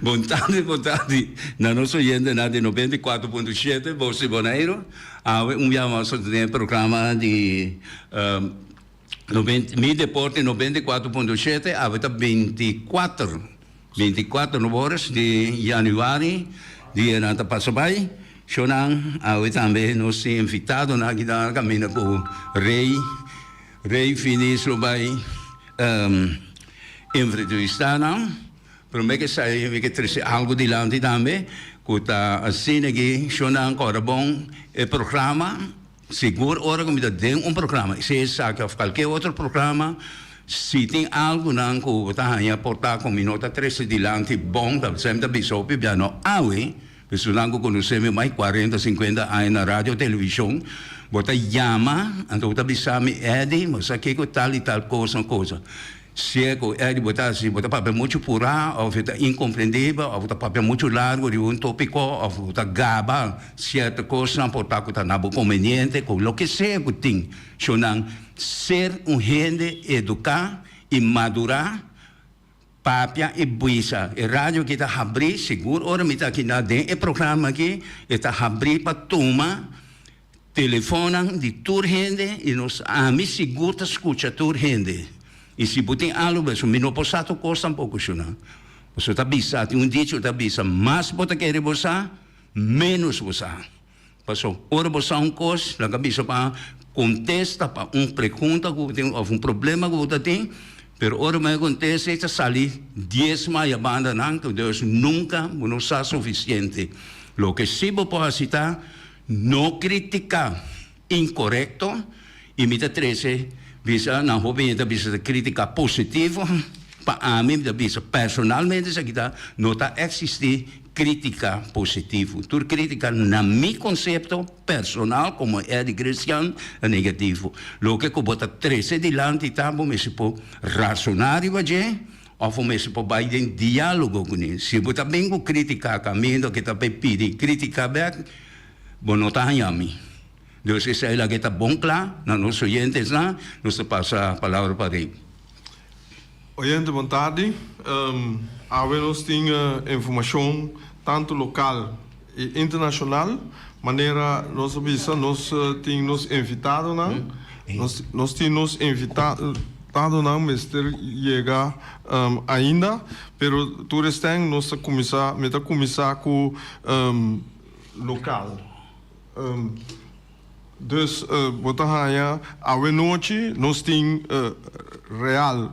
Bon tardi, bon tardi na nos oyentenan di 94.7 Bos di Boneiru. Awe un bia mas nos tin e programa di Mi Deporte 94.7. Awe ta 24, 24 no Boris, di januari, dianan ta pasa bai. Shownan, awe tambe nos tin invitadonan aki ta caminda cu Rey, Rey Finis lo bai entrevista nan. Prome ke esai mi ke trece algo dilanti tambe cu ta asina aki shownan kora bon e programa. Sigur ora cu mi ta den un programa, sea esaki of cualkier otro programa, si tin algonan cu bo ta haña por ta cu mi no ta trece dilanti bon, ta semper ta bisa hopi bia no awe. Esunnan ku konosé mi mai kuarenta, sinkuenta aña na radio o televishon, bo ta yama, anto bo ta bisa mi, Eddy, bo sa kiko tal i tal kos no kosa. Sea ku Eddy bo ta hasi, bo ta papia muchu purá òf e ta inkomprendibel òf bo ta papia muchu largu riba un tópiko òf bo ta gaba sierto kosnan por ta ku ta na bo konveniente, ku loke sea ku tin. Shownan, ser un hende eduká i madurá. Papia i bisa. E radio aki ta habrí, sigur ora mi ta aki na den e programa aki, e ta habrí pa tuma telefonnan di tur hende i nos, ami sigur ta skucha tur hende. I si bo tin algu beso, mi no por sa tur kos tampoko, shuna. Pasobra ta bisa, tin un dicho ta bisa, mas bo ta kere bo sa, ménos bo sa. Paso, ora bo sa un kos, laga bisa pa kontesta pa un pregunta ku bo tin òf un problema ku bo ta tin, pero ora bo a kontesta e ta sali dies maya bandanan ku dus nunka bo no sa sufisiente. Loke si bo por hasi ta no kritiká inkorekto i mi ta trese bisa nan hopi hende ta bisa ta kritiká positivo, pa ami mi ta bisa personalmente esaki ta no ta eksistí Critica positivo. Tur critica na mi concepto personal como Eddy Christian ta negativo. Loke cu bo ta trece dilanti ta bo mester por razona riba dje of bo mester por bay den dialogo cune. Si bo ta bin cu critica caminda ke ta bay pidi critica bek, bo no ta haña mi. Dus esey laga e ta bon cla na nos oyentesnan. Nos ta pasa palabra pa Rey. Oyente bon tardi. Awe nos tin informashon tantu lokal i internashonal. Manera nos a bisa nos tin nos invitadonan. Nos tin nos invitadonan mester yega ainda, pero tur esten nos ta kuminsá, mi ta kuminsá ku lokal. Dus bo ta haña awe nochi nos tin Real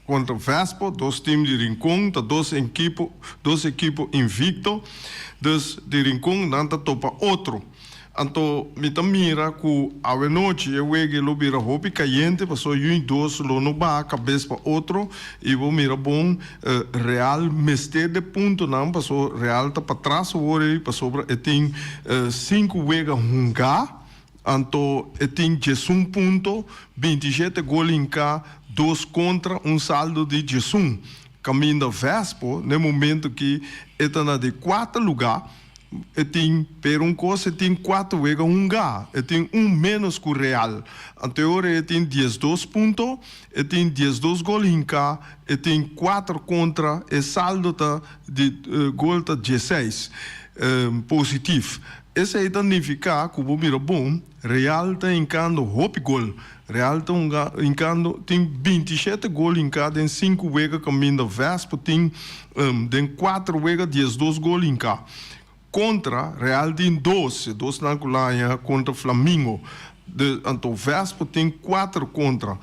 kontra Vespo, dos team di Rincon, ta dos enkipo, dos ekipo invicto. Dus di Rincon nan ta topa otro. Anto mi ta mira ku awe nochi e wega lo bira hopi kayente pasobra yui dos lo no baha kabes pa otro i bo mira bon Real mester de puntonan paso Real ta patras awor ei pasobra e tin sinku wega hungá anto e tin diesun punto, bintishete gol hinká, dos kontra, un saldo di diesun. Kaminda Vespo n'e momento ki e ta na di kuater lugá. E tin, pero un kos, e tin kuater wega hungá. E tin un ménos ku Real. Anto e ora e tin diesdos punto, e tin diesdos gol hinká, e tin kuater kontra, e saldo ta di gol ta diesseis positif. Esei ta nifiká ku bo mira bon, Real ta hinkando hopi gol. Real ta hunga hinkando tin bintishete gol hinká den sinku wega kaminda Vespo tin den kuater wega diesdos gol hinká. Kontra Real tin dos, e dosnan ku la haña kontra Flamingo. De anto Vespo tin kuater kontra.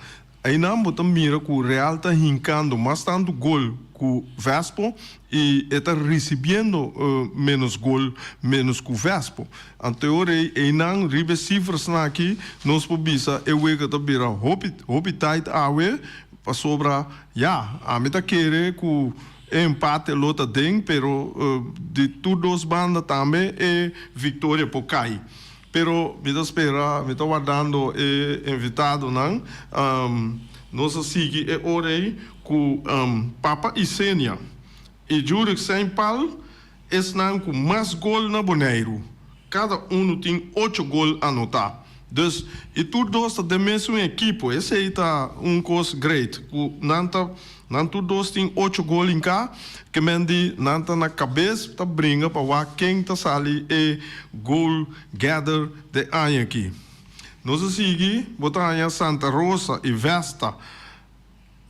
Einan bo ta mira ku Real ta hinkando mas tantu gol ku Vespo i e ta risibiendo ménos gol ménos ku Vespo. Anto e ora ei einan riba e sifrasnan aki nos por bisa e wega ta bira hopi hopi tight awe pasobra ya ami ta kere ku e empate lo ta den pero di tur dos banda tambe e viktoria por kai. Pero mi ta spera, mi ta wardando e invitadonan. Nos a sigui e ora ei ku Papa Isenia i Jurek Seinpal, esnan ku mas gol na Boneiru. Kada unu tin ocho gol anotá. Dus y tur dos ta den mesun ekipo, esey ta un cos great cu nan ta nan tur dos tin ocho gol hinca, ke men di nan ta na cabes ta bringa pa wak ken ta sali e goal getter de aña aki. Nos a sigui bo ta haña Santa Rosa y Vesta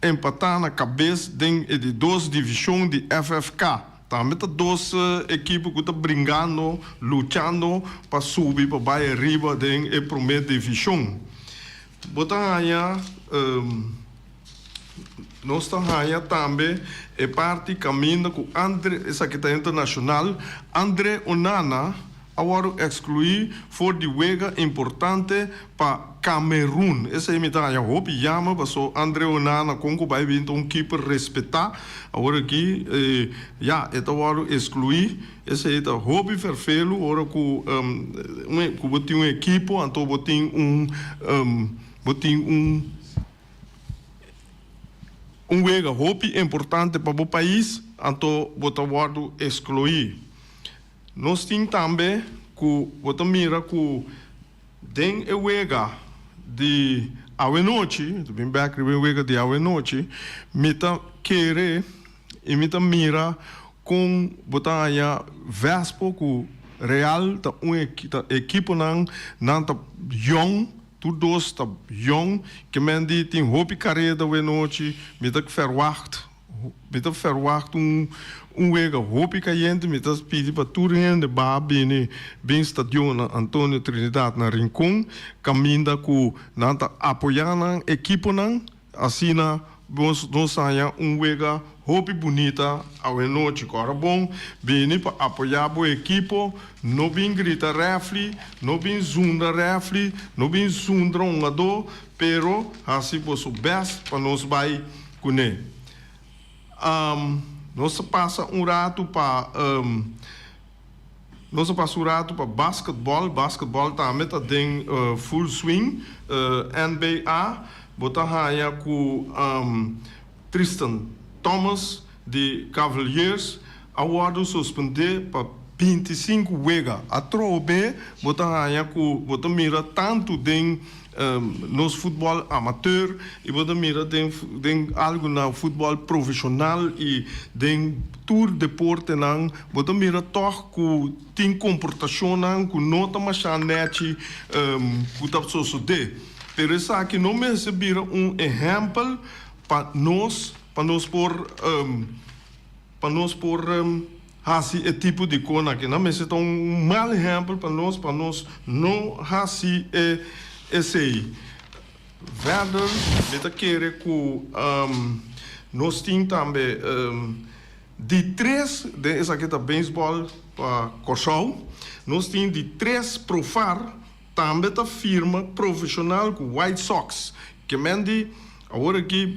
empatá na kabes den e di dos divishon di FFK. Tambe ta dos ekipo ku ta bringando, luchando pa subi pa bai ariba den e promé divishon. Bo ta haña, nos ta haña tambe e parti kaminda ku Andre, esaki ta internashonal, Andre Onana a wòrdu ekskluí for di wega importante pa Kamerun. Esei mi ta haña hopi yama paso Andre Onana kon ku bai bin ta un kiper respetá. Awor aki ya e ta wòrdu ekskluí. Esei ta hopi ferfelu ora ku ku bo tin un ekipo anto bo tin un bo tin un un wega hopi importante pa bo pais anto bo ta wòrdu ekskluí. Nos tin tambe ku bo ta mira ku den e wega di awenochi, ta bin bek riba e wega di awenochi, mi ta kere i mi ta mira kon bo ta haña Vespo ku Real ta un ta ekiponan nan ta yòn, tur dos ta yòn, ke men di tin hopi kareda awenochi, mi ta ferwagt. Mi ta ferwagt un un wega hopi kayente. Mi ta pidi pa tur hende baha bini bin stadion na Antonio Trinidad na Rincon kaminda ku nan ta apoyá nan ekiponan. Asina nos nos haña un wega hopi bunita awenochi. Kòrda bon bini pa apoyá bo ekipo. No bin grita rèfli, no bin zundra rèfli, no bin zundra hungadó, pero hasi boso bèst pa nos bai Kuné. Nos a pasa un ratu pa nos a pasa un ratu pa basketball. Basketball tambe ta den full swing. NBA bo ta haña ku Tristan Thomas di Cavaliers a wòrdu suspendé pa 25 wega. Atrobe bo ta haña ku bo ta mira tantu den Nos futbòl amateur i bo ta mira den den algu na futbòl profeshonal i den tur deportenan bo ta mira tòg ku tin komportashonnan ku no ta masha nèchi ku ta sosodé. Pero esaki no mester bira un ehèmpel pa nos pa nos por Pa nos por hasi e tipo di kon aki, nan mester ta un mal ehèmpel pa nos, pa nos no hasi e esei. Verder mi ta kere ku nos tin tambe di tres, den esaki ta beisbòl pa Kòrsou, nos tin di tres profar Tambe ta firma profesional cu White Sox. Kemendi awor aki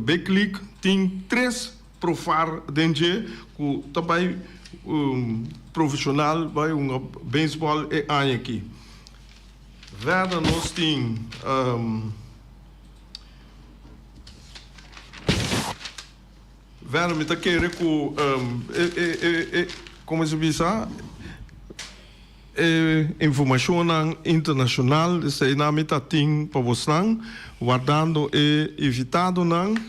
Big League tin tres profar den dje cu ta bay profesional bay hunga baseball e aña aki. Verder nos tin Verder mi ta kere cu e como se bisa E informashonnan internashonal eseinan mi ta tin pa bosnan, wardando e invitadonan.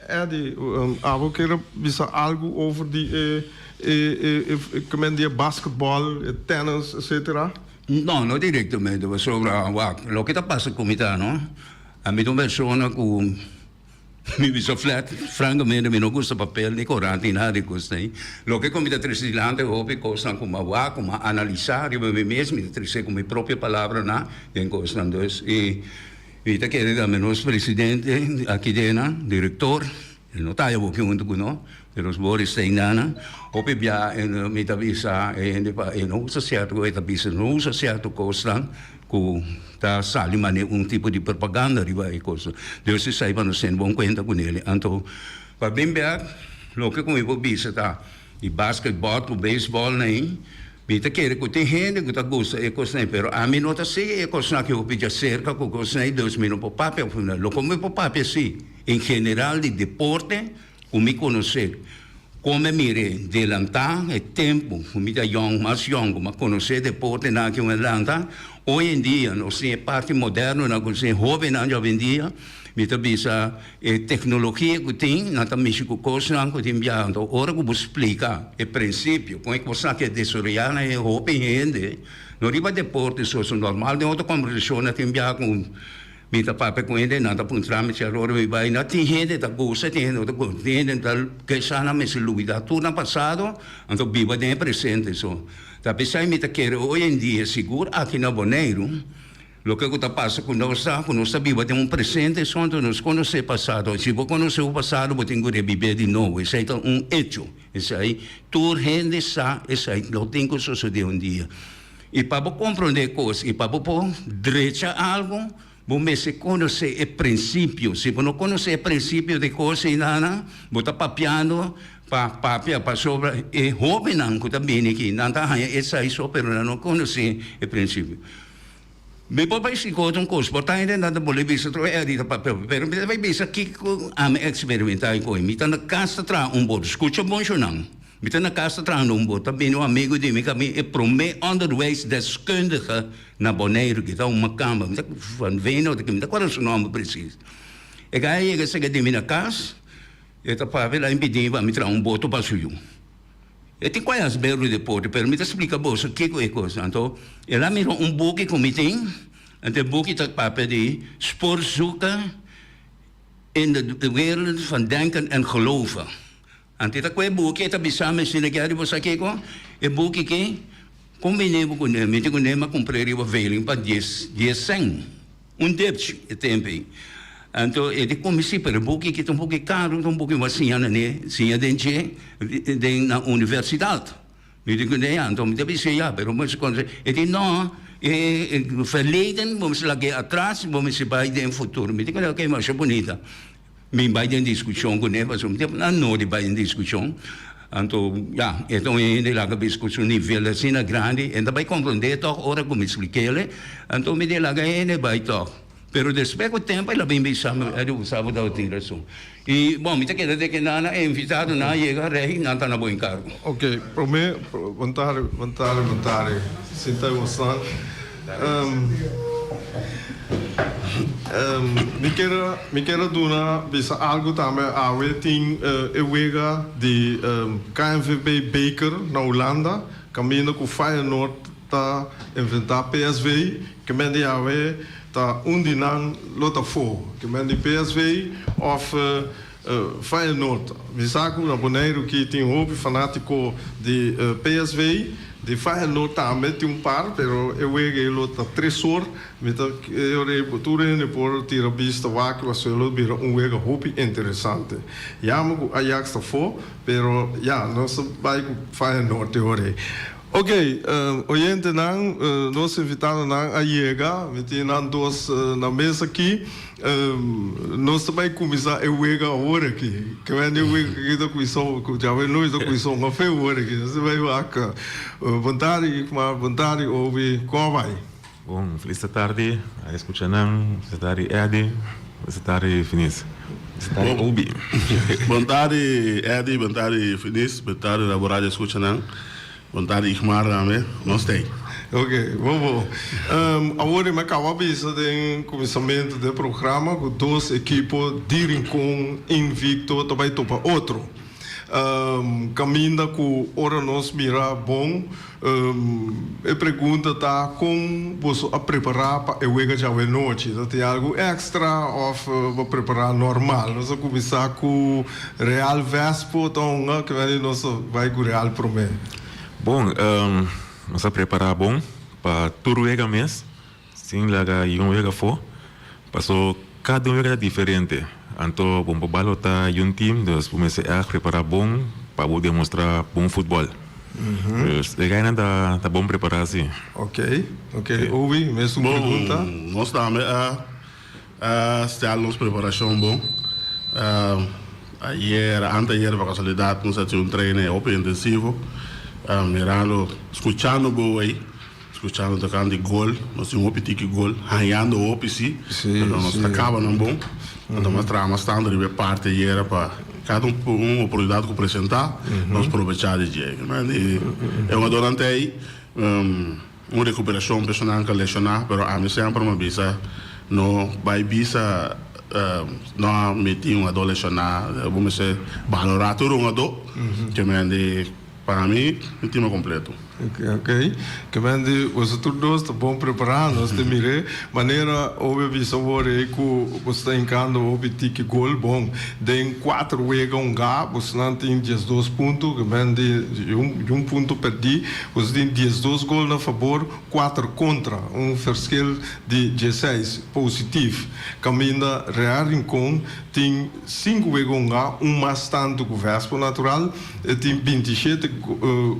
Eddy, abo kier bisa algu over di e e e di e basketball, e tennis, etcetera? No, no directamente, pasobra wak, loke ta pasa ku mi ta no, ami ta un persona ku. Mi bisa flat, francamente mi no gusta papel ni corant ni nada di cos ei. Loke cu mi ta trece dilanti hopi cosnan cu mi a wak, cu mi a analisa riba mi mes, mi ta trece cu mi propio palabranan den cosnan. Dus y mi ta kere tambe nos presidente aki dena, director, el no ta awo aki hunto cu nos, pero nos Boris ta eynan, hopi bia mi ta bisa e hende pa e no usa cierto cu e ta bisa, no usa cierto cosnan. Ku ta sali manera un tipo di propaganda riba e kos. Dios esei pa nos tene bon kuenta ku nel. Anto pa bin bek loke ku mi por bisa ta di basketbòl ku beisbòl nei, mi ta kere ku tin hende ku ta gusta e kosnan ei, pero ami no ta sigui e kosnan aki hopi djaserka ku kosnan ei, dus mi no por papia. Loke mi por papia si en general di deporte Ku mi konosé. Kon mi a mir'é delantá e tempu ku mi ta yòn, mas yòn, ku mi a konosé deportenan aki un adelanta. Hoy en dia nos tin e parti modernonan ku nos tin e hobennan di awendia, mi ta bisa e teknologia ku tin, nan ta mishi ku kosnan ku tin biaha. Anto ora ku bo splika e prinsipio kon e kosnan ke desaroyá na e hopi hende, no riba deporte so, so normal den otro kombersashonnan tin biaha ku Mi ta papia ku hende, nan ta puntra mi si alora mi bai. Na tin hende ta gusta, tin hende no ta gusta. Tin hende ta kesa nan mester lubida tur nan pasado, anto biba den e presente. So, ta p'esei mi ta kere hoy en dia, sigur aki na Boneiru, loke ku ta pasa ku nos ta ku nos ta biba den un presente so, anto nos konosé pasado. Si bo konosé bo pasado, bo tin ku rebibé di nobo. Esei ta un echo. Esei tur hende sa esei lo tin ku sosodé un dia. I pa bo komprondé kos i pa bo por drecha algu, bo mester konosé e prinsipio. Si bo no konosé e prinsipio di kos einanan, bo ta papiando pa papia pasobra e hóbennan ku ta bini aki, nan ta haña esei so, pero nan no konosé e prinsipio. Mi por bai splika otro un kos, por ta hende nan ta bolbe bisa otro e ta papia, pero mi ta bai bisa kiko ami a eksperimentá i koe. Mi ta na kas ta traha un bor, skucha bon shonnan. Mi ta na kas ta trahando un bor, ta bini un amigu di mi ka mi e promé onderwijsdeskundige na Boneiru ki ta un makamba, mi ta van Veen of mi ta kòrda su nòmber presis. E kai a yega sega di mi na kas, e ta papia la impidí pa mi traha un boto pa su yu. E tin kual as berdu deporte, pero mi ta splika boso kiko e kos. Anto el a mira un buki ku mi tin, anto e buki ta papia di spoorzoeken in de wereld van denken en geloven. Anto e ta ku e buki, e ta bisa mi asina ki ariba sa kiko, e buki ki kombiné bo kuné, mi tin kuné mi a kumpr'é riba veiling pa dies dies sèn, un depchi e tempu ei. Anto e di ku mi si, pero e buki ki ta un buki karu, ta un buki bo a siña na ne, siña den dje den na universidat. Mi di kuné, anto mi ta bisa ya, pero mi e di no, e verleden bo mester lag'é atras, bo mester bai den futuro. Mi di kuné, oke masha bunita. Mi bai den diskushon kuné pasobra mi tempu nan no di bai den diskushon. Anto ya, e ta un hende laga bisa ku su nivel asina grandi, e ta bai komprondé tòg ora ku mi splik'el. Anto mi di laga hende bai tòg. Pero despues ku tempu el a bin bisa mi, Eddie bo sa bo tabatin rason. I bon, mi ta keda den ke nan a invitado, nan a yega rei, nan ta na bo enkargo. Oke, promé, bon tardi, bon tardi, bon tardi. Sinta e bosnan. Mi kier mi kier a duna bisa algo tambe awe tin e wega di KNVB beker na Hulanda kaminda ku Feyenoord ta enfrenta PSV ke men di awe ta un di nan lo ta fo ke men di PSV of Feyenoord. Mi sa ku na Boneiru ki tin hopi fanátiko di PSV, di Feyenoord tambe tin un par, pero e wega ei lo ta tres or. Mi ta kere tur hende por tira bista wak pasobra lo bira un wega hopi interesante. Yama ku Ajax ta fo, pero ya, nos ta bai ku Feyenoord te ora ei. Ok, oyentenan, nos invitadonan a yega, mi tin nan dos na mesa aki. Nos ta bai kuminsá e wega awor aki. Ke men e wega aki ta kuminsá, djawe nochi ta kuminsá un kafe awor aki. Nos ta bai wak. Bon tardi Igmar, bon tardi Obi, kon a bai? Bon, felis tardi a escucha nan, felis tardi Eddy, felis tardi Finis, felis tardi Obi. Bon tardi Eddy, bon tardi Finis, bon tardi na bo radio escucha nan, bon tardi Igmar tambe, nos t'ey. Ok, bon bon. Awor mi a caba bisa den cuminsamentu den programa cu dos ekipo di Rincon invicto ta bay topa otro. Caminda cu ora nos mira bon E pregunta ta kon boso a prepará pa e wega djawe nochi? Ta tin algu èkstra òf bo a prepará normal? Nos a kuminsá ku Real Vespo ta hunga, ke mende nos a bai ku Real promé. Bon, nos a prepará bon pa tur wega mes, sin laga yun wega afó, paso kada un wega ta diferente. Anto bo por balotá yun team, dus bo mester ègt prepará bon pa bo demostrá bon futbòl. Dus e gainan ta ta bon prepará si. Ok, ok. Obi, mesun Bon, pregunta. nos tambe a a stel nos preparashon bon. Ayer, anteayer pa kasualidat nos a haci un training hopi intensivo, mirando, skuchando bo ei. Skuchando tokante gol, nos tin hopi tiki gol, hañando hopi si, pero nos ta kaba nan bon. Anto mas traha mas tantu riba e parti ayera pa kada un oportunidat ku presentá, nos probechá di dje. I e hungadónan ta ei. Un rekuperashon personal ku a leshoná, pero ami semper mi a bisa no bai bisa no a mi tin un adó leshoná, bo mester balorá tur un adó, ke men di pa mi mi tima kompleto. Ok, ok. Ke men di boso tur dos ta bon prepará, nos ta mir'é manera Obi a bisa awor ei ku boso ta hinkando hopi tiki gol bon den kuater wega un ga bosonan tin diesdos punto, ke men di un punto pèrdí. Boso tin 12 gol na fabor, kuater kontra, un verschil di dieseis positif. Kaminda Real Rincon tin sinku wega hungá, un mas tantu ku Vespo natural. E tin 27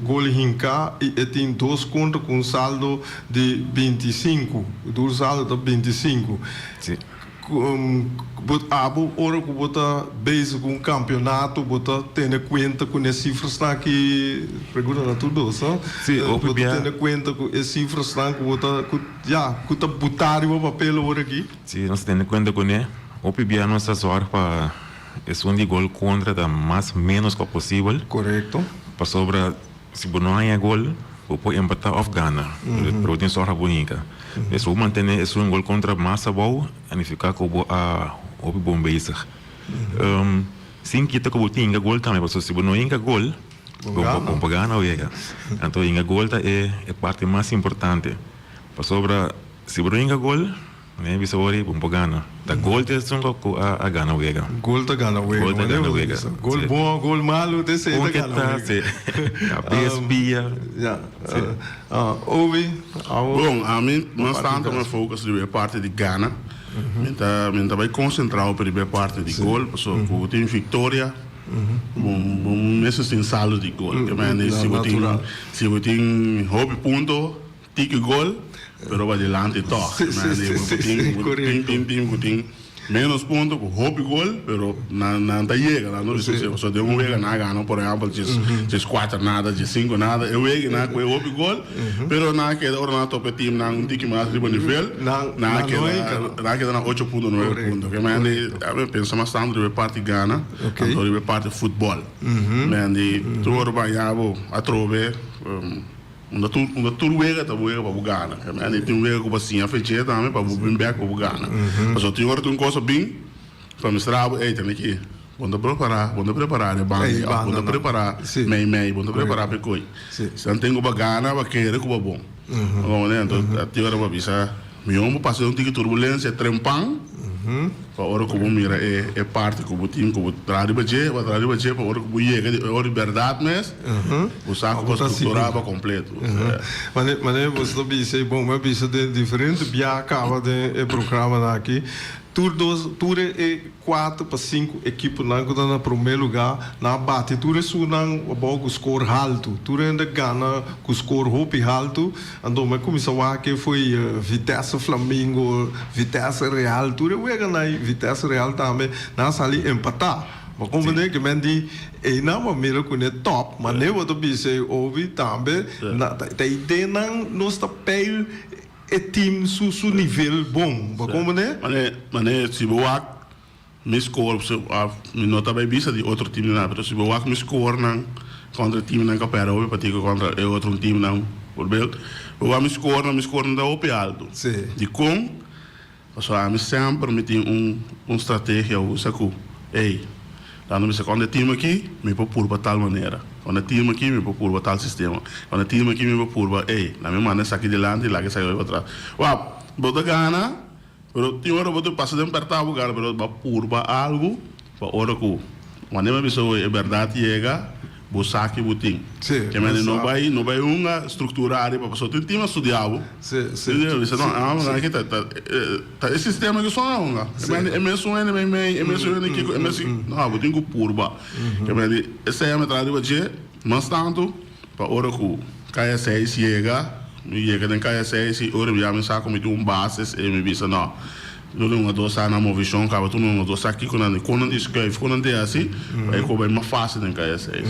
gol hinká i e tin dos kontra ku un saldo di 25. Tur saldo ta 25. Bo abo ora ku bo ta bezig ku un kampionato bo ta tene kuenta ku ne sifrasnan aki, pregunta na tur dos no, Sí, hopi bo ta bia. tene kuenta ku e sifrasnan ku bo ta ku ya ku ta butá riba papel awor aki? Sí, nos ta tene kuenta kuné. Hopi bia nos ta zòrg pa esun di gol kontra ta mas ménos ku posibel. Korekto. Pasobra Si bo no haña gol, bo por empatá òf gana, pero bo tin sòrga bo hinka. Si bo mantené esun gol kontra mas abou, a nifiká ku bo a hopi bon bezig. Sin kita ku bo tin hinka gol tambe, pasobra si bo no hinka gol, bo no por gana wega. Anto hinka gol ta e parti mas importante, pasobra si bo no hinka gol, Mi a bisa ori bo por gana. Ta gol ta esun ku a gana wega. Gol ta gana wega. Gol ta gana wega. Gol bon o gol malu te esei ta gana wega. Si. Kabes, pia. Ya. Obi, awo. Bon, ami mas tantu mi a focus riba e parti di gana. Mi ta mi ta bai concentra hopi riba e parti di gol pasobra ku tin victoria bo bo mester tin saldo di gol. Si bo tin si bo tin hopi punto. Tiki gol, pero pa dilanti tòg. Sí, sí, sí, sí, sí, korekto. Tin tim ku tin ménos punto ku hopi gol, pero nan nan ta yega, nan no bisa so den un wega nan a gana por ehèmpel djes djes kuater nada, djes sinku nada, e wega nan a kohe hopi gol, pero nan a keda ora nan a topa e timnan un tiki mas riba nivel, Nan nan a nan no keda hinka. nan a keda na ocho punto nuebe punto. Ke men di a pensa mas tantu riba e parti gana, anto riba e parti futbòl. Men di tur ora baña bo atrobe. Unda tur unda tur wega ta wega pa bo gana. Kende tin wega ku bo a siña fech'é tambe pa bo bin bèk pa bo gana. Pasobra tin ora tin un kos a bin pa mistra bo, ey tene ki bo no ta prepará, bo no ta prepará den banda ei òf bo no ta prepará mei mei, bo no ta prepará pa e koi. Si nan tin ku bo a gana, bo a kere ku bo a bon. Bo komprende? Anto tin ora bo a bisa mihó bo pasa den un tiki turbulensia trempan pa ora ku bo mira e e parti ku bo tin ku bo traha riba dje, bo a traha riba dje pa ora ku bo yega di e ora di bèrdat mes. Bo sa ku bo strukturá pa kompleto. Mane mane bo ta bisa i bon mi a bisa den diferente bia kaba den e programanan aki tur dos tur e kuater pa sinku ekiponan ku ta na promé lugá nan a bati tur esunnan abou ku skor haltu tur hende gana ku skor hopi haltu anto mi a kuminsá wak ke foi Vitesse Flamingo Vitesse Real tur e weganan Vitesse Real tambe nan a sali empatá. Bo comprende ke men di einan bo mira ku ne top, ma ne bo ta bisa ei obi tambe na ta idenan nos ta peil e team su su nivel bon, bo comprende? Mane mane si bo wak mi score of mi no ta bai bisa di otro teamnan pero si bo wak mi scorenan kontra e teamnan ku a perde hopi patiko kontra e otro teamnan voorbeeld bo wak mi scorenan mi scorenan ta hopi alto dikon? Pasobra ami semper mi tin un un strategia usa ku, ey, dando mi sa kònde team aki mi por purba tal manera, kònde team aki mi por purba tal sistema, kònde team aki mi por purba, ey, laga mi manda esaki dilanti, laga esaki bai patras. Wak, bo ta gana, pero tin ora bo ta pasa den pèrtá bo gana, pero bo a purba algu pa ora ku wanneer mi a bisa oye e bèrdat yega, Bo sa ki bo tin. Sí, Ke mende bo no sa. bai, no bai hunga struktura ariba pasobra tin tim a studia bo. Sí, sí. Tin bisa no, Sí, ah, sí. aki ta ta ta e sistema ki son a hunga. Ke Sí. mende e mesun hende mei mei, e mesun hende kiko, e mesun, no, bo tin ku purba. Ke mende esei a mi traha riba dje mas tantu pa ora ku kaya seis yega, mi yega den kaya seis i ora mi ya mi sa ku mi tin un basis e mi bisa no. Lo den un dos sa na movishon kaba tur un dos sa kiko nan di kon nan di skuif kon nan di hasi pa e koba e mas fasil den kaya seis.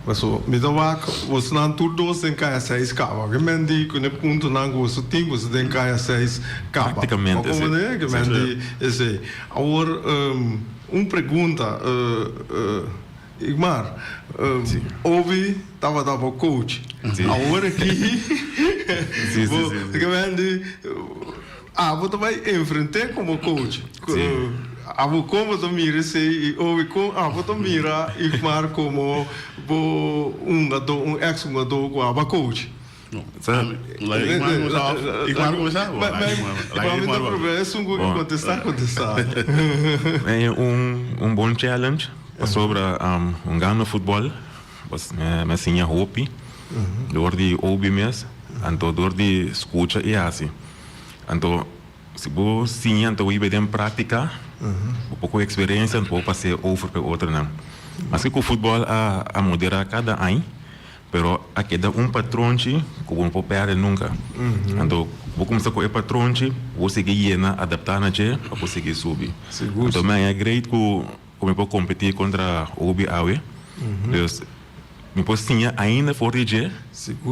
Paso mi ta wak bosonan tur dos den kaya seis kaba ke men di ku ne puntonan ku boso tin boso den kaya seis kaba Praktikamente si. Ke men di esei. Awor un pregunta. Igmar, Obi tabata bo coach. Awor aki bo Wendy abo ta bai enfrent'é komo coach. Abo kon bo ta mira esei i Obi kon abo ta mira Igmar komo bo hungadó, un ex hungadó ku abo a coach? Un bon challenge pasobra hungando futbol mi a siña hopi dor di obi mes anto dor di scucha y haci anto Si bo siña anto bo hiba den práktika, bo por ku eksperensia anto bo pas'é over pa e otronan. Maske ku futbòl a a moderá kada añ, pero a keda un patronchi ku bo no por pèrdè nunka. Anto bo kuminsá ku e patronchi, bo sigui yena, adaptá na dje pa bo sigui subi. Anto mi haña great ku ku mi por kompetí kontra Obi awe. Dus Mi por siña ainda for di dje,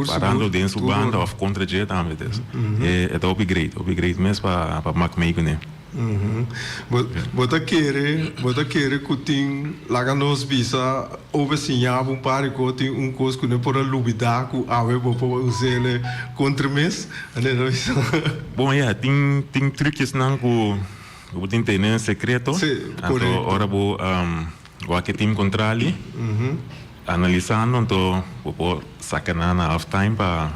parando den su banda of contra dje tambe. Dus e ta hopi great, hopi great mes pa mak mee kuné. Bo ta kere, bo ta kere ku tin, laga nos bisa, obe siña bo un par di kos, tin un kos ku no por a lubidá ku awe bo por us'é kontra mes? Ane ta bisa. Bon ya, tin tin trukjesnan ku bo tin tene en sekreto, anto ora bo. Wak e team kontrali, analisando anto bo por saka nan na half time pa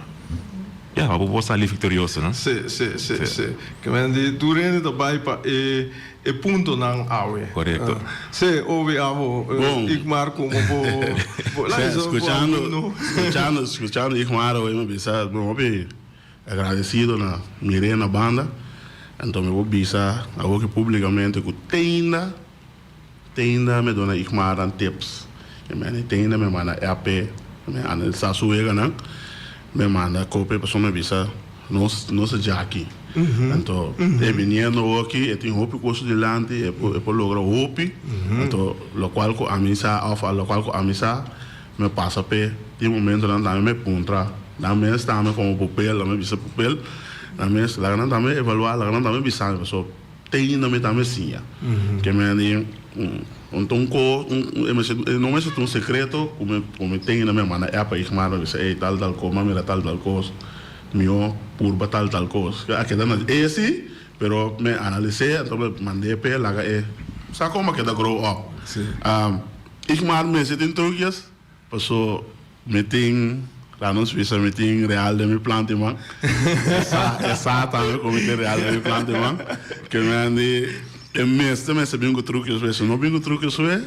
ya pa bo por sali viktorioso no. Si, si, si, si. Ke men di tur hende ta bai pa e e puntonan awe. Korekto. Si, obi abo Igmar komo bo bo la bisa bo alumno. Skuchando, skuchando Igmar awe mi bisa mi hopi agradesido na Mirena banda, anto mi por bisa awoki publikamente ku teinda. Teinda mi duna Igmaran tips. Mi manda teinda mi manda app mi analisa su weganan mi manda copia pasobra mi bisa nos nos a djaki. Anto e biniendo awoki e tin hopi cos su dilanti e por e por logra hopi anto locual cu ami sa of locual cu ami sa mi pasa p'e tin momentonan tambe mi puntra nan mes tambe como pupel nan mi bisa pupel nan mes laga nan tambe evalua laga nan tambe bisa mi pasobra Teinda mi tambe siña. Ke mi a di, Un ta un ko, un, e mester, e no mester ta un sekreto ku mi, ku mi teinda mi a manda app pa Igmar, mi bisa, ey, tal tal kos, mi a mira tal tal kos, mihó purba tal tal kos. A keda na e si, pero mi analis'é, anto mi mand'é p'e laga e sa kon mi a keda grow up. Igmar mester tin trukies, Paso mi tin, laat nos bisa mi tin real den mi planti man. E sa, e sa tambe ku mi tin real den mi planti man. Ke men di e mester mester bin ku trukios wee. Si no bin ku trukios wee,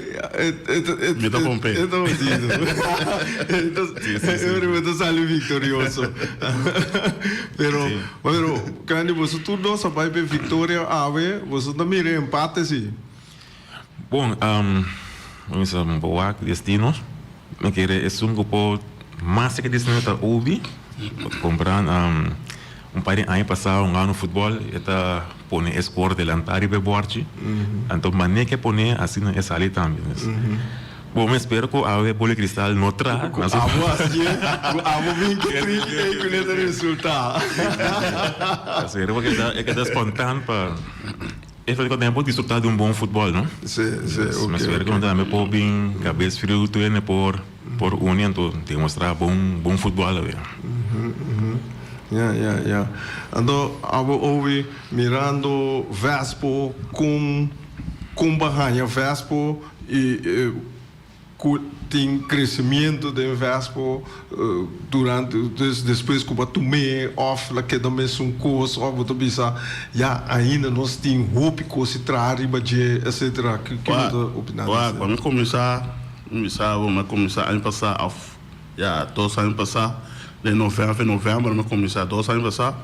mi ta pomp'é. E ta hodido. E ora bo ta sali viktorioso. Pero, pero Candy boso tur dos a bai p'e viktoria awe, boso ta mira e empate si. Bon, mi sa bo wak destino, mi kere esun ku por mas ke destino ta Obi, bo ta kumpra un par di aña pasá un gano futbòl e ta pone e skor delantá riba e bòrchi, anto manera ke pone asina e sali tambe. Bon, mi spera ku awe bola di kristal no traha. Ku abo hasié, ku abo bin ku triki ei ku ne ta resultá. Asina, porque e keda spontan pa. E ta riba tempo disfruta di un bon futbol no. Si, si, ok, Mi spera ku ok. nan tambe por bin kabes friu tur hende por por uni anto demostra bon bon futbol awe. Ya, ya, ya. Anto abo obi mirando Vespo kon kon bo a haña Vespo i Cu tin crecimiento den Vespo durante dus despues cu bo a tum'é of la keda mesun cos of bo ta bisa ya ainda nos tin hopi cos di traha riba dje etcetera ki bo ta opina di Wak, esei? wak, mi cuminsa, mi bisa bo mi a cuminsa aña pasa of ya dos aña pasa den november november mi a cuminsa dos aña pasa.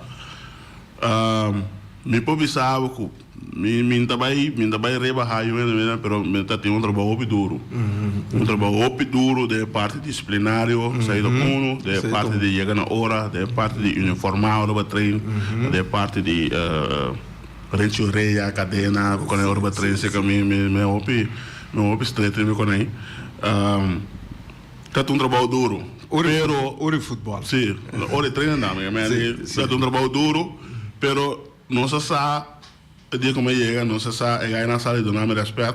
Mi por bisa bo ku mi mi ta bai mi ta bai rebaha yu hende mira pero mi ta tin un trabou hopi duru un trabou hopi duru den e parti disiplinario esei ta unu den e parti di yega na ora den e parti di uniforma ora bo train den e parti di renchi orea kadena ku konei ora bo train seka mi mi mi hopi mi hopi stret riba konei. Ta un trabou duru, pero. Ora e futbòl. Sí, ora e trainen tambe. Mi a di, ta un trabou duru, pero nos a sa e dia ku mi a yega, nos a sa e gainan a sali duna mi rèspèt.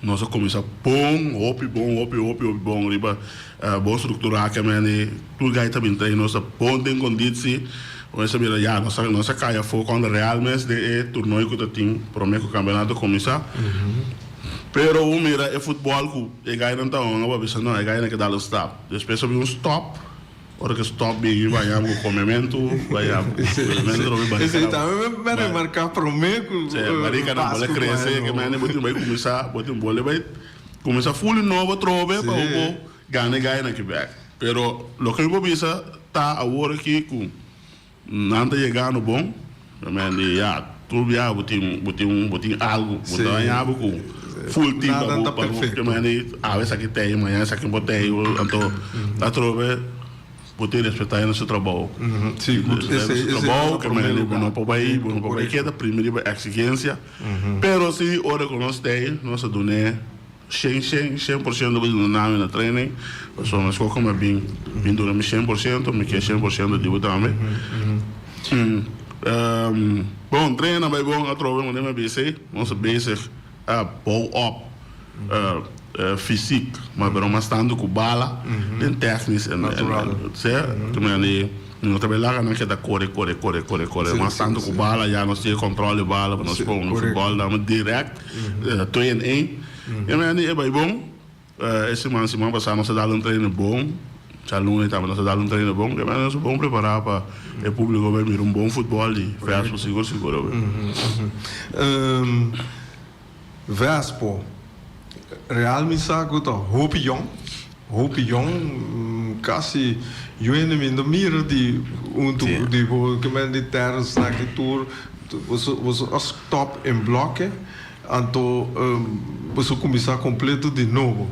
Nos a kuminsá bon, hopi bon, hopi, hopi, hopi bon riba bon strukturá ke mende tur gai ta bin train nos ta bon den konditsi. Nos a bira ya nos a nos a kai afó kontra Real mes den e turnooi ku ta tin promé ku kampeonato kuminsá. Pero bo mira e futbòl ku e gainan ta hunga bo a bisa no e gainan ke dal un stap. Despues a bin un stòp. Ora ku stòp bin baña ku komementu, baña ku komementu lo bin barika. Esei tambe mi a remarká promé ku Sí, barika nan bole krese, ke mende bo tin bai kuminsá, bo tin bole bai kuminsá ful di nobo atrobe pa bo por gana e gainan aki bèk. Pero loke mi por bisa ta awor aki ku Nan ta yegando bon, men di ya, tur biaha bo tin bo tin bo tin algu, bo ta daña bo ku full team pa bo pa bo ke men di awe esaki tei, mañana esaki bo tei, anto atrobe bo tin respetá hende su trabou. Respetá hende su trabou, ke men di bo no por bai bo no por bai keda primi riba eksigensia, pero si ora ku nos tei nos a dun'é. Shen shen 100% bo duna nami na training pasobra mi escoge mi bin bin duna mi 100% mi kier 100% di bo tambe bon trainer bay bon atrobe manera mi a bisa ey nos a bezig a bou op fysiek ma pero mas tanto cu bala den technisch en Mi no ta bay laga nan keda kore kore kore kore kore mas tanto ku bala ya nos tin e control di bala pa nos pon futbol dame direct twee en een y mi a e bay bon e siman siman pasa nos a dal un trainer bon djaluna tambe nos a dal un trainer bon y nos a bon prepara pa e publico bay mira un bon futbol di Vespo sigur sigur awe. Vespo, Real mi sa ku ta hopi yòn, hopi yòn, kasi yu hende mi no mira di un tu di bo ke men di Terrence na ki tur, boso boso a stop en bloke, anto boso kuminsá kompleto di nobo.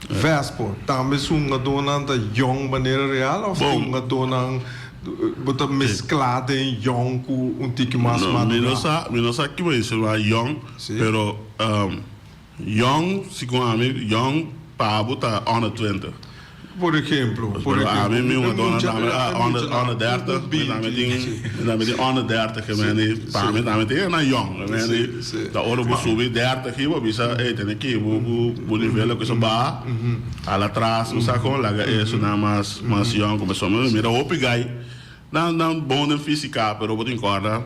Vespo, tambe su hungadónan ta yòn manera Real òf tin hungadónan Bo ta mezcla den yong cu un tiki mas No, mi no madura. sa, mi no sa ki bo insinua yong, Sí. pero yong, segun ami, yong pa bo ta onder twintig. Por ejemplo, por Pero ejemplo, ami mi un un dona mucha, tambe un onder, mucha onder un dertig, un mi binti, tambe tin, sí. mi tambe tin onder dertig, ke Sí, men di, pa sí. mi tambe tin na yong, ke men Sí, di, sí. ta ora bo subi dertig hi bo bisa, ey, tene ki bo, bo, bo nivel a kusa baha. Hala atras bo sa kon laga e esnan mas mas yòn kumesó. Mi mira hopi gai nan nan bon den físika pero bo tin kòrda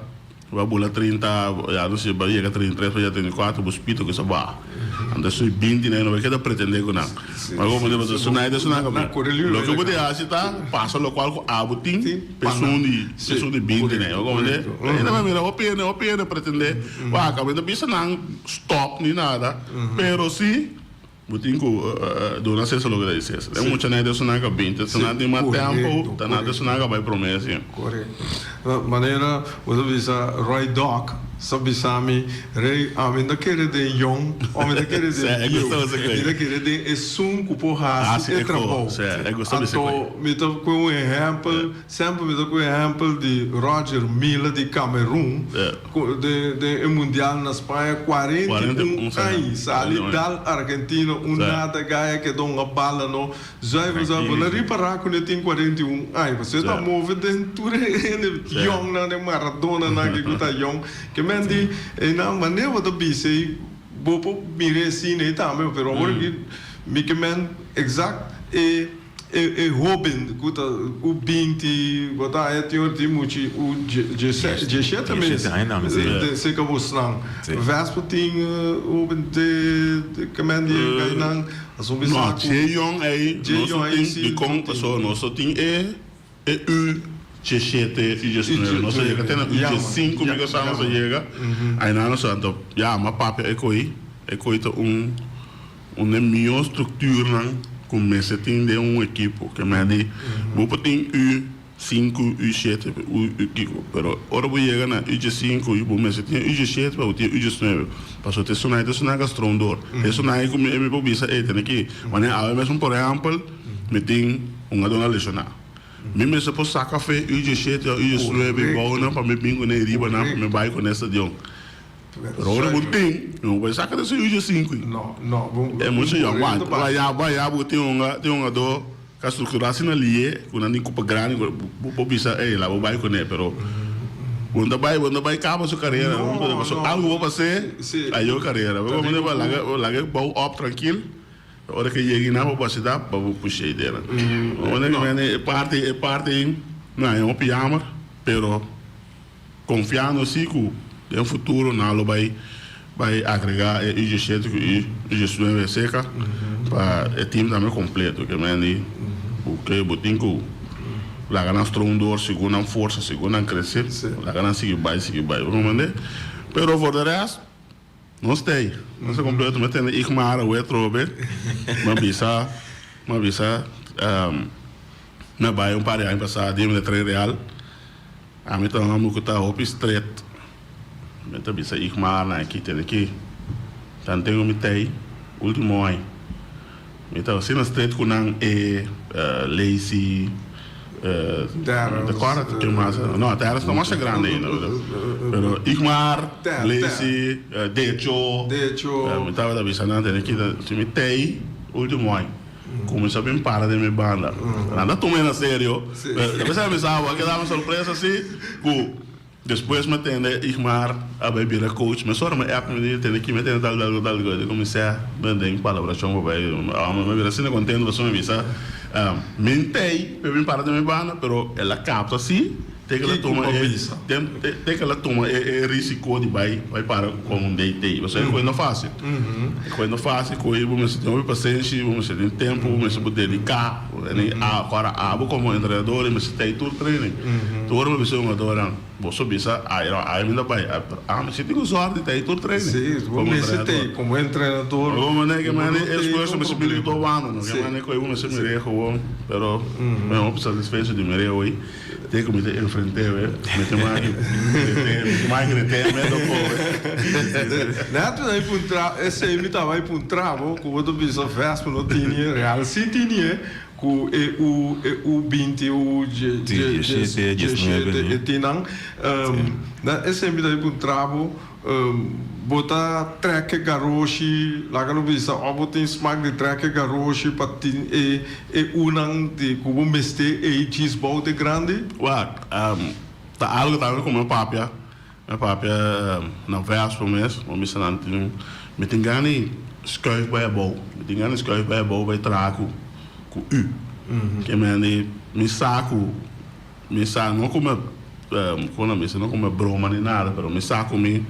bo a bula 30 ya no si bo a yega 33 bo yega 34 bo spito ku sa baha. Anto esun 20 nan no bo keda pretendé ku nan. Ma komo di bo sunai ta sunai kaba. Loke bo tin hasi ta pasa lokual ku abo tin pa esun di esun di 20 nan. Bo komprendé? Ainda mi a mira hopi hende hopi hende pretendé wak mi ta bisa nan stòp ni nada pero si. Bo tin ku duna Cesar loke ta di Cesar. E muchanan e ta esunnan ka binti, esunnan tin mas tempu, ta nan ta esunnan ka bai promé si. Korekto. Manera bo ta bisa Roy Dog sa bisa mi, Rey, ami no ta kere den yong o mi ta kere den bieu. Mi ta kere den esun ku por hasi e trabou. Anto mi ta ku un ehèmpel, semper mi ta ku ehèmpel di Roger Milla di Cameroen. Den e mundial na Spaña 41 aña sali dal Argentina un nada gaya keda un bala no zuiver zuiver bo no ripara ku ne tin 41 aña pasobra e ta move den tur e hende yong nan den Maradona nan ke ku ta yong ke men di einan manera bo ta bisa ei bo por mira e sine ei tambe pero awor aki mi ke men exact e E hoben ku ta u 20 bo ta haña tin ora tin muchi u 17 mes den seka bosnan. Vespo tin hoben te kemen di e gainan asun bisa No, ku. dje yong ei nos no tin dikon pasobra nos no tin e e u 17 u 19 nos a yega te na u 15 mi kasa nos a yega ainan nos a anto ya mi a papia e koi e koi ta un. Un den mihó structuurnan cu mester tin den un ekipo. Ke mei di bo por tin U sinku, U shete, U U kiko, pero ora bo yega na U diesinku bo mester tin U diesshete pa bo tin U diesnuebe. Pasobra te sunai te sunai ka stroom door. Te sunai cu mi por bisa ey tene ki. Wanneer awe mesmo por ehempel mi tin un adona lesiona. Mi mester por saca fe U diesshete of U diesnuebe bou nan pa mi bin cune riba nan pa mi bay cune stadion. Pero ora bo tin, no bo saka ta suyo sinku. No, no. E mucha yo aguanta. Waya, waya bo tin un, tin un ado ka struktura asina lié ku nan tin kupa grandi ku bo bisa ey la bo bai kuné pero. Bo no ta bai, bo no ta bai kaba su karera. No, Pasobra no. algu bo pas'é, Sí. ayo karera. Ta Bo riba manda ku. laga, laga e bou op trankil. Ora ke yega einan bo bashita pa bo push'é dera. Bo No. manda e parti, e parti ei, no, e hopi yamer, pero konfiando si ku den futuro nan lo bai bai agregá e U diesshete ku U diesnuebe seka pa e team tambe kompleto. Ke men di ku ke bo tin ku laga nan strong door segun nan forsa, segun nan krese, laga nan sigui bai, sigui bai. Bo comprende? Pero for de rest nos ta ei. Nos ta kompleto. Mi a tende Igmar awe atrobe. Mi a bisa, mi a bisa mi a bai un par di aña pasá dia mi ta train Real. Ami ta un homber ku ta hopi stret. Mi ta bisa Igmar nan aki tene ki tan tengo mi tei ultimo aña. Mi ta asina stret ku nan e Lacey Terrence. Ta kòrda ken mas? No, Terrence no masha grandi ainda. Pero Igmar, Lacey, Decho. Decho. Mi tabata bisa nan tene ki si mi tei ultimo aña. Kuminsá bin para den mi banda. Nan ta tuma e na serio. Despues a bisa bo a keda mi sorpresa si ku despues mi a tende Igmar a bai bira coach. Mesora mi app mi di tende ki mi a tende tal tal tal tal. Kuminsá den palabrashon pa bai. Mi bira asina kontento pasobra mi bisa mi ntei pa e bin para den mi banda pero el a kapta si. Te ke la tuma e te ke la tuma e risiko di bai bai para kon un DT. Pasobra e koe no fásil. E koe no fásil koe bo mester tin hopi pasenshi, bo mester tin tempu, bo mester por dediká. Ora abo komo entrenador mester tei tur training. Tur ora bo bisa e hungadornan, boso bisa ai no ai mi ta bai. Ami si tin ku sòrti tei tur training. Si, bo mester tei komo entrenador. Bo manera ke manera e esfuerso mester bini ku tur banda no. Ke manera koe bo mester mir'é gewoon. Pero mi hopi satisfecho di mir'é hoy. Te ku mi ta enfrent'é we, mi ta maki grit'é, mi ta maki grit'é medo kowe. Net mi ta puntra, esei mi tabata puntra bo, ku bo ta bisa Vespa no tini, Real si tini e, ku e u, e u binti, u dje, dje, Diesshete, diesnuebe, diesshete, e tin nan. Net esei mi ta puntra bo. Bo ta trek e garoshi, laga no bisa of bo tin smak di trek e garoshi pa tin e e unan di ku bo mester ei djis bou te grandi? Wak, ta algo tambe ku mi papia, mi papia na Vespa mes, mi bisa nan tin, mi tin gana di skuif bai abou, mi tin gana di skuif bai abou bai traha ku ku u. Ke men di mi sa ku. Mi sa no ku mi ku nan bisa no ku mi broma ni nada pero mi sa ku mi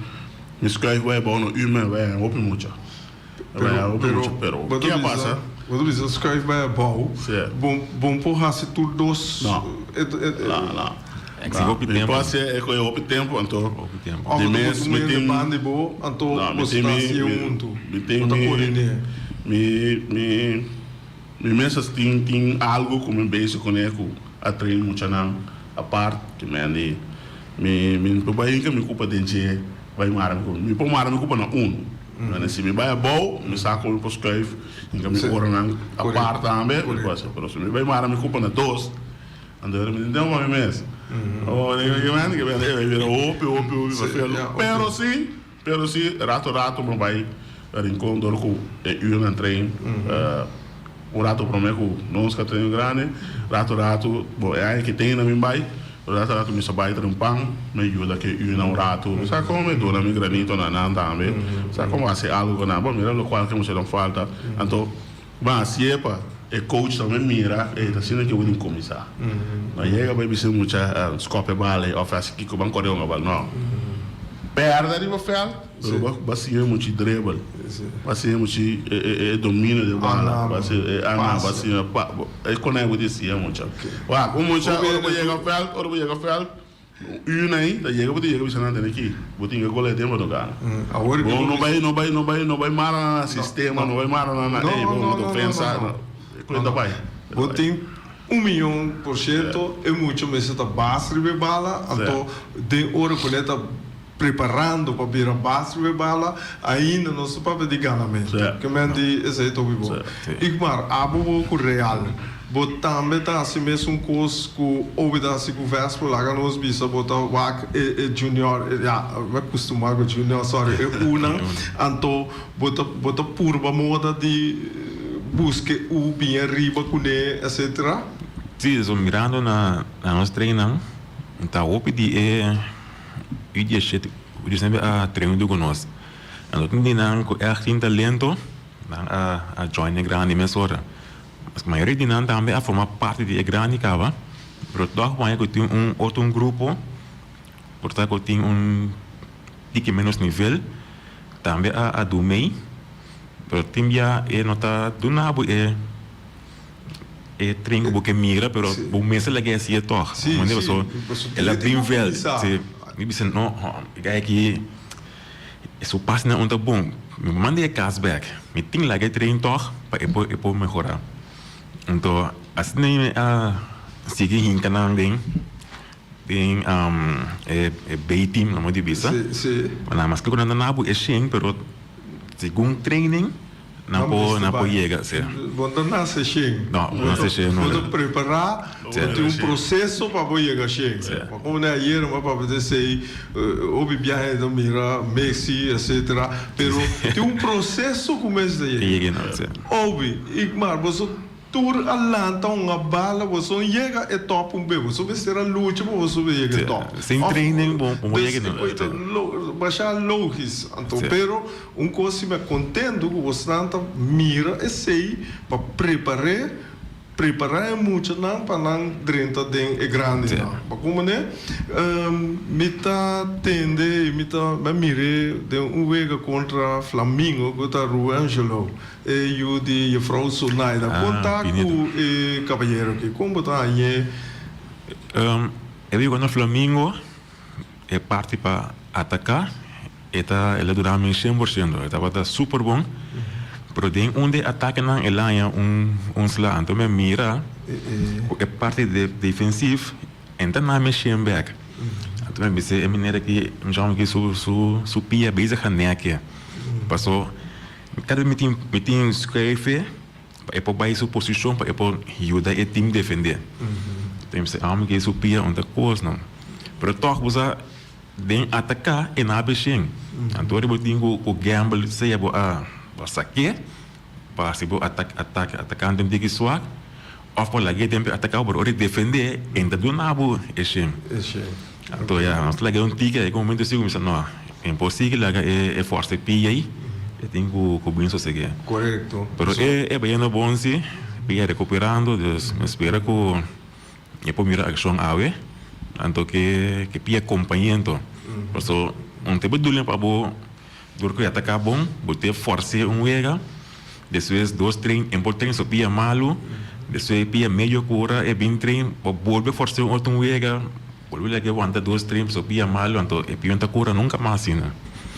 mi skuif bai abou no yu me bai hopi mucha bai hopi mucha pero Bo ke ta a bisa pasa bo ta bisa skuif bai abou Si. bon bon por hasi tur dos No e e no no Exi hopi mi tempo. por hasi e koe hopi tempo anto Hopi tempo. Of di bo ta mes put un mi hende tin banda di bo anto no mi bo tin sta mi hasié mi huntu mi tin bo ta mi koordiné. mi mi Mi mes a tin tin algo ku mi bezig kuné ku a train muchanan apart ki men di mi mi no por bai hinka mi kupa den dje bai mara mi kupa mi por mara mi kupa na unu pero si mi bai abou mi sa ku mi por skuif hinka mi oranan apart tambe mi por hasi pero si mi bai mara mi kupa na dos anto mi tin tempo pa mi mes ki men di bira hopi hopi hopi pero si. Pero si rato rato bo bai Rincon dor cu e uurnan train un rato prome cu nos ca train grandi rato rato bo e aña ki tin na mi bai pero rato rato mi sa bai train pan mi yuda cu e uurnan un rato mi sa como mi duna mi granito na nan tambe sa como haci algo cu nan bo mira locual cu mi falta anto bo haci'e pa e coach tambe mira ey ta asina ki bo tin cuminsa no yega bai bisa mucha scop e bal ey of haci kico ban core hunga bal no perde riba veld pero bo bo siña muchi dribble bo siña muchi e dominio di bala bo siña bo siña e konai bo tin siña mucha wak un mucha ora bo yega veld ora bo yega veld Un uur ahí, ta yega bo ta yega bisa nan tene ki bo tin ke gol den bo no gana. Bo no bai no bai no bai no bai mara na sistema, no bai mara na na ey bo no defensa, e koe ta bai. Bo tin un miyon por ciento e mucha mester ta bas riba e bala, anto den ora ku ne ta preparando pa bira bas riba e bala, ainda nos ta papia di ganamentu. Ke men di esei ta hopi bon. Igmar, abo bo ku Real, bo tambe ta hasi mesun kos ku Obi ta hasi ku Vespo? Laga nos bisa bo ta wak e e junior, ya, mi a kustumá ku junior, sorry, e unan, anto bo ta bo ta purba moda di buska e u bin ariba kuné, etcetera? Sí, so mirando na na nos treinnan, ta hopi di e. U17, U19 a train huntu ku nos. Anto tin di nan ku ègt tin talento, nan a join e grandi mesora. Mayoria di nan tambe a forma parti di e grandi kaba, pero tòg bo haña ku tin un otro un grupo por ta ku tin un tiki ménos nivel tambe a a duna mei, pero tin bia e no ta duna bo e e tren ku bo ke mira, pero bo mester laga e hasié tòg. Manera pasobra el a bin vèlt, si, mi bisa no, e guy aki. E su pasnan un ta bon. Mi manda e kas bek. Mi tin laga e train tog pa e por e por mehora. Anto asina mi a sigui hinka nan den den e e B team lo mi di bisa. Ma nan maske ku nan ta nabu e shen pero segun training Nan por nan por yega, sí. Bo no ta nase shen. No, bo nase shen no. Bo ta prepará, bo tin un proseso pa bo yega shen. Ma komo den ayer mi a papia di esei, hopi biaha hende ta mira Messi etcetera, pero tin un proseso ku mester yega. Obi, Igmar, boso Tur a lanta un a bala boso yega e top un be boso mester a lucha pa boso be yega e top. Sin training bo bo yega no. Pues ta basha logis anto pero un cos si mi a contento cu bosnan ta mira esey pa prepare prepara e muchanan pa nan drenta den e grandinan. Pa como ne mi ta tende y mi ta mi a mire den un wega contra Flamingo cu ta Ruangelo. E yu di Juffrouw Sonaida. Kon ta ku e kabayero aki? Kon bo ta hañ'é? E biba na Flamingo, e parti pa ataká e ta el a dura mi shen por shento. E tabata super bon, pero den un di e atakenan el a haña un un sla. Anto mi a mira ku e parti defensief e no ta na mi shen bèk. Anto mi a bisa e meneer aki, mi shòm aki su su su pia bezig a nèk'e. Paso. Kada mi tin mi tin skrefe pa e por bai su posishon pa e por yuda e tim defendé. Ta mi bisa amo ke su pia un ta kos no. Pero tòg bo sa den ataká e no a bish'en. Anto ora bo tin ku ku gamble sea bo a bo a sak'é pa hasi bo atak atak atakante un tiki swak òf bo lag'é den pa e ataká bo pero ora e defendé e no ta duna bo e shen. Anto ya nos ta laga un tiki ei ku momento si kuminsá no imposible laga e forsa e pia ei e tin ku ku bin soseg'é. Korekto. Pero e e bayendo bon si, pia rekuperando dus mi spera ku e por mira akshon awe anto ke ke pia kompañ'é anto. Paso un ta bedoeling pa bo dor ku e ataká bon bo ta fors'é un wega despues dos tren e por tren su pia malu despues e pia medio kura e bin tren bo bolbe fors'é un otro wega. Bolbe laga e wanta dos tren pasobra pia malu anto e pion ta kura nunka mas asina.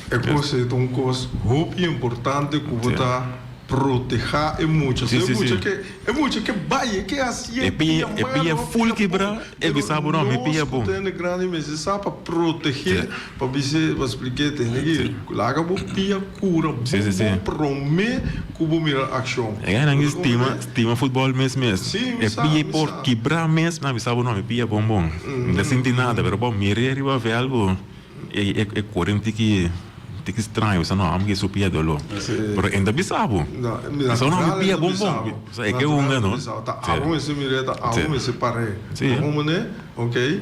E kos ei ta un kos hopi importante ku bo ta protehá e mucha. So e mucha ke e mucha ke bai e ke hasi e pia malu e pia full kibra e bisa bo no mi pia bon. Pero nos ku ta hende grandi mester sa pa protehé pa bis'é pa splik'é tene ki laga bo pia kura bon bon promé ku bo mira akshon. E gainan ki stima stima futbòl mes mes. E pia por kibrá mes nan bisa bo no mi pia bon bon. Mi ta sinti nada pero bo mir'é riba vèlt bo e e kore un tiki tiki straño bisa no amo ke su pia doló. Pero e no ta bisa bo. Bisa bo no mi pia bon bon. E ke hunga no. Ta abo mester mir'é ta abo mester par'é. Oké.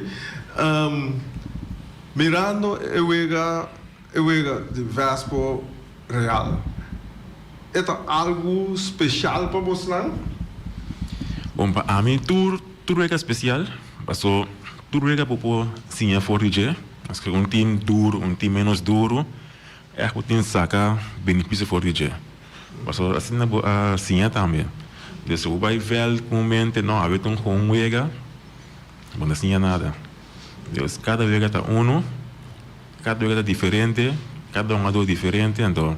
Mirando e wega. E wega di Vespo Real e ta algu special pa bosnan? Bon, pa ami tur tur wega special, paso tur wega bo por siña for di dje, maske un team duro, un team menos duro, ègt bo tin saka beneficio for di dje, paso asina bo a siña tambe. Dus si bo bai vèlt ku un mente no awe ta un gewoon wega, bo no ta siña nada. Dus kada wega ta uno. Kada wega ta diferente, kada hungador diferente, anto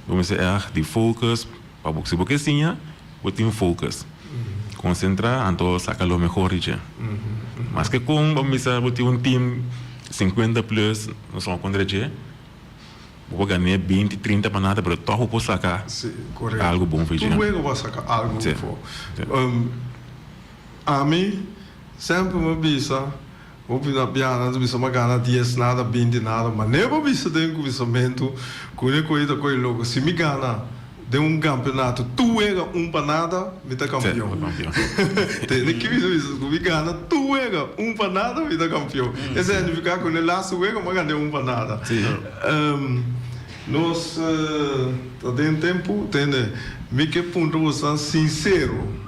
bo mester ègt di focus pa bo si bo ke siña bo tin focus, konsentrá anto saka lo mehor di dje. Maske kon bo bisa bo tin un team sinkuenta plus nos a kontra dje, bo por gan'é binti trinta pa nada pero tòg bo por saka algu bon for dje. Tur wega bo a saka algu for. Ami semper mi a bisa. Hopi na biaha nan ta bisa ma gana dies nada, binti nada, ma ne bo bisa den kuminsamentu ku ne koe ta koe loko. Si mi gana. den un campeonato tur wega un pa nada, mi ta campeon. Tende ki mi ta bisa? Ku mi gana tur wega un pa nada, mi ta campeon. Esei a nifiká ku n'e laatste wega mi a gana un pa nada. Nos ta den tempu, tende, mi ke puntra boso sinsero.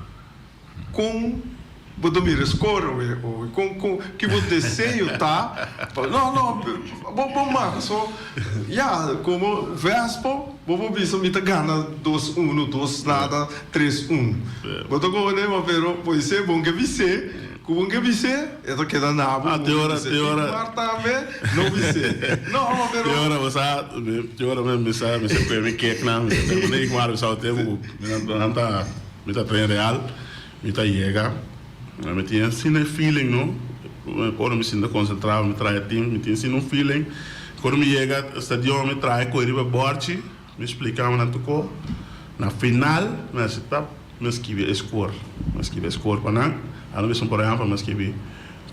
Kon bo ta mira e score awe oe? Kon kon ki bo deseo ta pa no no bo bo maka so ya komo Vespo bo por bisa mi ta gana dos uno dos nada tres un bo ta komo ma pero poise bon ke bis'é ku bon ke bis'é e ta keda na bo Ah te ora te ora Mar tambe no bis'é no ma pero Te ora bo sa te ora mi sa mi sa kue mi keknan mi sa mi sa mi sa tempo ku nan ta. Mi ta train real, mi ta yega, mi tin asina e feeling no, ora mi sinta concentra mi traha e team, mi tin asina un feeling, ora mi yega stadion mi traha e koe riba e borchi, mi splica nan tuko, na final mi hasi tap, mi a skibi e score, mi a skibi e score pa nan, a no bisa por ehempel mi a skibi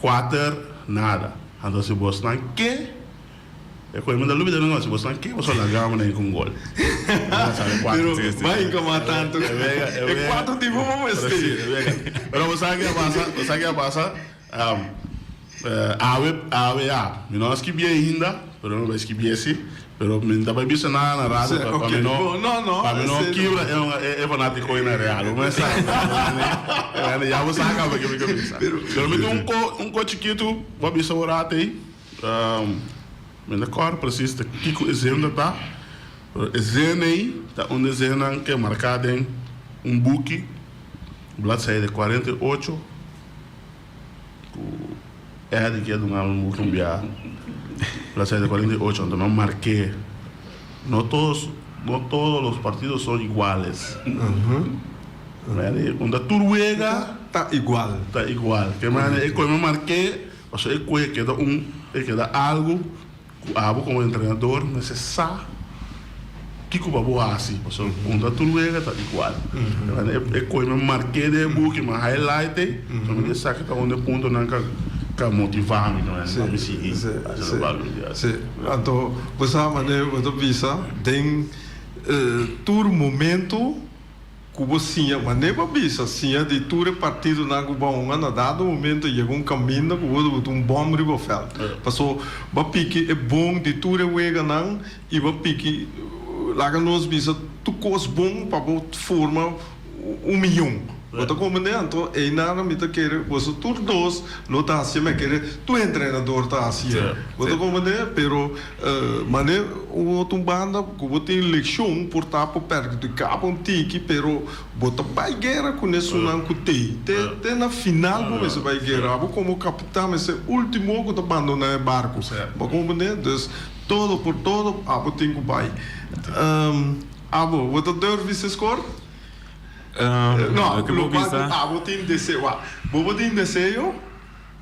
kuater nada, anto si bosnan ke. E koe mi ta lubida no si boso nan ke boso laga mi na ku un gol. Pero bai koma tantu e kuatro tipo bo mester. Pero bo sa ke a pasa, bo sa ke a pasa awe awe ya mi no a skibi ainda pero mi bai skibi esi pero mi no ta bai bisa nada na radio pa mi no pa mi no kibra e fanatiko na real bo mester sa ya bo sa kaba ke mi ke bisa pero mi tin un ko chikitu bo a bisa un rato ei. Mi no kòrda presis ta kiko e zenda ta, pero e zenda ei ta un di e zendanan ke marká den un buki, bladzijde 48, ku Eddie ke a duna mi un buki un bia, bladzijde 48, anto mi a mark'é, no todos, no todos los partidos son iguales. Unda tur wega ta igual. Ta igual. Ke manera e koe mi a mark'é. Pasobra e koe keda un, e keda algu ku abo komo entrenador mester sa kiko pa bo hasi, pasobra kontra tur wega ta igual. E koe mi mark'é den e buki, mi highlight e, so mi esaki ta un di e puntonan ka ka motivá mi pa mi sigui hasi lokual mi di hasi. Si, anto bo sa manera bo ta bisa den tur momento. Ku bo siña, manera bo a bisa, siña di tur e partidonan ku bo a hunga, na dado momento yega un kaminda ku bo ta bota un bòm riba vèlt. Paso bo a piki e bon di tur e weganan i bo a piki, laga nos bisa, tur kos bon pa bo forma un miyon. Bo ta komprendé? Anto einan mi ta kere boso tur dos lo ta hasié, mi a kere tur entrenador ta hasié. Bo ta komprendé? Pero Mane un otro banda ku bo tin lekshon por ta por perhudiká bo un tiki pero bo ta bai guera ku esunnan ku tei te te na final bo mester bai guera abo komo kapitan mester ultimo ku ta bandoná e barko bo a komprendé dus todo por todo abo tin ku bai abo bo ta durf bisa skor no lokual ku abo tin deseo bo bo tin deseo.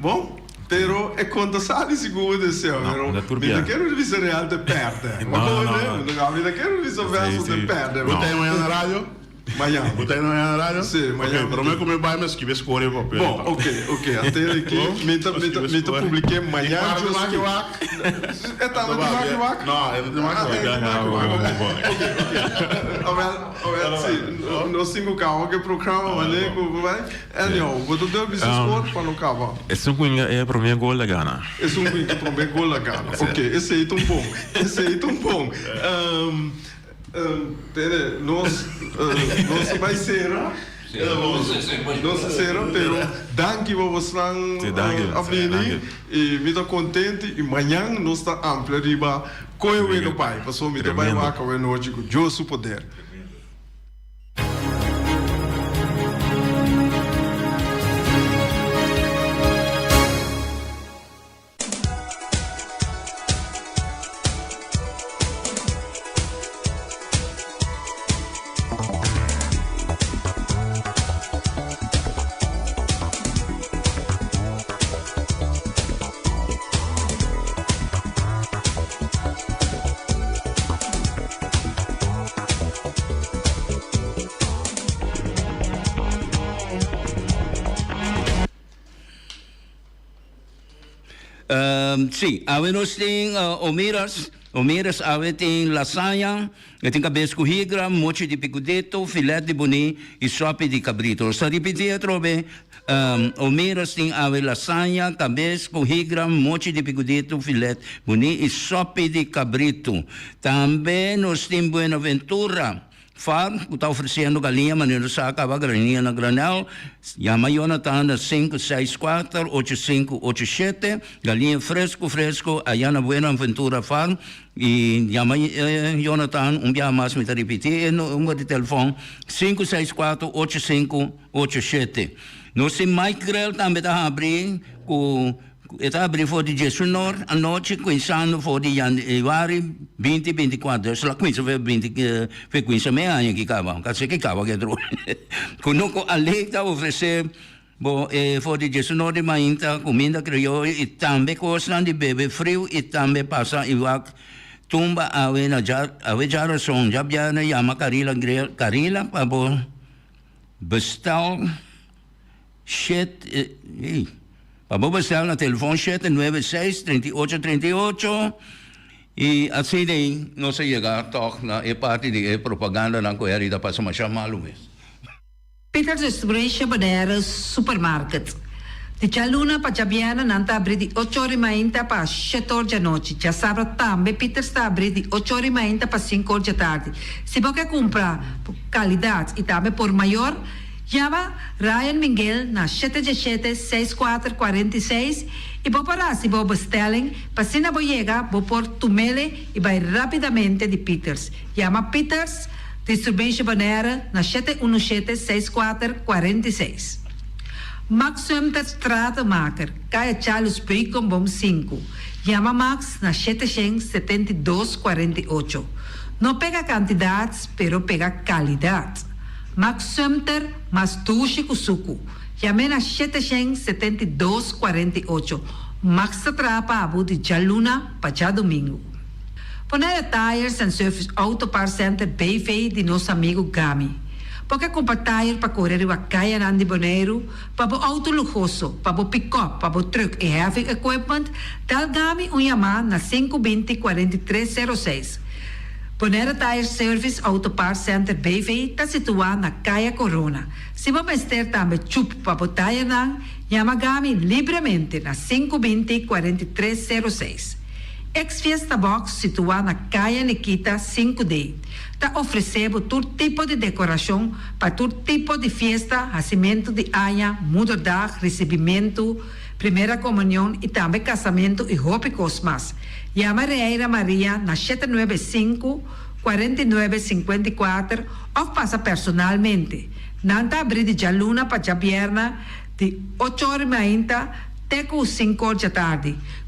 Bon, pero e konta sa di sigur deseo, No, pero no tur mi ta bia. kere bisa Real te perde. No, no, no, no. Mi ta kere bisa Sí, Verso te sí. perde. Bo ta mañana na radio? Mañana. Bo ta mañana na radio? Sí, mañana. Ok, prome ku mi bai mi a skibi e score pa papel. Bon, ok, ok. Ante aki mi ta, mi ta, mi ta publike mañana. E para di wak wak. E tanda di wak wak? No, e no di wak wak. Ah, e di wak wak. Ok, ok. Awel, awel, si. Nos tin ku kaba ku e programa, manera ku bo bai. Anyhow, bo ta dor bisa score pa no caba. Esun cu inga e prome gol a gana. Esun cu inga prome gol a gana. Ok, esey ta un bon. Esey ta un bon. Tene, nos, nos ta bay cera. Nos ta cera, pero danki pa bosnan a bini. Y mi ta contento y mañan nos ta amplia riba con e wega bay. Pasobra mi ta bay wak awenochi cu Dios su poder. Sí, awe nos tin Omiras. Omiras awe tin lasaña, e tin kabes ku higra, mochi di pikudito, filet di buni i sòpi di kabrito. Nos ta ripití atrobe, Omiras tin awe lasaña, kabes ku higra, mochi di pikudito, filet buni i sòpi di kabrito. Tambe nos tin Buenaventura. Farm ku ta ofresiendo galiña manera sa kaba grania na granel, yama Jonathan na 564 8587, galiña fresku fresku aya na Buenaventura Farm i yama Jonathan un biaha mas mi ta ripiti e number di telefon 564 8587. Nos tin Mike Grill tambe ta habri ku. E ta abri for di diesunor anochi kuinsando for di januari binti binti kuater. Esei la kuinsa for binti for kuinsa mei aña ki kaba. Kasi ki kaba ke tru. Kunuku Alei ta ofresé bo e for di diesunor di mainta kuminda krioyo i tambe kosnan di bebe friu i tambe pasa i wak tumba awe na dja awe djarason djabièrnè yama Carila Grill Carila pa bo bestel Shete, ey, pa bo bestel na telefon shete nuebe seis 38 38 y asina ey nos a yega tog na e parti di e propagandanan cu Harry ta pasa masha malu mes. Peter Distribution Bonaire Supermarket. Di djaluna pa djabièrnè nan ta abrí di ocho or di mainta pa shete or djanochi. Djasabra tambe Peters ta abrí di ocho or di mainta pa sinku or djatardi. Si bo ke kumpra kalidat i tambe por mayor, Yama Ryan Minguel na shete djeshete seis kuater 46 i bo por hasi bo bestelling pa asina bo yega bo por tumele i bai rapidamente di Peters. Yama Peters Distribution Bonaire na shete unu shete seis kuater 46. Max Sumter Stratenmaker, Kaya Charles Beukenboom sinku. Yama Max na shete shen 72 48. No pega kantidat pero pega kalidat. Max Sumter mas dushi ku suku. Yam'é na 772 48. Max ta traha pa bo di djaluna pa djadumingu. Bonaire Tires and Service Auto Parts Center BV di nos amigu Gami. Bo ke kumpra tire pa kore riba kayanan di Boneiru, pa bo outo luhoso, pa bo pikòp, pa bo trùk i heavy equipment, dal Gami un yamá na 5 20 43 06. Bonaire Tire Service Auto Parts Center BV ta situá na Kaya Corona. Si bo mester tambe chup pa bo tayernan, yama Gami libremente na sinku 20 43 06. Ex Fiesta Box situá na Kaya Nikita sinku D ta ofresé bo tur tipo di dekorashon pa tur tipo di fiesta, hasimentu di aña, moederdag, risibimentu, primera komunion i tambe kasamentu i hopi kos mas. Yama Reira Maria na shete nuebe sinku, 49 54 òf pasa personalmente. Nan ta abrí di djaluna pa djabièrnè di ocho or mainta te ku sinku or djatardi.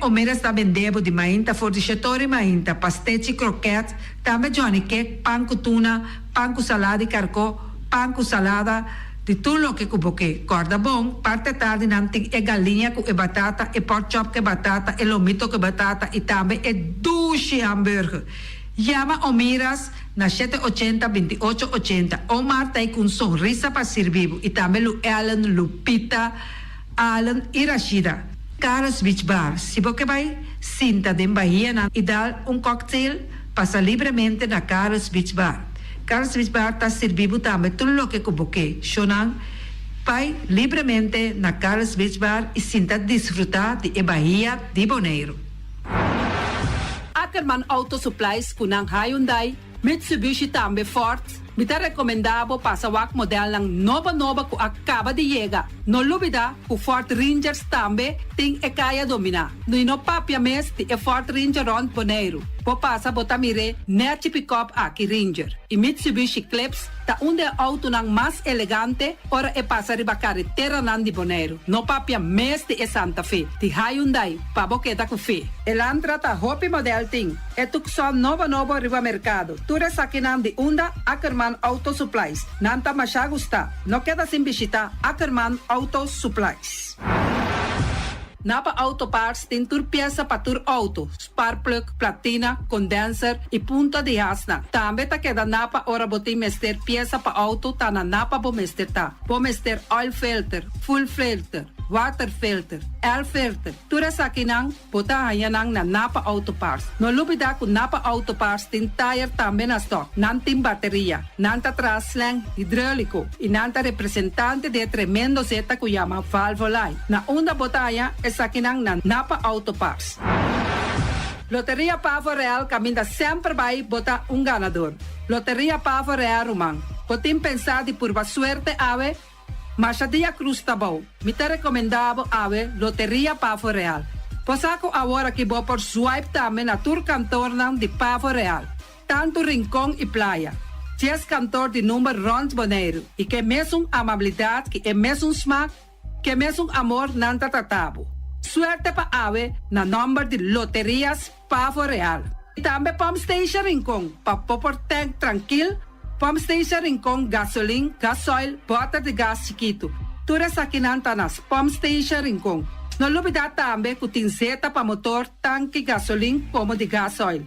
Omeras ta bendé bo di mainta for di shete or mainta, pastechi, krokèt, tambe johnny cake, pan ku tuna, pan ku salada di karkó, pan ku salada, Di tur loke ku bo ke. Kòrda bon, parti atardi nan tin e galiña ku e batata, e porkchop ku e batata, e lomito ku e batata i tambe e dushi hamburger. Yama Omiras na shete ochenta, 28 ochenta. Omar ta ei ku un sonrisa pa sirbi bo i tambe Lu Ellen, Lupita, Allen i Rashida. Carlos Beach Bar, Si bo ke bai sinta den bahianan i dal un cocktail, pasa libremente na Carlos Beach Bar. Carlos Beach Bar ta sirbi bo tambe tur loke ku bo ke. Shownan, bai libremente na Carlos Beach Bar i sinta disfrutá di e bahia di Boneiru. Ackerman Auto Supplies ku nan Hyundai, Mitsubishi tambe Ford, mi ta rekomendá bo pasa wak modelnan nobo nobo ku a kaba di yega. No lubidá ku Ford Rangers tambe tin e kaya dominá. I no papia mes di e Ford Ranger rònt Boneiru. Bo pasa bo ta mir'é nèchi pikòp aki Ranger. I Mitsubishi Eclipse ta un di e outonan mas elegante ora e pasa riba kareteranan di Boneiru. No papia mes di e Santa Fe di Hyundai pa bo keda ku fe. Elantra ta hopi modèl tin. E Tucson nobo nobo riba merkado. Tur esakinan di unda Ackerman Auto Supplies. Nan ta masha gusta. No keda sin bishita Ackerman Auto Supplies. Napa Auto Parts tin tur piesa pa tur auto, sparkplug, platina, condenser y punta di hasnan. Tambe ta keda Napa ora bo tin mester piesa pa auto ta na Napa bo mester ta. Bo mester oil filter, fuel filter. Water filter, Air filter, tur esakinan bo ta haña nan na Napa Auto Parts. No lubida ku Napa Auto Parts tin tayer tambe na stock. Nan tin bateria, nan ta traha slang hidroliko i nan ta representante di e tremendo zeta ku yama Valvoline. Na unda bo ta haña esakinan na Napa Auto Parts. Loteria Pavo Real kaminda semper bai bo ta un ganador. Loteria Pavo Real ruman, bo tin pensá di purba suerte awe? Masha dia cruz ta bou. Mi ta recomenda bo awe Loteria Pavo Real. Bo sa cu awor aki bo por swipe tambe na tur kantornan di Pavo Real, tanto Rincon y Playa. Dies kantor di number rond Boneiru y ke mesun amabilidad ki e mesun smaak, ke mesun amor nan ta trata bo. Suerte pa awe na nomber di Loterias Pavo Real. Y tambe Pump Station Rincon pa bo por tank trankil, Pump Station Rincon gasolin, gasoil, boter di gas chikitu. Tur esakinan ta na Pump Station Rincon. No lubida tambe cu tin zeta pa motor, tanki gasolin como di gasoil.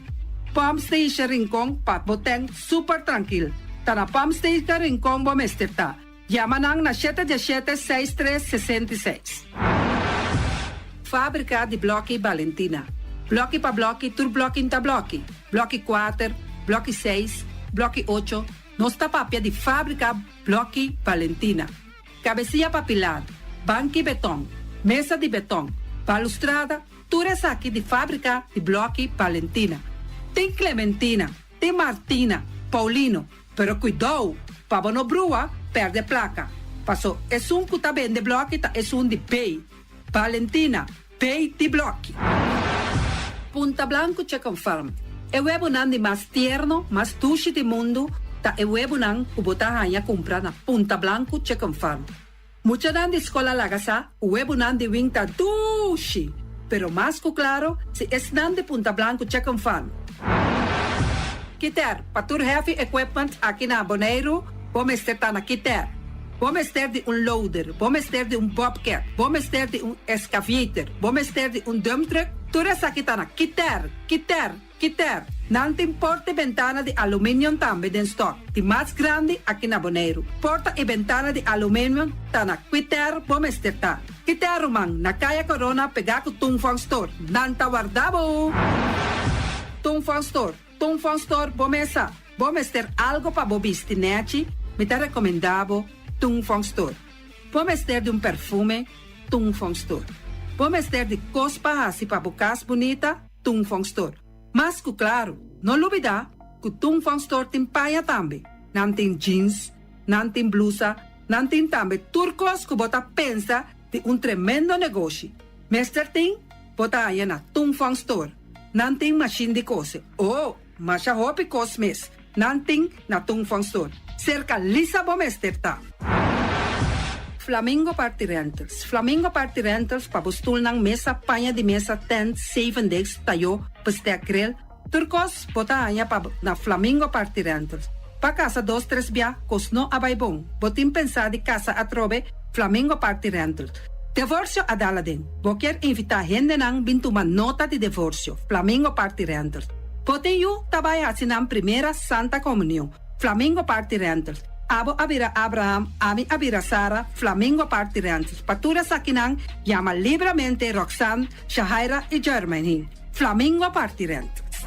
Pump Station Rincon pa bo tank super trankil. Ta na Pump Station Rincon bo mester ta. Yama nan na shete diesshete seis tres 66. Fábrika di blòki Balentina. Blòki pa blòki tur blòki n'ta blòki. Blòki kuater, blòki seis, blòki ocho, nos ta papia di fábrika blòki Balentina. Kabesia pa pilar, banki betòn, mesa di betòn, balustrada, tur esaki di fábrika di blòki Balentina. Tin Clementina, tin Martina, Paulino, Pero kuidou, pa bo no brua, pèrdè plaka. Paso esun ku ta bende blòki ta esun di B. Valentina, B di blòki. Punta Blanco Chicken Farm, E webonan di mas tierno, mas dushi di mundu ta e webonan ku bo ta haña kumpra na Punta Blanco Chicken Farm. Muchanan di skol a laga sa ku webonan di wing ta dushi, pero mas ku klaro si esnan di Punta Blanco Chicken Farm. Kiter, pa tur heavy equipment aki na Boneiru, bo mester ta na Kiter. Bo mester di un loader, bo mester di un bobcat, bo mester di un excavator, bo mester di un dump truck, tur esaki ta na Kiter, Kiter, Kiter, nan tin porta i bentana di aluminium tambe den stock, di mas grandi aki na Boneiru. Porta i bentana di aluminium ta na Kiter bo mester ta. Kiter ruman, na Kaya Corona pegá ku Tung Fong Store. Nan ta warda bo! Tung Fong Store, Tung Fong Store bo mesa. Bo mester algo pa bo bisti nechi, mi ta rekomendá bo Tung Fong Store. Bo mester di un perfume, Tung Fong Store. Bo mester di kos pa hasi pa bo kas bunita, Tung Fong Store. Mas ku klaru, no lubidá ku Tung Fong Store tin paña tambe. Nan tin jeans, nan tin blusa, nan tin tambe tur kos ku bo ta pensa di un tremendo negoshi. Mester tin, bo ta haña na Tung Fong Store. Nan tin mashin di kose. Oh, masha hopi kos mes nan tin na Tung Fong Store. Serka Lisa bo mester ta. Flamingo Party Rentals Flamingo Party Rentals pa bo stulnan, mesa, paña di mesa, tent, zevendegs, tayó, bestek, grill, tur kos bo ta haña pa na Flamingo Party Rentals. Pa kasa dos tres bia kos no a bai bon, bo tin pensá di kasa atrobe? Flamingo Party Rentals. Devorsio a dal aden. Bo kier invitá hendenan bin tuma nota di devorsio? Flamingo Party Rentals. Bo tin yu ta bai hasi nan primera Santa Komunion? Flamingo Party Rentals. Abo a bira Abraham, ami a bira Sara, Flamingo Party Rentals. Pa tur esakinan, yama libramente Roxanne, Shahaira y Jermaine. Flamingo Party Rentals.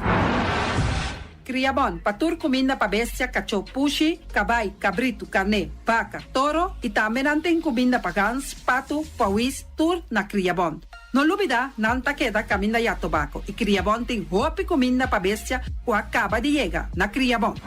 Kriabon, pa tur kuminda pa bestia, kachó, pushi, kabai, kabritu, karné, baka, toro y tambe nan tin kuminda pa gans, patu, pawis, tur na Kriabon. No lubida, nan ta keda kaminda ya tobako i Kriabon tin hopi kuminda pa bestia ku a kaba di yega na Kriabon.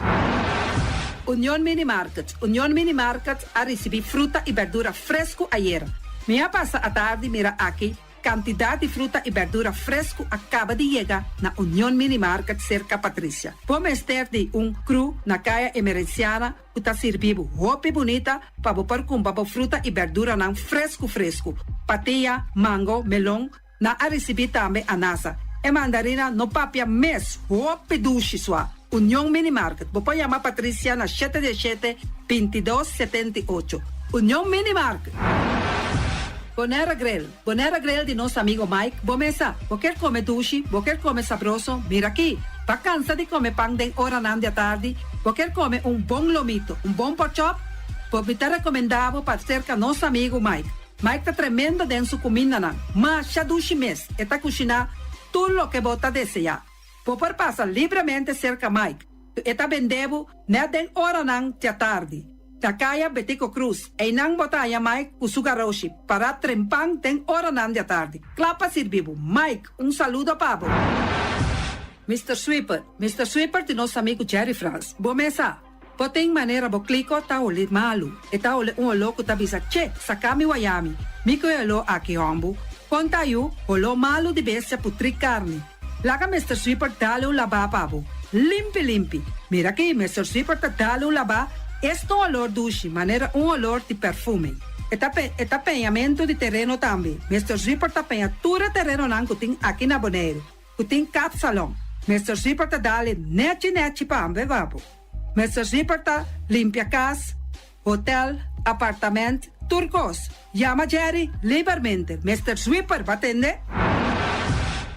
Union Mini Market Union Mini Market a risibí fruta i berdura fresku ayera. Mi a pasa atardi mira aki kantidat di fruta i berdura fresku a kaba di yega na Union Mini Market serka Patricia. Bo mester di un kru na Kaya Emerenciana ku ta sirbi bo hopi bunita pa bo por kumpra bo fruta i berduranan fresku fresku. Patia, mango, melon, nan a risibí tambe anasa. E mandarina no papia mes, hopi dushi sua. Union Mini Market, bo por yama Patricia na shete diesshete, 22, 78. Union Mini Market! Bonera Grill, Bonera Grill di nos amigo Mike, bo mesa, bo kier come dushi, bo kier come sabroso, mira aki! Ba cansa di come pan den oranan di atardi, bo kier come un bon lomito, un bon pork chop? Bo mi ta recomenda bo pa cerca nos amigo Mike. Mike ta tremendo den su kumindanan. Masha dushi mes, e ta kushiná tur loke bo ta deseá. Bo por pasa libremente serka Mike, ku e ta bende bo nèt den oranan djatardi. Na kaya Betico Cruz, einan bo ta haña Mike ku su garoshi pará trempan den oranan djatardi, kla pa sirbi bo. Mike, un saludo pa bo! Mister Sweeper, Mister Sweeper di nos amigu Jerry Frans. Bo mes sa. Bo tin manera bo kliko ta holi malu. E ta holi un oló ku ta bisa, Che, saka mi wayami. Mi ku e oló aki hòmbu. Kon ta yu, holó malu di bestia putrí karni. Laga Mister Sweeper dal un labá pa bo. Limpi limpi. Mira aki, Mister Sweeper ta dal un labá, esta un olor dushi, manera un olor di perfume. E ta e ta peñamentu di tereno tambe. Mister Sweeper ta peña tur e terenonan ku tin aki na Boneiru. Ku tin kapsalon. Mister Zipper ta dale nechi nechi pa hambe babo. Mister Zipper ta limpia kas, hotel, apartament, tur kos. Yama Jerry libermente. Mister Zwipper ba tende?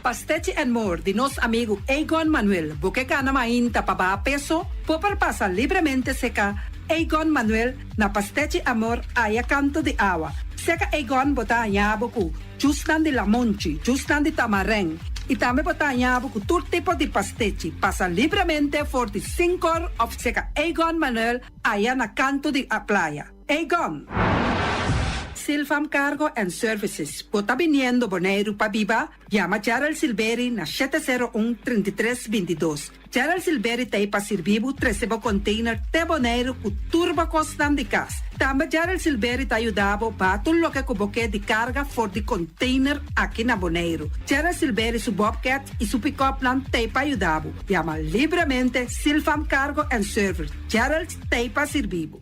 Pastechi and More di nos amigu Egon Manuel. Bo ke gana mainta pa baha peso? Bo por pasa libremente seka Egon Manuel na Pastechi Amor aya kanto di awa. Seka Egon bo ta haña bo ku. Jusnan di lamonchi, jusnan di tamarèn i tambe bo ta haña bo ku tur tipo di pastechi. Pasa libremente for di Sinkor òf seka Egon Manuel aya na kantu di a playa. Egon! Silfam Cargo and Services, bo ta biniendo Boneiru pa biba? Yama Gerald Silberi na 701 33 22. Gerald Silberi ta ei pa sirbi bo trese bo container te Boneiru ku tur bo kosnan di kas. Tambe Gerald Silberi ta yuda bo baha tur loke ku bo ke di karga for di container aki na Boneiru. Gerald Silberi su bobcat i su pick-upnan ta ei pa yuda bo. Yama libremente Silfam Cargo and Service. Gerald ta ei pa sirbi bo.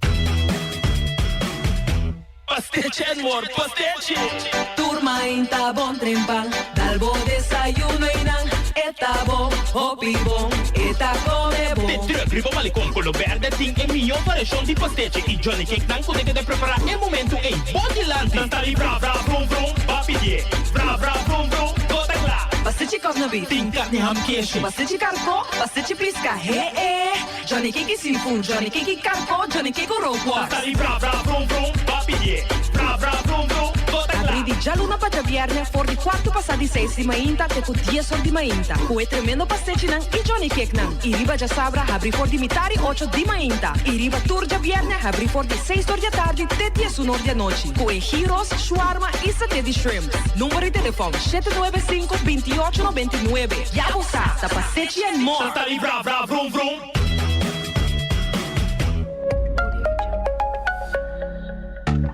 Pastechi and more, pastechi! Tur mainta bon trempan, dal bo desayuno y nan e ta bon, hopi bon, e ta come bon. De truck riba Malecon Colo Berde tin e mihó variashon di pastechi y Johnny Cake nan ku ta keda prepará e momentu ei bo dilanti. Nan ta di bra bra vrum vrum, ba pidié. Bra bra vrum vrum, bo ta kla. Pastechi kòsna beef. Tin karni ham keshi. Pastechi karkó, pastechi piska, he e. Johnny Cake y seafood, Johnny Cake y carco, Johnny Cake cu rookworst. Ta sali bra bra vrum vrum, ba pidié. Bra bra vrum vrum, bo ta kla. Abrí di djaluna pa djabièrnè for di kuartu pasá di seis di mainta te ku dies or di mainta ku e tremendo pastechinan i Johnny Cakenan. I riba djasabra habrí for di mitar i ocho di mainta. I riba tur djabièrnè habrí for di seis or di atardi te diesun or di anochi ku e gyros, shawarma i saté di shrimp. Number di telefòn, 795 28 99. Ya bo sa, ta pastechi and more! Ta sali bra bra vrum vrum.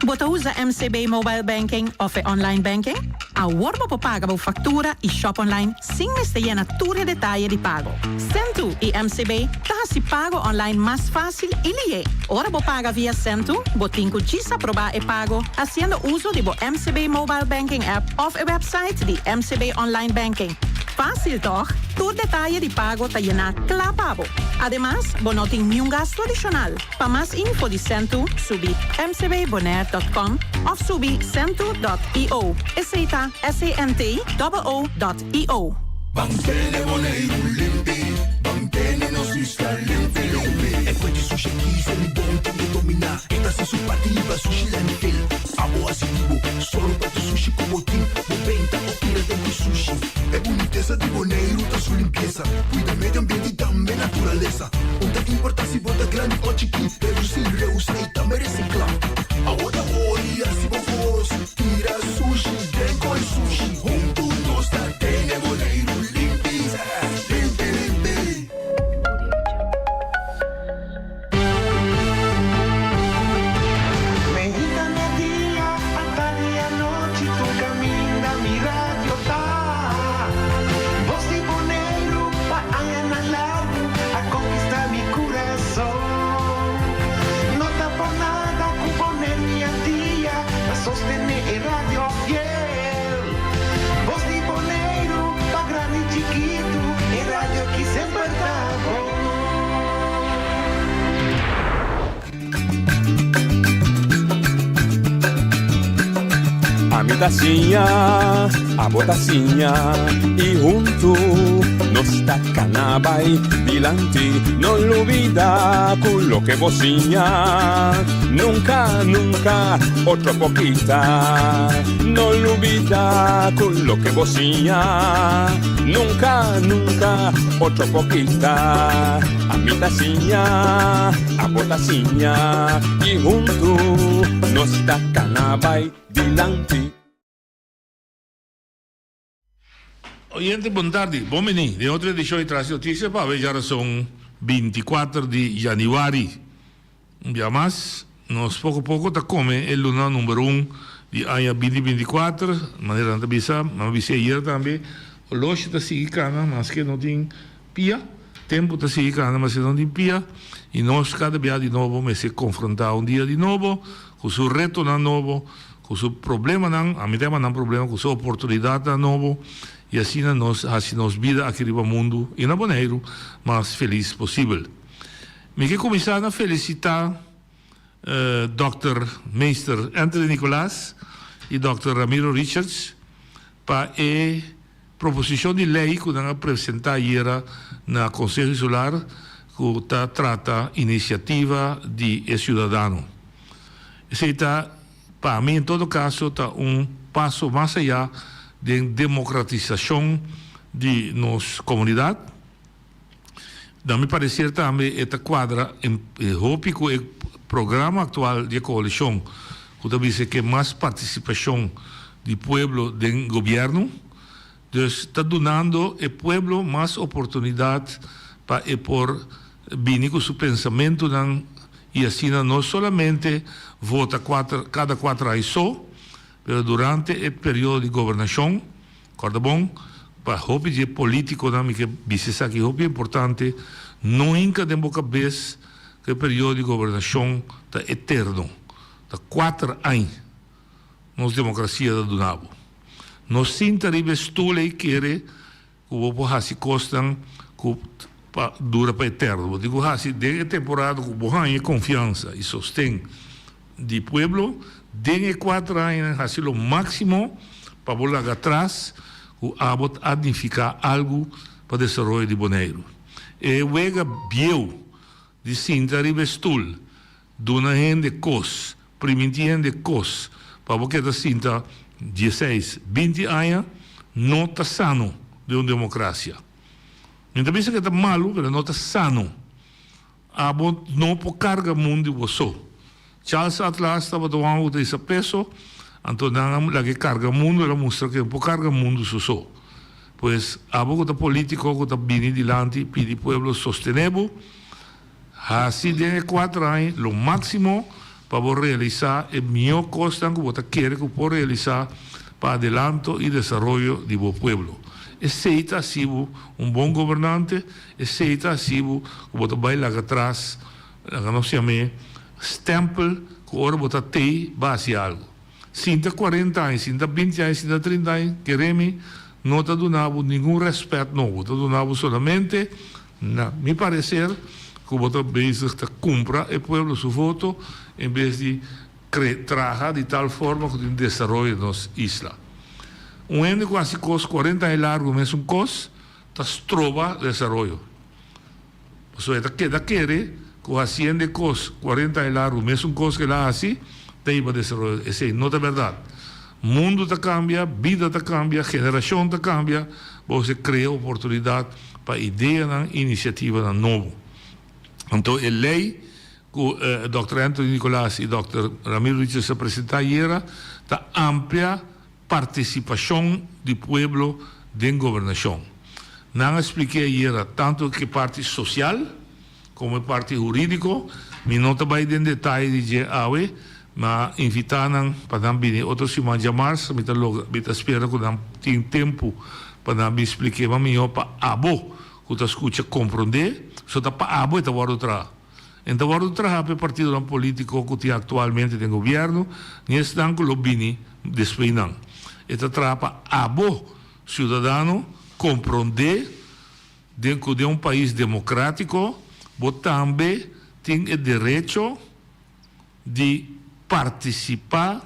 Bo ta usa MCB Mobile Banking of e Online Banking? Awor bo por paga bo factura y shop online sin mester yena tur e detaye di pago. Sentoo y MCB ta haci pago online mas facil y lihe. Ora bo paga via Sentoo, bo tin cu djis aproba e pago haciendo uso di bo MCB Mobile Banking app of e website di MCB Online Banking. Fácil tòg? Tur detaye di pago ta yená kla pa bo. Ademas, bo no tin niun gastu adishonal. Pa mas info di Sentoo, subi mcbbonaire dòt kòm òf subi sentoo dòt io. Esei ta S-E-N-T-O-O dòt io. Ban tene Boneiru limpi, ban tene nos isla limpi limpi. E fuente sushi aki se mi bon tin ke dominá. E ta hasi su parti riba sushi landfill. Abo hasi di bo, solo pa tu sushi ku bo tin. Bo benta o tira den ku sushi. E bunitesa di Boneiru ta su limpiesa. Kuida medio ambiente i tambe naturalesa. Un ta importa si bo ta grandi o chikí. Redusí, reusa i tambe resiklá. Abo ta hori hasi bo kos. Tira sushi den koi sushi. Huntu nos ta tene Boneiru limpi, limpi, limpi. Mehita me dia, atardi i anochi tur kaminda mi radio ta. Bos di Boneiru pa añanan largu a konkistá mi kurason. Ami ta siña, abo ta siña y huntu nos ta cana bay dilanti. No lubida cu loke bo siña nunca, nunca otro por kita. No lubida cu loke bo siña nunca, nunca otro por kita. Ami ta siña, abo ta siña y huntu nos ta cana bay dilanti. Oyente bon tardi, bon bini den otro edicion di Tras di Noticia pa awe djarason 24 di januari. Un bia mas nos poco poco ta come e luna number un di aña binti 24, manera nan ta bisa, nan a bisa ayer tambe, oloshi ta sigui cana maske no tin pia, tempo ta sigui cana maske no tin pia y nos cada bia di nobo mester confronta un dia di nobo cu su retonan nobo, cu su problemanan, ami ta yama nan problema, cu su oportunidadnan nobo, y asina nos haci nos bida aki riba mundu y na Boneiru mas feliz posibel. Mi ke cuminsa na felicita Dòkter Meester Anthony Nicolaas y Dòkter Ramiro Richards pa e proposicion di ley cu nan a presenta ayera na Conseho Insular cu ta trata iniciativa di e ciudadano. Esey ta, pa mi en todo caso, ta un paso mas aya den democratisacion di nos comunidad. Na mi parecer tambe e ta cuadra hopi cu e programa actual di e coalicion cu ta bisa ke mas participacion di pueblo den gobierno. Dus ta dunando e pueblo mas oportunidad pa e por bini cu su pensamentonan y asina no solamente vota cuater cada cuater aña so, pero durante e periodo di gobernacion. Corda bon, pa hopi di e politiconan mi ke bisa esaki hopi importante, no hinca den bo cabes cu e periodo di gobernacion ta eterno, ta cuater aña nos democracia ta duna bo. No sinta riba e stoel ey kere cu bo por haci cosnan cu pa dura pa eterno. Bo tin cu haci den e temporada cu bo haña e confiansa y sosten di pueblo den e cuater añanan haci lo maximo pa bo laga atras cu abo a nifica algo pa desaroyo di Boneiru. E wega bieu di sinta riba e stoel, duna hende cos, priminti hende cos pa bo keda sinta dieseis, binti aña no ta sano den un democracia. Mi ta bisa cu e ta malo pero no ta sano. Abo no por carga mundo di bo so. Charles Atlas tabata un homber cu ta hisa peso, anto nan a laga e carga mundo, el a mustra cu e por carga mundo su so. Pues, abo cu ta politico cu ta bini dilanti pidi pueblo sostene bo, haci den e cuater aña lo maximo pa bo realisa e miho cosnan cu bo ta kere cu por realisa pa adelanto y desaroyo di bo pueblo. Esey ta haci bo un bon gobernante, Esei ta hasi bo ku bo ta bai laga tras, laga nos yam'é stèmpel ku ora bo ta tei bo a hasi algu. Sinta kuarenta aña, sinta binti aña, sinta trinta aña, kere mi no ta duna bo ningun rèspèt nobo, ta duna bo solamente, na mi pareser, ku bo ta bezig ta kumpra e pueblo su voto en bes di kre traha di tal forma ku tin desaroyo nos isla. Un hende ku hasi kos kuarenta aña largu mesun kos, ta stroba desaroyo. Pasobra e ta keda kere ku hasiendo e kos kuarenta aña largu mesun kos ku el a hasi ta hiba desaroyo. Esei no ta bèrdat. Mundu ta kambia, bida ta kambia, generashon ta kambia, bo mester krea oportunidat pa ideanan i inisiativanan nobo. Anto e lei ku dòkter Anthony Nicolaas i dòkter Ramiro Richards a presentá ayera ta amplia partisipashon di pueblo den gobernashon. Nan a splik'é ayera tantu e parti sosial komo e parti hurídiko. Mi no ta bai den detaye di dje awe, mi a invitá nan pa nan bini otro siman djamars. Mi ta logra, mi ta spera ku nan tin tempu pa nan bin splik'é mas mihó pa abo ku ta skucha komprondé. So ta pa abo e ta wòrdu traha. E ta wòrdu traha pa e partidonan polítiko ku tin aktualmente den gobièrnu, ni esnan ku lo bini despues nan. E ta traha pa abo, siudadano, komprondé den ku den un pais demokrátiko bo tambe tin e derecho di partisipá.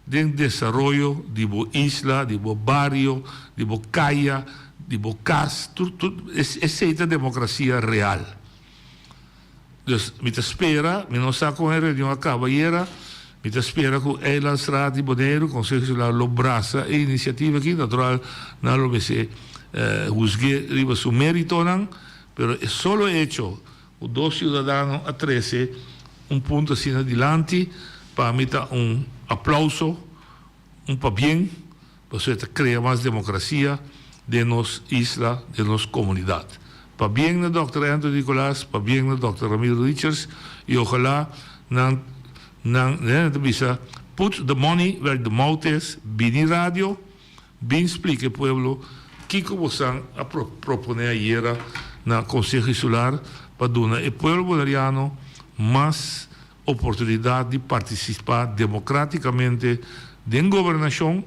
den desaroyo di bo isla, di bo bario, di bo kaya, di bo kas, tur tur esei ta demokrasia real. Dus mi ta spera, mi no sa kon e reunion a kaba ayera, mi ta spera ku Eilandsraad di Boneiru, Konseho Insular lo brasa e inisiativa aki, natural nan lo mester husg'é riba su meritonan, pero e solo echo ku dos siudadano a trese un punto asina dilanti, pa mi ta un aplauso, un pabien, pasobra e ta krea mas demokrasia den nos isla, den nos komunidat. Pabien na dòkter Anthony Nicolaas, pabien na dòkter Ramiro Richards i ojalá nan nan nan ta bisa put the money where the mouth is, bini radio, Bin splika e pueblo kiko bosan a proponé ayera na Konseho Insular pa duna e pueblo boneriano mas oportunidat di partisipá demokratikamente den gobernashon,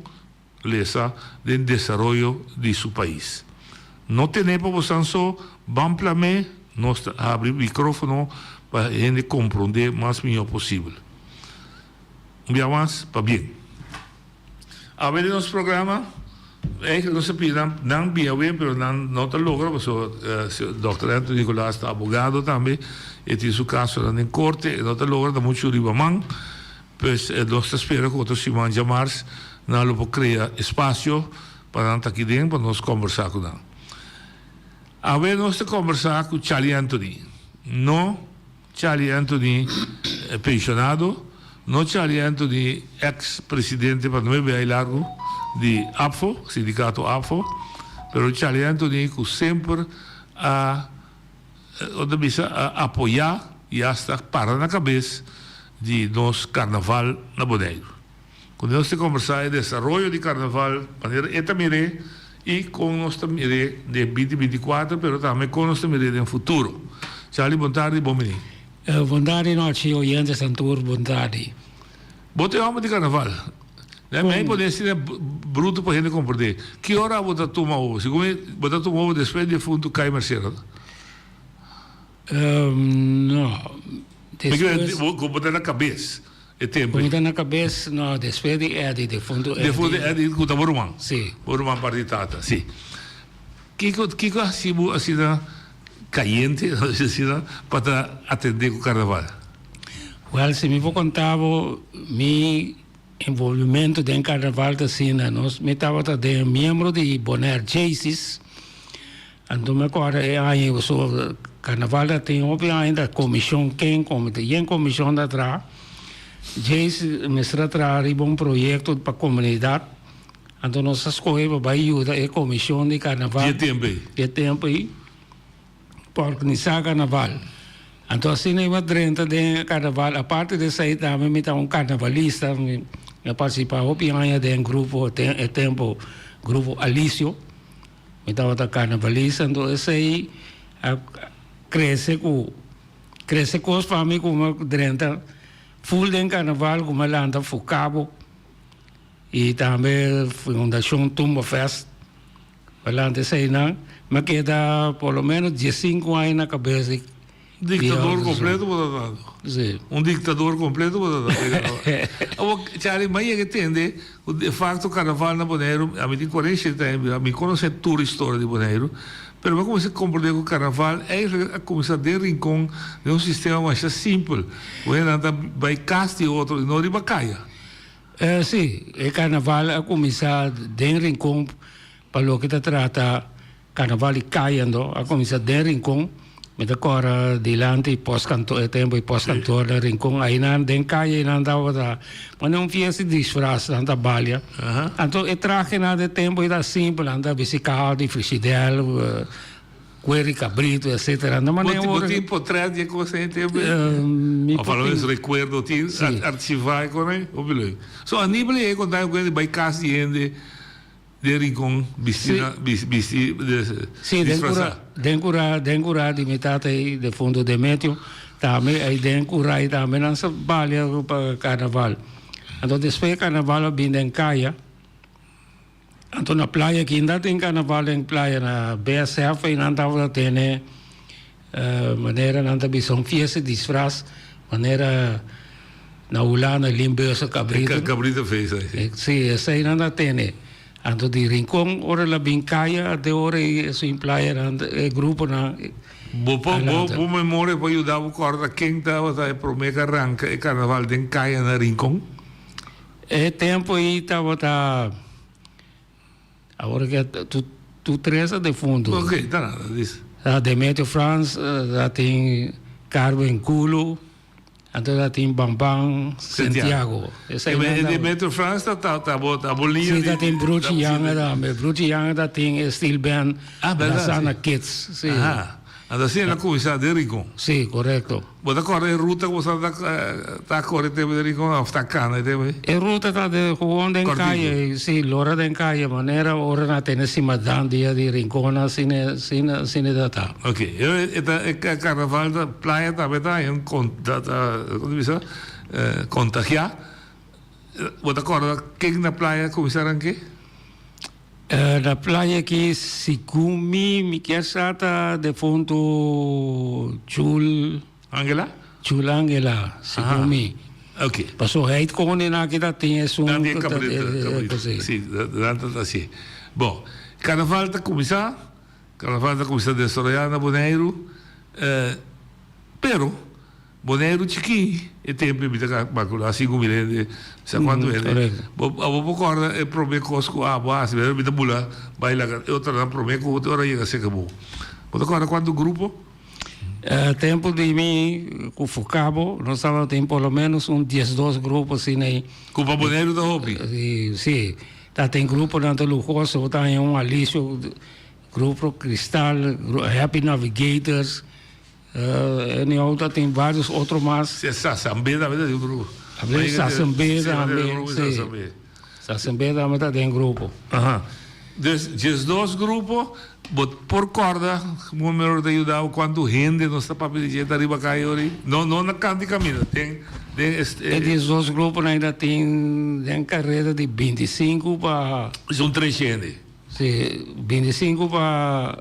lesa, den desaroyo di su pais. No tené pa bosan so, ban plam'é, nos ta habri mikrófono pa hende komprondé mas mihó posibel. Un bia mas, pabien. Awe den nos programa, eigenlijk nos a pidi nan nan bin awe pero nan no ta logra pasobra Dòkter Anthony Nicolaas ta abogado tambe, e tin su kasonan den korte, e no ta logra, ta muchu riba man. Pues nos ta spera ku otro siman djamars nan lo por krea espasio pa nan ta aki den pa nos kombersá ku nan. Awe nos ta kombersá ku Charlie Anthony. No. Charlie Anthony pensionado, no Charlie Anthony ex presidente pa nuebe ai largo di APFO, sindicato APFO, pero Charlie Anthony cu semper a ota bisa a apoya y hasta para na cabes di nos carnaval na Boneiru. Cu nos ta combersa e desaroyo di carnaval manera e ta mir'é y con nos ta mir'é den binti 24 pero tambe con nos ta mir'é den futuro. Charlie bon tardi bon bini. Bon tardi nochi oyentes nan tur bon tardi. Bo ta e homber di carnaval. Mi a pone asina bruto pa hende comprende. Ki ora bo ta tuma over? Segun mi bo ta tuma over despues di defunto Kai Mercera. No. Despues. Bo ta na cabes. E tempu ei. Ku ta na kabes, no, despues di Eddie, defuntu Eddie. Defuntu Eddie, ku ta bo ruman. Si. Bo ruman parti tata, si. Kiko, kiko a hasi bo asina kayente, asina, pa ta atendé ku karnaval? Wèl, si mi por konta bo, mi envolvimentu den karnaval ta asina, nos, mi tabata den miembro di Bonaire Jaycees. Anto mi a kòrda e aña ei pasobra karnaval ta tin hopi aña ta komishon ken komite yen komishon ta traha djeis mester a traha riba un proyekto pa komunidat anto nos a skohe pa bai yuda e komishon di karnaval Di e tempu ei. di e tempu ei pa organisá karnaval anto asina mi a drenta den e karnaval aparte di esei tambe mi ta un karnavalista mi a partisipá hopi aña den grupo e tempu grupo Alisio. Mi tabata karnavalista, anto esei a krese ku krese kos pa mi ku mi a drenta ful den karnaval ku mi a lanta Fukabo i tambe Fundashon Tumba Fest mi a lanta eseinan mi a keda por lo menos diesinku aña na kabes di Dictador completo bo ta dando. Sí. Un dictador completo bo ta dando. Awor, Charlie, m'a yega tende cu de facto carnaval na Boneiru, ami tin 47 aña bira, mi conoce tur historia di Boneiru, pero m'a cuminsa comprende cu carnaval eigenlijk a cuminsa den Rincon den un sistema masha simpel, cu hendenan ta bay cas di otro y no riba caya. Sí, e carnaval a cuminsa den Rincon pa loke ta trata Carnaval di Caya ando a cuminsa den Rincon, mi ta cora dilanti postkantoor e tempo e postkantoor na Rincon ainan den caya einan tabata pone un fiesta di disfraz nan ta balia anto e trahenan den tempo ei ta simpel nan ta bisti caha di frigidel cuer di cabrito etcetera no manera Bo tin potret di e cos ei tempo ei? Of alo es recuerdo tin archiva e cos ei? Hopi leuk. So Aníbal ei a conta mi cu hende bai cas di hende. Den Rincon bisti na bisti Sí, den kura, den kura, den kura di mi tata ei defunto Demetio, tambe ei den kura ei tambe nan sa balia pa karnaval. Anto despues karnaval a bin den kaya, anto na playa kinda tin karnaval den playa na BSF ei nan tabata tene manera nan ta bisa un fiesta disfraz manera. Na Hulanda Limburgse Cabrito. Cabrito Feest ai si. Si, esei nan ta tene. Anto di Rincon ora el a bin kaya te ora ei esun playa nan e gruponan. Bo por bo bo memoria por yuda bo kòrda ken tabata e promé ku a ranka e karnaval den kaya na Rincon? E tempu ei tabata awor ke tur tres a defuntu. Ok, ta nada, dis. Demetrio Frans, tatin Carmen Kulu. Anto ta tin Bamban Santiago. Esei nan ta. E Metro Frans ta ta ta bo ta bo liña di. Si ta tin Bruchi Yanga tambe. Bruchi Yanga ta tin e steel band. Ah berdad. Lasana Kids. Si. Aha. Anto asina el a kuminsá den Rincon. Si, korekto. Bo ta kòrda e ruta ku bo sa ta ta kore tempu den Rincon òf ta kana e tempu ei? E ruta ta de gewoon den kaye. Si, lora den kaye manera ora nan a tene simadan dia di Rincon asina asina asina ta ta. Ok, e ta e karnaval ta playa tambe ta haña un kon ta ta kon ta bisa kontagiá. Bo ta kòrda ken na playa a kuminsá ranke? Na playa aki segun mi mi kier sa ta defuntu Chul Angela? Chul Angela segun mi. Ok. Pasobra heit koning aki ta tin esun Nan tin e kabrito kabrito si nan ta hasié. Bon karnaval ta kuminsá. Carnaval ta cuminsa desaroya na Boneiru, pero Boneiru chikí e tempo mi ta calcula 5000 hende, sa cuanto hende. Bo abo por corda e prome cos cu abo a haci, mi ta bula bay laga e otronan prome cu ora yega cerca bo. Bo ta corda cuanto grupo? Tempo di mi cu Focabo nos tabatin por lo menos un diesdos grupo asina ey. Cu pa Boneiru ta hopi? Si, tabatin gruponan ta luhoso, bo ta haña un Alicio. Grupo Cristal, Happy Navigators, anyhow ta tin varios otro mas. Si Sasambe tambe ta den grupo. Sasambe tambe, si. Sasambe tambe ta den grupo. Aha. Dus diesdos grupo, bo por corda, numero ta yuda bo cuanto hende nos ta papia di dje ta riba caya ori? No, no na canti caminda, den, den e. E diesdos gruponan ta tin den careda di binticinco pa. Es un tres hende. Si, binticinco pa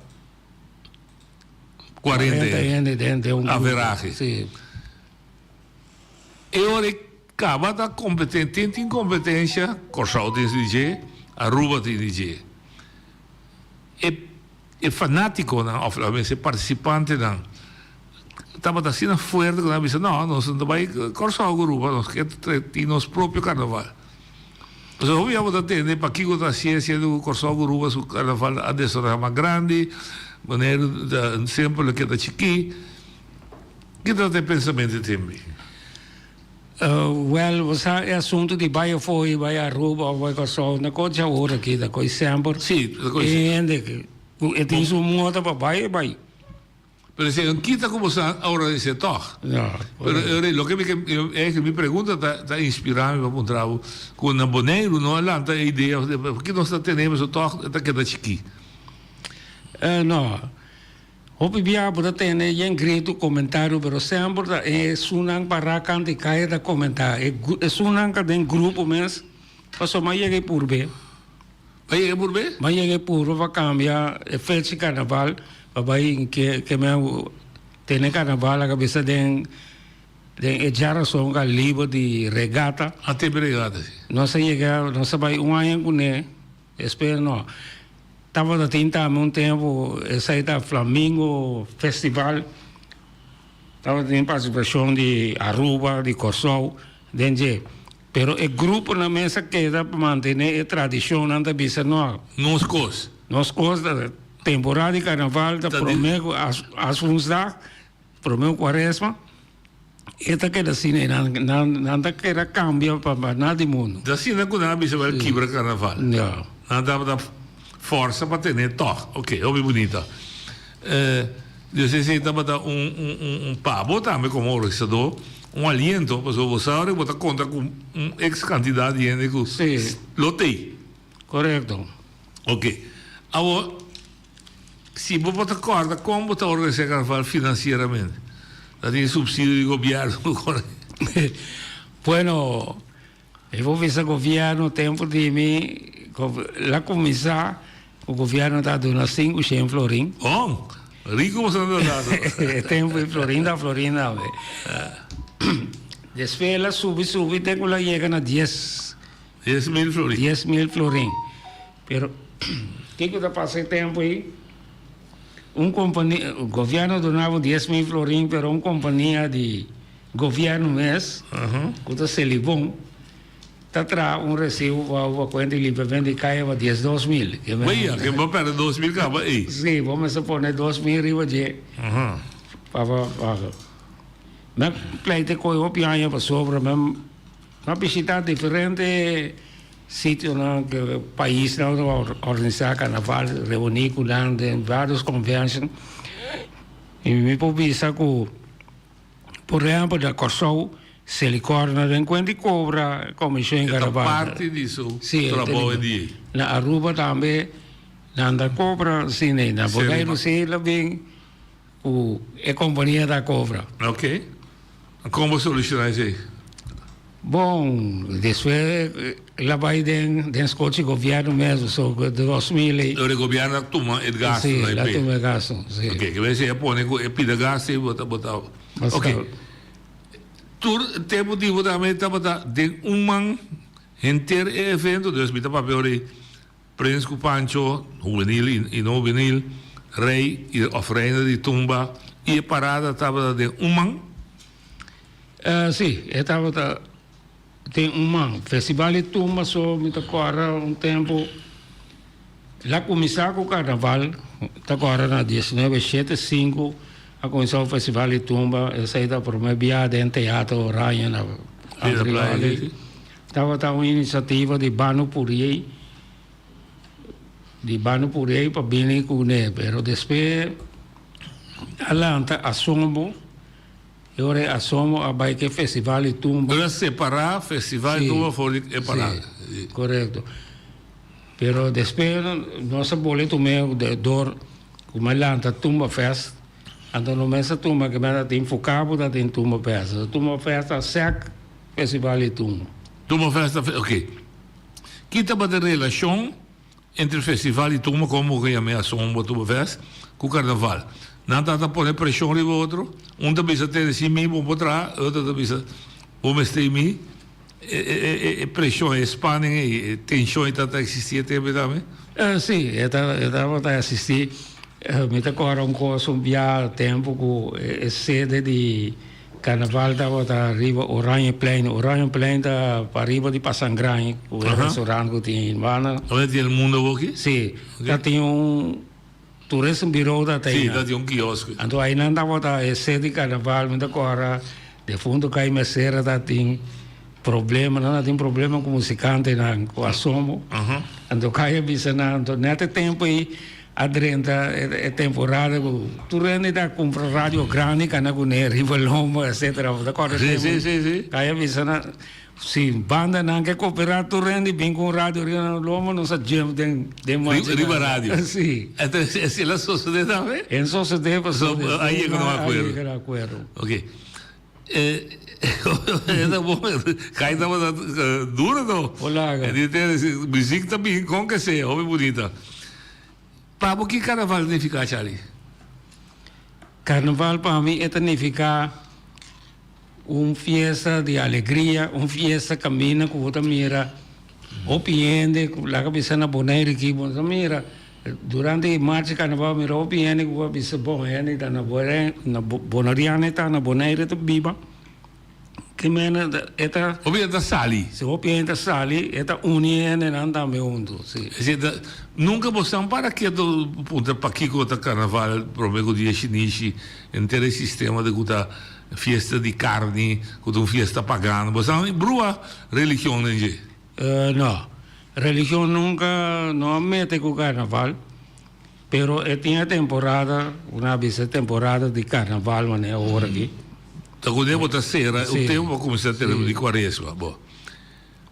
40 hende den den un grupo. Averahe. Si. E ora e caba ta competen, tin tin competencia, Corsou tin di dje, Aruba tin di dje. E e fanaticonan of laat mester participantenan tabata asina fuerte cu nan a bisa no, nos no ta bay Corsou cu Aruba, nos ke tin nos propio carnaval. Pasobra hopi ya bo ta tende pakiko ta hasié siendo ku Kòrsou ku Aruba su karnaval a desaroyá mas grandi, Boneiru ta semper lo keda chikí. Ki ta e pensamentu tembe? Wèl, bo sa e asuntu di bai afó i bai Aruba òf bai Kòrsou no kos dja ora aki, ta kos semper. Sí, ta kos E hende ku e tin su moda pa bai, e bai. Pero si nan kita ku bo sa a organis'é tòg. Pero e ora loke mi ke e mi pregunta ta ta inspirá mi pa puntra bo ku na Boneiru no a lanta e idea pakico nos ta tene pasobra tòg e ta keda chikí. No. Hopi bia bo ta tene yen gritu komentario pero semper ta esunnan pará kanta e kaya ta komentá. Esunnan ka den grupo mes pasobra mi a yega e purbe. Ba yega e purbe? Ba yega e purbe pa cambia e fecha di carnaval pa bay ke ke men tene carnaval a cabeza den den e djarason ka liber di regata. A tempo regata si. Nos a yega nos a bay un aña cune esper no tabata tin tambe un tempo esey ta flamingo festival tabatin participacion di Aruba di Corsou den dje. Pero e gruponan mes a keda pa mantené e tradishonnan ta bisa no. Nos kos. Nos kos ta temporada di karnaval ta promé ku Aswoensdag, promé ku Kuaresma, e ta keda asina i nan nan ta keda kambia pa nada di mundu. Ta asina ku nan a bisa bai kibra karnaval. Ya. Nan tabata forsa pa ten'é tòg. Oke, hopi bunita. Dios esei tabata un un un pa bo tambe komo organisadó un aliento pasobra bo sa ora ku bo ta konta ku un ex kantidat di hende ku lo tei. Korekto. Ok. Awor si bo por ta kòrda kon bo ta organisá e karnaval finansieramente? Ta tin supsidio di gobièrnu? Bueno. E por bisa gobierno tempo di mi la cuminsa cu gobierno ta duna cinco shen florin. Oh, rico bo sa ta dado. E tempo di florin ta florin tambe. Despues el a subi subi te ku el a yega na dies. 10.000 florin. 10.000 florin. Pero kiko ta pasa e tempu ei? Un kompania, gobièrnu a duna bo 10.000 florin pero un kompania di gobièrnu mes ku ta Selibon ta traha un resibu pa bo pa kuenta di limpiamento di kaya pa 12.000. Wea, ke bo pèrdè 2.000 kaba ei. Si, bo mester pone 2.000 riba dje pa bo paga. Mi a pleita koe hopi aña pasobra mi a bishita diferente sitionan, paisnan ku a organisá karnaval, reuní ku nan den vários convention i mi por bisa ku por ehèmpel na Kòrsou Selikor no den kuenta di kobra komishon di karnaval. E ta parti di su trabou e di ei. Na Aruba tambe nan ta kobra asina ei. Na Boneiru si lo bin. Ku e kompania ta kobra. Ok. Kon bo solushoná esei? Bon, despues el a bai den den skochi gobièrnu mes, so 2000 ei. Ora e gobièrnu a tuma e gastu na e p'e. Si, el a tuma e gastu, si. Ok, ke bes ei a pone ku e pida gastu ei bo ta bo ta. Ok. Tur tempu di bo tambe tabata den un man henter e evento, dus mi ta papia ora ei. Prins ku Pancho, hubenil i no hubenil, rei i òf reina di tumba i e parada tabata den un man? Sí, e tabata den un man. Festival di tumba so mi ta kòrda un tempu la kuminsá ku karnaval, ta kòrda na diesnuebe shete sinku a kuminsá un festival di tumba, esei ta promé bia den Teatro Oranje na Andrioli. Tabata un inisiativa di Banu Puriey di Banu Puriey pa bini kuné, pero despues a lanta Asombo i ora e Asombo a bai ku e festival di tumba. Ora separá festival di tumba for di e parada. Sí, korekto. Pero despues nos a bole tum'é dor ku a lanta Tumba Fest, anto no mes a tumba ke mester tin enfoká bo ta tin Tumba Fest. Tumba Fest a sèk. Festival di Tumba. Tumba Festa, ok. Ki tabata e relashon entre Festival di Tumba, komo bo yam'é Asombo Tumba Fest, ku Karnaval? Nan tabata pone preshon riba otro? Un ta bisa tene sin mi bo por traha, e otro ta bisa bo mester mi. E preshon, e spanning ei, e tenshon ei tabata eksistí e tempu ei tambe? Sí, e tabata eksistí. Mi ta kòrda un kos un bia tempu ku e sede di. Carnaval tabata riba Oranjeplein. Oranjeplein ta pariba di Pasangrain, ku e restaurant ku tin in banda. Unda tin El Mundo awoki? Si, ta tin un tourism bureau ta tin. Si, ta tin un kiosk. Anto ainan tabata e sede di carnaval, mi ta kòrda defunto Kai Mercera ta tin problema, nan ta tin problema ku musikantenan, ku Asomo. Anto Kai a bisa nan, anto nèt e tempu ei A drenta e temporada ku tur hende ta kumpra radio grandi kana kuné riba lomba etcetera. Bo ta kòrda Sí, sí, sí, sí. Kai a bisa nan si bandanan ke koperá tur hende bin ku un radio riba nan lomba nos a jump den den marcha. Riba radio. Sí. Entonces esei la sosodé tambe? En sosodé pasobra a yega na un akuerdo. A yega na akuerdo. Oké. Esta bon, Kai tabata duro no. Olaga. Di te muziek ta bin kon ke sea, hopi bunita. Pa bo ki karnaval ta nifiká, Charlie? Karnaval pa mi e ta nifiká un fiesta di alegria, un fiesta kaminda ku bo ta mira hopi hende, laga bisa na Bonaire aki bo ta mira Durante e marcha karnaval mi hopi hende ku a bisa bon hende ta na na Boneriano ta na Bonaire ta biba ke mene e ta. Hopi hende ta sali. Si hopi hende ta sali e ta uni e hendenan tambe huntu si. Esei ta nunka bo san para keto puntra pakiko ta karnaval prome ku dia shinishi henter e sistema di ku ta fiesta di karni ku ta un fiesta pagano bo san brua religion den dje. No. Religion nunca no a mete cu carnaval, pero e tin e temporada, cu nan a bisa e temporada di carnaval manera awor aki. Ta cu bo ta cera un tempo pa cuminsa tene di cuaresma. Bo.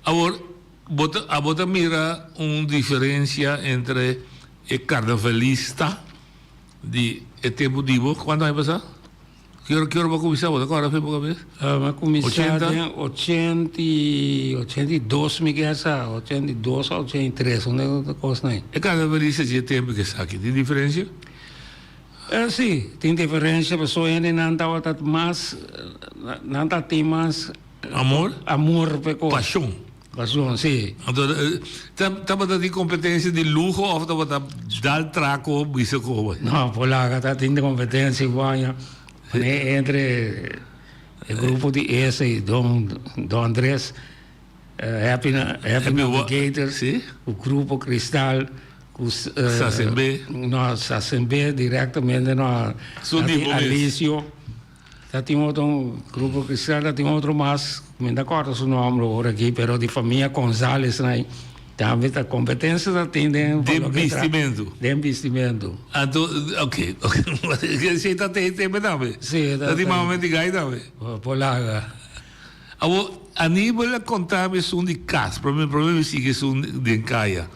Awor, bo ta, abo ta mira un diferencia entre e carnavalista di e tempo di bo, cuanto aña pasa? Ki ora ki ora bo a kuminsá? Bo ta kòrda fe bo kabes? Mi a kuminsá den ochenta i ochenta i dos mi ke sa, ochenta i dos òf ochenta i tres, un de kosnan ei. E karnavalista dje tempu ke esaki, tin diferensia? Si, tin diferensia pasobra hendenan tabata mas, nan ta tin mas. Amor? Amor pa e kos. Pashon. Pashon, si. Anto tabata tin kompetensia di luho òf tabata dal trako bisa koba? No, por laga ta tin kompetensia igual entre e grupo di ese i Don Don Andres, Happy Happy Navigator, ku Grupo Cristal, ku Sasembe. No, Sasembe direktamente no. Su di bo mes. Alicio. Ta tin otro grupo cristian, ta tin otro mas, mi no ta corda su nombre ora aki, pero di famia Gonzales nan tambe ta competencia ta tin den Den bistimento. Den bistimento. Anto, ok, ok, esey ta te tembe tambe? Si, ta tin mamamento di gai tambe? Por laga. Awor, Anibal a conta mi esun di cas, prome prome mi sigui esun den caya.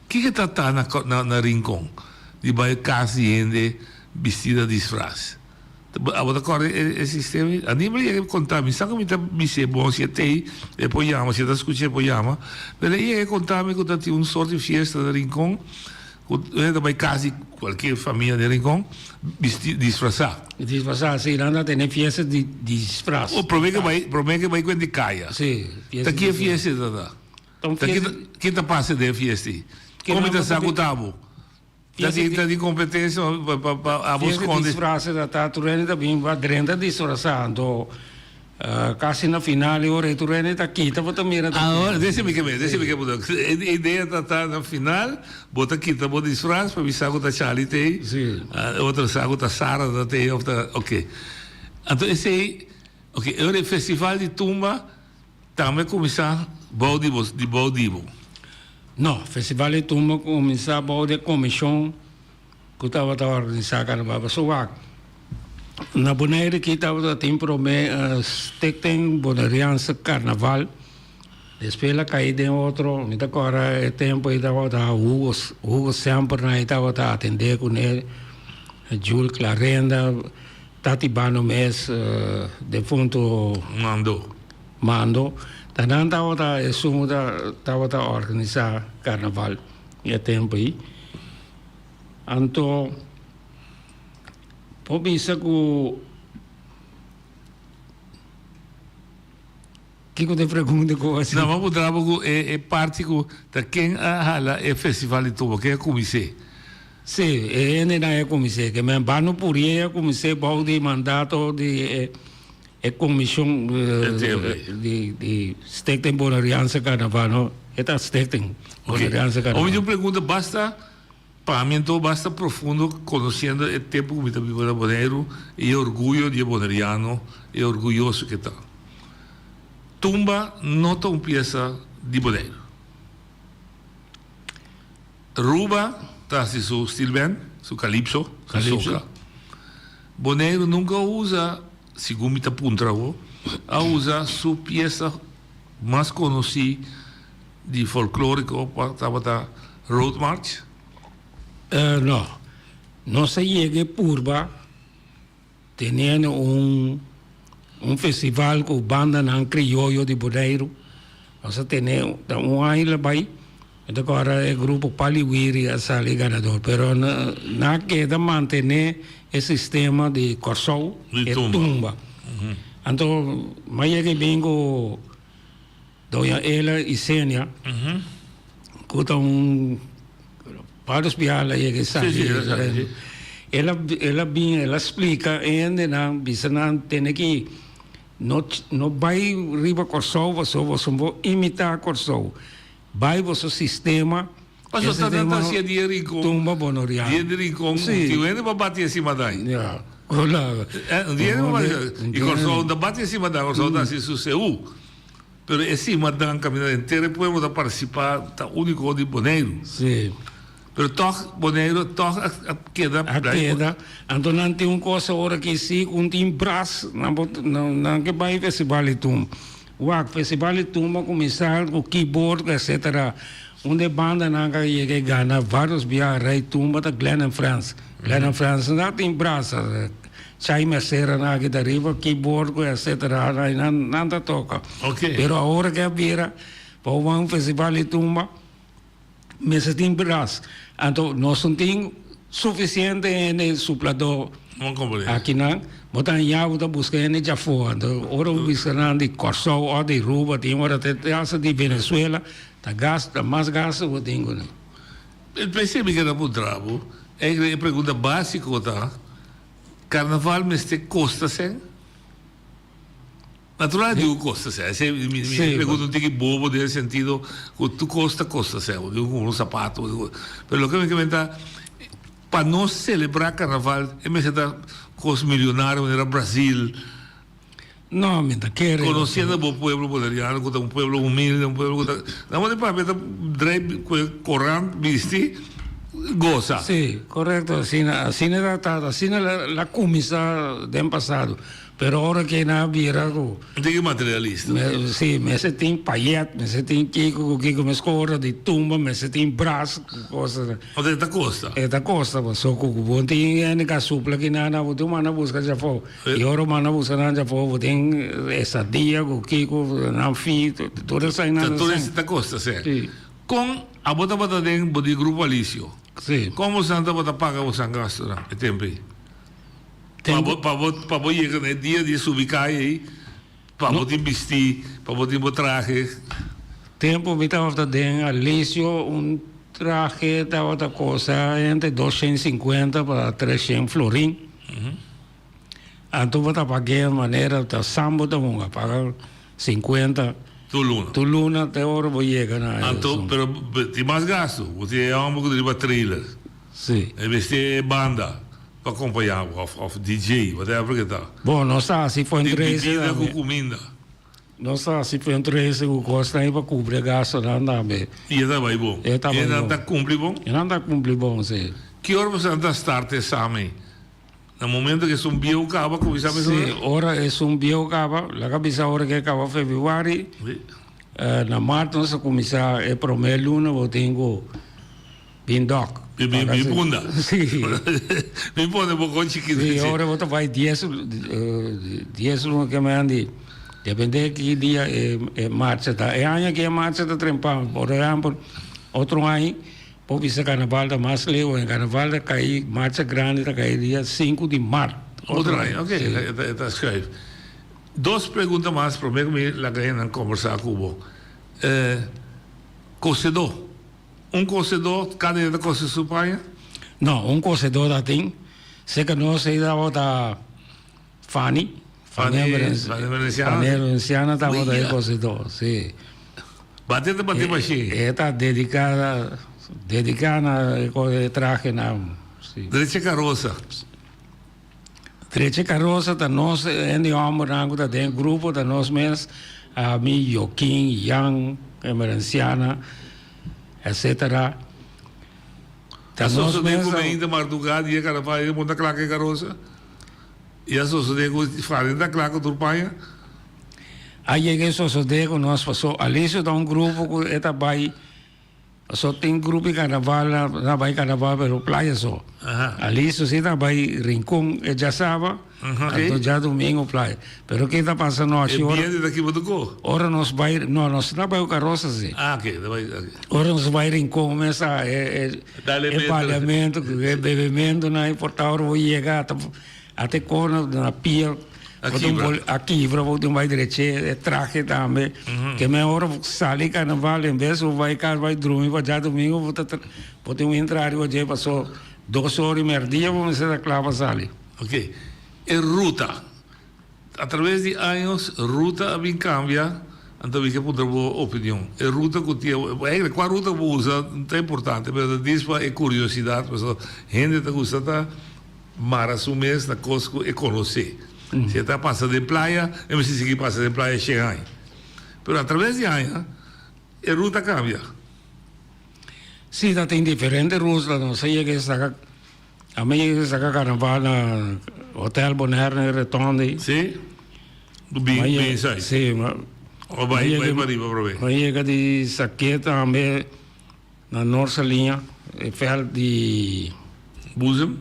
Kiko ta ta na na Rincon di bai cas di hende bisti na disfraz? Abo ta kòrda e sistema ei? Aníbal yega konta mi, sa ku mi ta bis'é bon si e t'ei, e por yama, si e ta skucha e por yama. Pero e yega konta mi ku ta tin un sort di fiesta na Rincon, ku hende ta bai kas di kualkier famia den Rincon bisti, disfrasá. Disfrasá, si, nan ta tene fiesta di disfras. O promé ke bai, promé ke bai ku hende kaya. Si, fiesta. Ta ki e fiesta ei ta ta? Ta ki ta, ki ta pasa den e fiesta ei? Kon mi ta sa ku ta abo? Ta di ta di competencia pa pa pa abo Fiesta sconde. disfrase ta ta tur hende ta bin pa drenta disfrasa anto casi na final e ora ei tur hende ta kita bo ta mira ta Ahora dese mi ke me dese mi ke punto e idea ta ta na final bo ta kita bo disfras pa bisa ku ta Charlie t'ei otro sa ku ta Sara ta t'ei of ta ok anto esei ok e ora e festival di tumba Tambe kuminsá bou di bo di bou di bo. No, Festival di Tumba kuminsá bou di e komishon ku tabata organisá karnaval. Pasobra wak, na Bonaire aki tabata tin promé Stichting Bonaireanse Karnaval, despues el a kai den otro, mi ta kòrda e tempu ei tabata Hugo Hugo Semper nan ei tabata atendé kuné, Jules Clarenda. Tati Bano mes defunto Mando. Mando. Ta nan tabata esun ku tabata organisa karnaval e tempu ei. Anto por bisa ku. Kiko ta e pregunta ku bo hasi? No, bo puntra bo ku e parti ku ta ken a hala e festival di tumba, ken a kumins'é? Sí, e hendenan a kumins'é. Ke men Bano Purié a kumins'é bou di mandato di e komishon di Stichting Boneriaanse Carnaval, no? E ta Stichting Boneriaanse Carnaval. Omi tin un pregunta basta Pa mi anto basta profundo conociendo e tempo cu mi ta biba na Boneiru y e orguyo di e boneriano, e orguyoso cu e ta. Tumba no ta un pieza di Boneiru. Ruba ta haci su steel band, su calypso, su soca. Boneiru nunca a usa, segun mi ta puntra awo, a usa su pieza mas conoci Di folkloriko pa tabata Road March? No. Nos a yega e purba teniendo un un festival ku bandanan krioyo di Boneiru. Nos a tene ta un aña la bai. Mi ta kòrda e grupo Paliwiri a sali ganador. Pero nan a keda mantené e sistema di Kòrsou, e tumba. Anto mi a yega e bin ku. Doña Ela Isenia, ku ta un varios biaha el a yega esaki. El a el a bin el a splika e hendenan bisa nan tene ki no no bai riba Kòrsou pasobra boso no por imitá Kòrsou. Bai boso sistema. Pasobra ta nan ta hasié di e rincon. Tumba Bonoriano. Di e rincon tin hende pa bati encima dai. Ya. Hola. Di hende pa bati. I Kòrsou no ta bati encima dai, Kòrsou ta hasi su seú. Pero e simadan caminda henter e pueblo ta participa ta unico di Boneiru. Sí. Pero toch Boneiru toch a keda. A keda. Anto nan tin un cos awor aki si cu un tin bras nan por nan ke bay festival di tumba. Wak festival di tumba a cuminsa cu keyboard etcetera. Un de bandanan ka yega y gana varios biaha rey tumba ta Glenn and Friends. Glenn and Friends nan tin bras. Chai Mercera nan aki ta riba keyboard cu etcetera nan nan ta toca. Pero awor ke a bira pa un festival di tumba mester tin bras. Anto nos no tin suficiente hende suplador. No comprende. Akinan, bo ta haña bo ta buska hende djafó. Anto ora bo bisa nan di Kòrsou òf di Aruba, tin ora te hasta di Venezuela, ta gastu, ta mas gastu bo tin ku nan. P'esei mi keda puntra bo, eigenlijk e pregunta básiko ta, karnaval mester kosta sèn? Natural di ku kosta sèn. Esei mi mi pregunta un tiki bobo den e sentido ku tur kos ta kosta sèn. Bo tin ku kumpra un sapato, bo tin ku, pero loke mi ke menta, pa nos selebrá karnaval e mester ta kos milionario manera Brazil. No, mi ta kere. Conociendo bo pueblo boneriano cu ta un pueblo humilde, un pueblo cu ta. Nan bo di papia ta drei cu e corant bisti goza. Sí, correcto, asina, asina ta ta, asina la cuminsa den pasado. Pero ora ke nan a bira ku. Un tiki materialista. Sí, mester tin payet, mester tin kiko ku kiko, mes ora di tumba mester tin bras ku kosnan. Ota e ta kosta. E ta kosta, paso ku ku bo tin hende ka supla kinan nan bo tin manda buska djafó. I ora bo manda buska nan djafó bo tin estadia ku kiko, nan fi, tur esei nan ta Tur esei ta kosta, sè. Sí. Kon abo tabata den bo di Grupo Alicio? Sí. Kon bosan tabata paga bosan gastunan e tempu ei? Pa bo, pa bo, pa bo yega na e dia di subi kaya ei, pa bo tin bistí, pa bo tin bo trahe. Tempu mi tabata den Alisio, un trahe tabata kosta entre doshen sinkuenta pa treshen florin. Anto bo ta pag'é manera ta sambo ta hunga, paga sinkuenta. Tur luna. Tur luna te ora bo yega na e. Anto, pero tin mas gastu, bo tin e hòmber ku ta riba trailer. Sí. E mester e banda. Pa kompañá bo òf òf DJ, whatever ke ta. Bon, nos ta hasi fundraiser tambe. Bibida ku kuminda. Nos ta hasi fundraiser ku kosnan ei pa kubri e gastunan tambe. I e ta bai bon? E ta bai bon. E nan ta kumpli bon? E nan ta kumpli bon, si. Ki ora boso nan ta start e examen? Na momento ku esun bieu kaba kuminsá mesora? Si, ora esun bieu kaba, laga bisa ora ku e kaba februari, na mart nos ta kuminsá e promé luna bo tin ku. Bin dok. Bin bin punda. Sí. Bin pone bo kon chikito. Sí, ora bo ta bai dies dies luna ke men di depende ki dia e e marcha ta. E aña ki e marcha ta trempa, por ehempel, otro aña bo bisa karnaval ta mas leu, en karnaval ta kai marcha grandi ta kai dia sinku di mart. Otro aña, oke, e ta schuif. Dos pregunta mas prome ku mi laga hendenan kombersá ku bo. Kosedó. Un kosedó, kada hende ta kose su paña? No, un kosedó ta tin. Serka nos ei tabata Fanny. Fanny Venenciana. Fanny Venenciana tabata e kosedó, si. Bate ta bate mashin. E ta dediká, dediká na e kos, e trahenan, si. Drecha karosa. Drecha karosa ta nos hende hòmbernan ku ta den grupo, ta nos mes, ami, Joaquin, Jan, Emerenciana, etcetera. Ta nos mes. A sosodé ku meinta mardugá di e karnaval e monta kla ku e karosa? I a sosodé ku Fanny ta kla ku tur paña? A yega e sosodé ku nos pasó. Alicio ta un grupo ku e ta bai. Paso tin grupo di carnaval na na bai carnaval pero playa so. Aliso si ta bai Rincon e djasaba, anto djadomingo playa. Pero ke ta pasa nochi ora. E biende ta kiba ta ko? Ora nos bai, no nos ta bai ku karosa si. Ah oke, ta bai oke. Ora nos bai Rincon mes a e e baliamento ku e bebemento nan e por ta ora bo yega ata Ata e kos na pia A kibra. A kibra, bo tin bai dreche e trahe tambe. Ke men ora bo sali karnaval en bes bo bai kas bai drumi pa djadumingu bo ta bo tin un entra ariba dje paso dos ora i merdia bo mester ta kla pa sali. Ok, e ruta. A traves di años ruta a bin kambia, anto mi ke puntra bo opinion. E ruta ku tin eigenlijk kua ruta bo usa no ta importante pero ta dis pa e kuriosidat pasobra hende ta gusta ta Mara su mes na kos ku e konosé. Si e ta pasa den playa, e mester sigui pasa den playa shen aña. Pero atraves di aña, e ruta a kambia. Sí, ta tin diferente ruta. Nos a yega e saka, ami a yega e saka karnaval na Hotel Bonaire na e rotonde. Sí? Bin, bin esei. Sí. O bai, bai pariba promé. Mi a yega di sak'é tambe. Na Noorse Liña, e veld di. Boezem?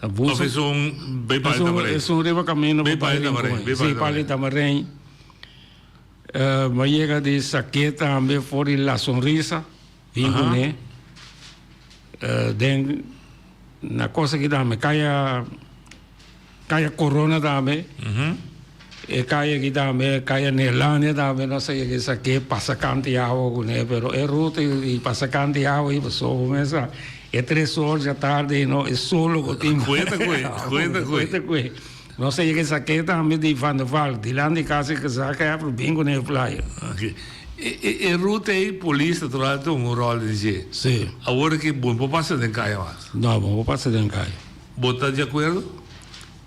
Na Boezem. Of esun bay pa Tamarijn? Esun riba camino pa bay Tamarijn. Si, pa di Tamarijn. Mi a yega di sak'é tambe for di La Sonrisa, bin kuné. Den, na cosa aki tambe, kaya. Kaya Corona tambe. E kaya aki tambe, kaya Neerlandia tambe nos a yega esaki pasa kant di awa kuné, pero e ruta di pasa kant di awa ei pasobra bo mester e tres or dja tardi no e solo ku tin. Kuenta ku e, kuenta ku e. Kuenta ku e. Nos a yega esaki tambe di Van der Valk, dilanti di kas di Gezaghebber bin kuné e playa. Oke. E e ruta ei polis natural ta un ròl den dje. Si. Awor aki bo no por pasa den kaya mas. No, bo no por pasa den kaya. Bo ta di akuerdo?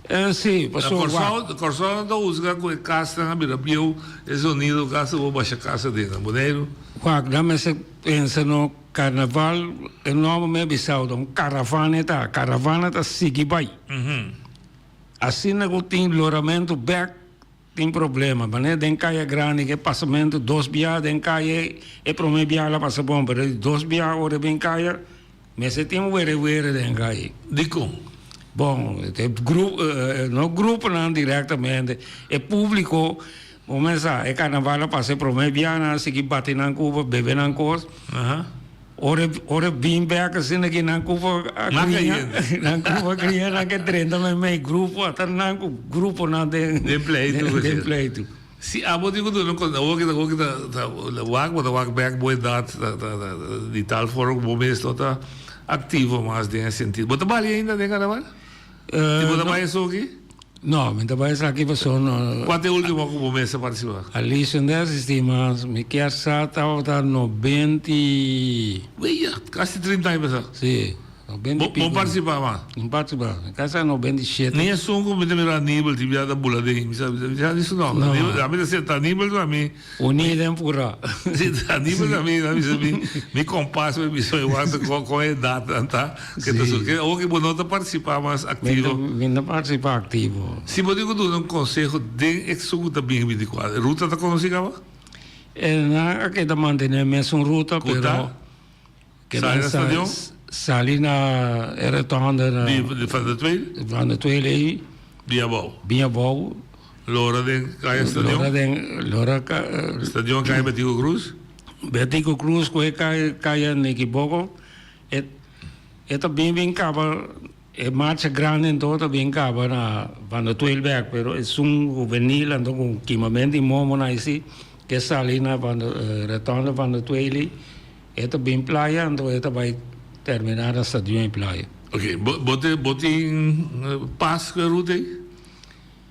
Eh, si, pasobra wak. Na Kòrsou nan ta husga ku e kasnan a bira bieu, e zonido kasa bo basha kasa den. Na Boneiru. Wak, nan mester pensa no karnaval, e nòmber mi a bisao ta un karavana e ta, karavana ta sigui bai. Asina ku tin loramentu bèk Tin problema, manera den kaya grandi ke pasamentu dos bia den kaya e prome bia la pasa bon pero e dos bia ora e bin kaya mester tin were were den kaya. Dikon? Bon e grupo no gruponan directamente e publico bo mes sa e carnaval a pasa e prome bia nan a sigui bati nan cupa bebe nan cos. Ora ora bin bek asina ki nan ku por a kria nan ku por kria nan ke drenta meimei grupo ata nan ku gruponan den Den pleitu den pleitu. Si abo tin ku duna kon awor ki awor ki ta ta wak bo ta wak bek bo edat ta ta ta di tal forma ku bo mes no ta aktivo mas den e sentido. Bo ta bali ainda den karnaval? I bo ta bai esoki? No, mi ta bai esaki pasobra no. Kua ta e ultimo ku bo mes a partisipá? Alicia no a asistí mas. Mi kier sa tabata nobenta i. Wea, kasi trinta aña pasá. Sí, nobenta i pico. Bo partisipá mas? No partisipá. Mi kier sa 97. Ni esun ku mi ta mira Aníbal tin bia ta bula den. Mi sa mi sa di su nòmber. No. Ami ta senta Aníbal ta mi. Uní den purá. Sí, Aníbal ta mi, mi sa mi, mi kompas mi bisa mi wak kon kon e edatnan ta. Ke ta su, ke awor ke bo no ta partisipá mas aktivo. Mi no partisipá aktivo. Si bo tin ku duna un konseho den esun ku ta bin 24, ruta ta konosí kaba? E nan a keda mantené mesun ruta, Ku ta? pero Sali na stadion? Sali na e rotonde na. Di Van der Tweel? Van der Tweel ei. Bin abou. Bin abou. Lora den kaya stadion? Lora den, lora ka. Stadion kaya Betico Cruz? Betico Cruz ku e kaya kaya Nikiboko. E e ta bin bin kaba e marcha grandi anto ta bin kaba na Van der Tweel-bek pero esun hubenil anto ku kimamento di momonan esi ke sali na Van der rotonde Van der Tweel ei e ta bin playa anto e ta bai termina na stadion di playa. Ok, bo bo te bo tin pas ku e ruta ei?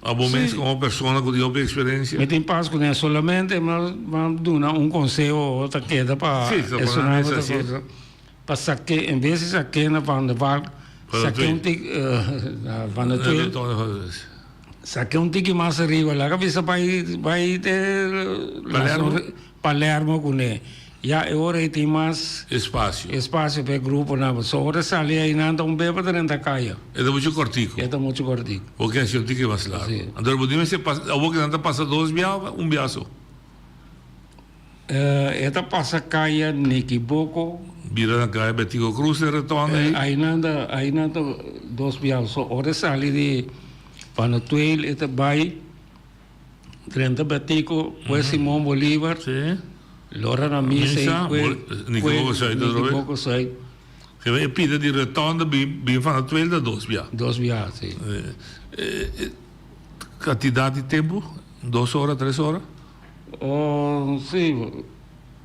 Abo mes komo persona ku tin hopi eksperensia? Mi tin pas kuné, solamente mi duna un konseho ta keda pa esunnan ku ta kusa, pa sak'é, en bes di sak'é na Van der Valk, sak'é un tiki, na Van der Tweel, sak'é un tiki mas ariba, laga bisa bai bai te Palermo? Palermo kuné. Ya e ora ei tin mas. Espasio. Espasio pa e gruponan. Pasobra ora sali einan ta un be pa drenta kaya. E ta muchu kòrtiku. E ta muchu kòrtiku. Bo ke hasi un tiki mas largu. Si. Anto bo tin mester pasa, awor ke nan ta pasa dos bia òf un bia so? E ta pasa kaya Nikiboko. Bira na kaya Betico Cruz e rotonde ei. Einan ta, einan ta dos bia so. Ora e sali di Panotuel e ta bai. Drenta Betico, kue Simon Bolivar, lora na misa i kue Nikiboko Zuid. E pida di rotonde bin van Atuel ta dos bia. Dos bia, si. Kantidat di tempu? Dos ora, tres ora? Si,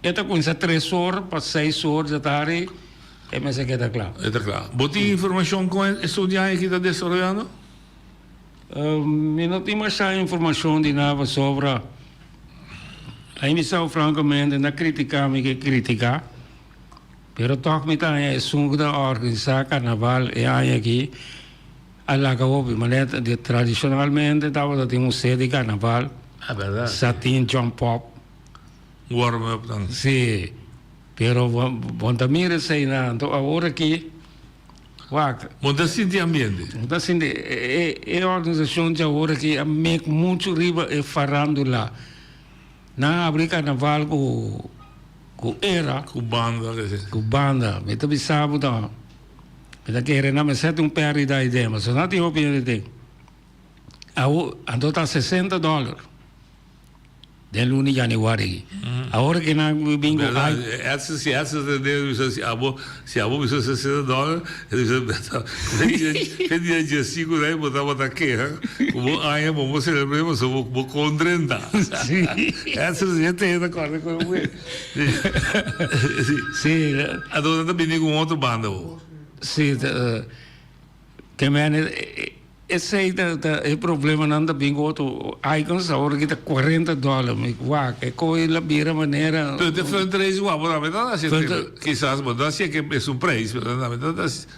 e ta kuminsá tres or pa seis or dja tardi e mester keda kla. E ta kla. Bo tin informashon kon e studianan aki ta desaroyando? Mi no tin masha informacion di nada pasobra a inisa francamente na critica mi ke critica pero toch mi ta haña esun ku ta organisa carnaval e aña aki a laga hopi manera di tradicionalmente tabata tin un set di carnaval sa tin jump up Warm up nan. Si pero bo ta mira esei nan anto awor aki. Wak. Bo ta sinti ambiente. Bo ta sinti e e organisashon djawor aki a mek muchu riba e farandula. Nan a abri karnaval ku ku era. Ku banda kese. Ku banda. Mi ta bisa bo ta mi ta kere nan mester tin un pèrdida ei den pasobra nan tin hopi hende den. Awo anto ta sesenta dòler. Den luna di januari. Awor ke nan bin ku Verdad, Edson, si Edson ta tende, bisa si abo, si abo bisa sesenta dòler, e ta bisa, fe dia diesinku rei bo tabata keha ku bo aña bo bo selebr'é pasobra bo bo kon drenta. Sí. Edson si e tende ta kòrda ku e muhé. Sí. Sí. Anto nan ta bini ku un otro banda bo. Sí, te mene. Esey ta ta e problemanan ta bin ku otro icons awor aki ta cuarenta dollar mi wak e koe la bira manera. Pero te fundraising wak bo tambe ta haci kisas bo ta haci ke esun prijs pero tambe ta haci.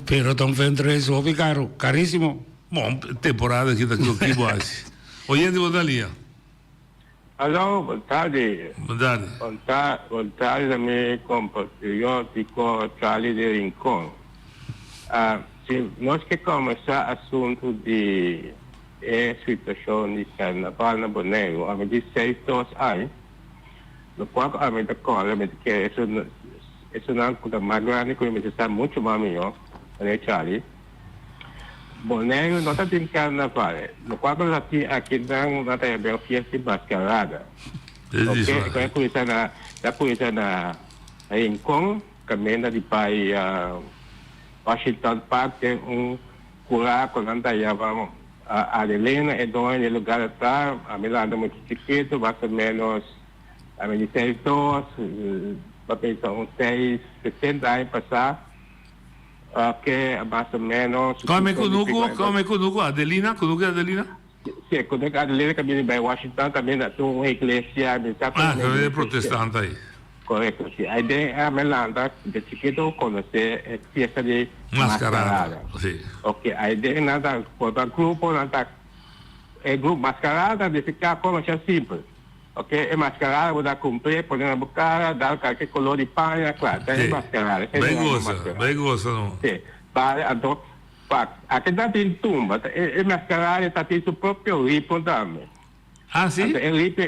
Pero ta un fundraising hopi caro carisimo. Bon temporada aki ta ki bo haci. Oyente bo ta lia. Aló, bon tardi. Bon tardi. Bon ta, bon tardi na mi compatriótico Charlie de Rincon. Ah, si nos ke comenzá asuntu di e situacion di carnaval na Boneiru, ami di seis dos aña, locual cu ami ta corda, mi ta kere esun, esunnan cu ta mas grandi cu mi mester sa mucho mas mihó, meneer Charlie. Boneiru no ta tin carnaval. Locual cu nos a tin aki nan nan ta yama fiesta di mascarada. Ok, e ta cuminsa na ta cuminsa na Rincon caminda di bay Washington Park den un cura cu nan ta yama Adelina e doño di e lugar ta ami lanta mucho chikito mas o menos ami di seis dos pa pensa un seis sesenta aña pasa. Ke mas o menos. Come kunuku, come kunuku Adelina, kunuku Adelina? Si, kunuku Adelina ka bini bai Washington kaminda tin un iglesia, mi sa Ah, kaminda protestant ai. Korekto, si. Ai den a mi lanta de chikito konosé e fiesta di Maskarada. Si. Ok, ai den nan ta forma grupo, nan ta e grupo maskarada ta nifiká komo asha simpel. Ok, e mascarada bo ta cumpr'é, pone na bo cara, dal cualke color di paña, cla, ta e mascarada. Esei Bay ta e goza, mascarada. bay goza no. Sí, bale, anto, wak, aki ta tin tumba, ta e mascarada ta tin su propio ritmo tambe. Ah, si? Anto e ritmo,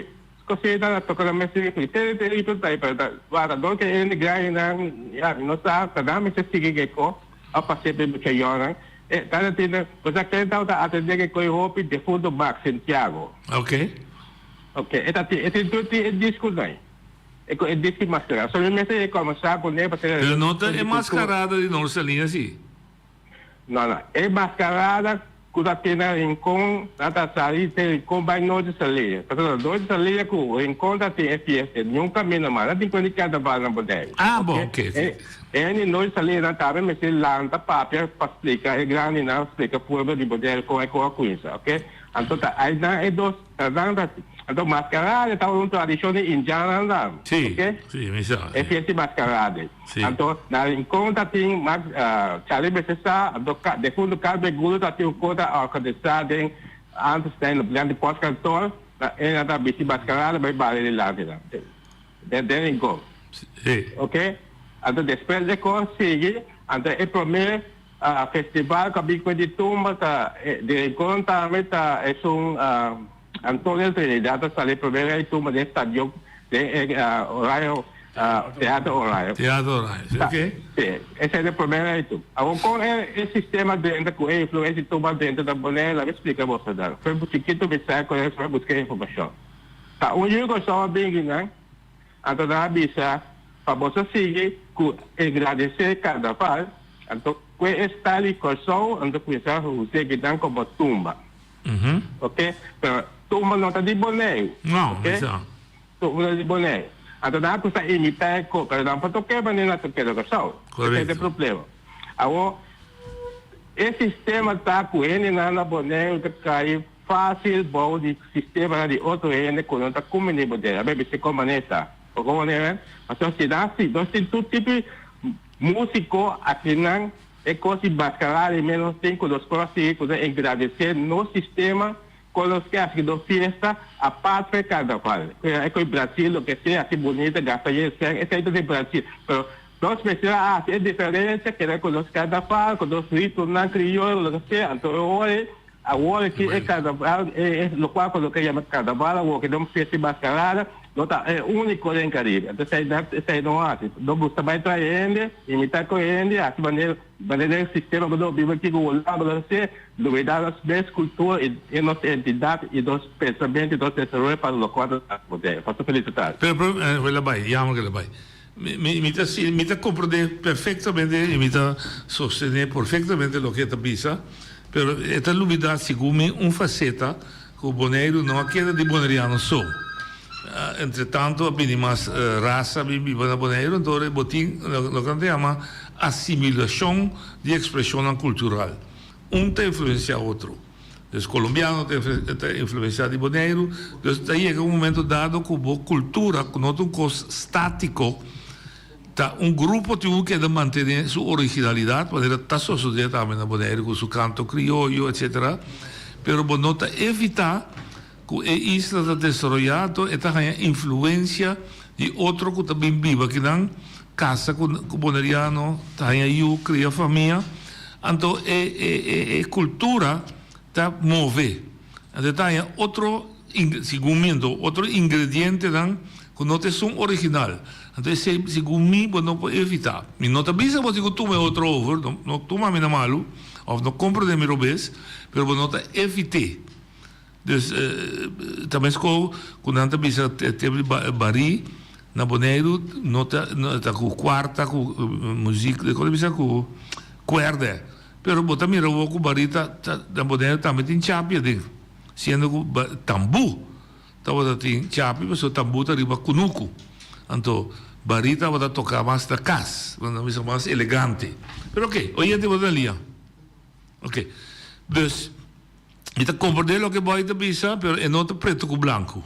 cosé ta toca na mes ritmo, te e ritmo ta ei, pero ta, wak, dor ke hende grandinan, ya, mi no sa, ta nan mester sigui ke ko, of pas'é pa e muchayonnan, E ta tin, bo sa ken tabata atendé ke koe hopi? Defunto Max Santiago. Ok. Ok, e ta tin, e tin tur tin e disconan. E ku e disco mascarada. So mi mester e comenzá kuné pasobra. Pero no ta e mascarada di Noor Salinas si? No, no. E mascarada ku ta tin na Rincon, nan ta sali te Rincon bai Noord Saliña. Pasobra Noord Saliña ku Rincon ta tin e fiesta. Niun kaminda mas. Nan tin ku di carnaval na Bonaire. Ah, bon, ok. E hende no sali nan tambe mester lanta papia pa splika e grandinan splika pueblo di Bonaire kon e kon a kuinsa ok anto ta ainan e dos nan ta anto mascarade tabata un tradishon di indiannan tambe Sí, ok sí, mi sa, e sí. fiesta di mascarade Sí. anto na Rincon ta tin mas Charlie mester sa anto defunto Carmen Gulo ta tin un kon ta organisa den antes den di postkantoor na e nan ta bisti mascarade bai balia dilanti nan. Den den Rincon. Sí. Ok? Anto despues de kos sigui, anto e prome festival ku a bin ku di tumba ta di Rincon tambe ta esun Antonio Trinidad ta sali prome rei tumba den stadion den e Orayo Teatro Orayo. Teatro Orayo, sí, ok. Sí, esei ta e prome rei tumba. Awor kon e sistema drenta ku e influensia di tumba drenta ta Bonaire, laga mi splika boso dan. Fen chikitu mi sa ku e buska informashon. Ta un yu Kòrsou a bini nan, anto nan a bisa, Pa boso sigui ku engradesé karnaval, anto kue e style di Kòrsou, anto kuminsá hus'é kinan komo tumba. Oke? Pero tumba no ta di Boneiru. No, oke? Tumba no ta di Boneiru. Anto nan a kuminsá imitá e kos, pero nan por tok'é manera nan tok'é na Kòrsou. Esei ta e problema. Awor, e sistema ta ku hendenan na Boneiru ta kai Fácil bou di sistemanan di otro hende ku no ta kumbiní bo den. A bisa kon manera ta. Bo kon manera? Pasobra si nan si nos tin tur tipo di músiko akinan e kos di maskarada i menos tin ku nos por a sigui ku nos engradesé nos sistema kon nos ke hasi nos fiesta apart for e karnaval. E kos di Brasil loke sea hasi bunita gasta yen sèn esei ta di Brasil pero nos mester a hasi e diferensia keda ku nos karnaval ku nos ritmonan krioyo loke sea anto e ora ei Awor aki e carnaval, e locual cu lo ke yama carnaval awor, ke ta un fiesta di mascarada, No ta e úniko den Karibe. Anto esei esei no hasi. No gusta bai trae hende, imitá ku hende, hasi manera manera den sistema ku nos biba aki ku Hulanda ku nos hasi, lubidá nos mes kultura i i nos entidat i nos pensamentu i nos desaroyo pa lokual ta hasi Boneiru. Pasa felis tardi. Pero pero el a bai, yama ku el a bai. Mi mi mi ta si mi ta komprendé perfektamente i mi ta sostené perfektamente loke e ta bisa, pero e ta lubidá segun mi un faseta Ku Boneiru no a keda di boneriano so. Entre tanto a bini mas rasa bin biba na Boneiru, anto ora bo tin loke nan ta yama asimilashon di ekspreshonnan kultural. Un ta influensiá otro. Dus kolombiano ta influensiá di Boneiru. Dus ta yega un momento dado ku bo kultura, ku no ta un kos státiko, Ta un grupo tin ku keda mantené su originalidat, manera ta sosodé tambe na Boneiru ku su kanto krioyo, etcetera. Pero bo no ta evitá ku e isla ta desaroyá, anto e ta haña influensia di otro ku ta bin biba akinan, kasa ku boneriano, ta haña yu, kria famia. Anto e e e kultura ta move. Anto e ta haña otro, segun mi anto, otro ingredientenan ku no ta esun original. Anto esei segun mi bo no por evitá. Mi no ta bisa bo si ku tuma e otro over, no no tuma mi na malu òf no komprendé mi robes, pero bo no ta evit'é. Dus ta meskos ku nan ta bisa tempu di barí na Boneiru no ta ta ku kuarta ku muzik, kon ta bisa ku kuèrdè. Pero bo ta mira awor ku barí ta ta na Boneiru tambe tin chapi aden, siendo ku tambú tabata tin chapi pasobra tambú ta riba kunuku. Anto barí tabata toká mas na kas, nan ta bisa mas elegante. Pero oke, oyente bo ta na lia. Oke, dus mi ta komprendé loke Boy ta bisa, pero e no ta pretu ku blanku.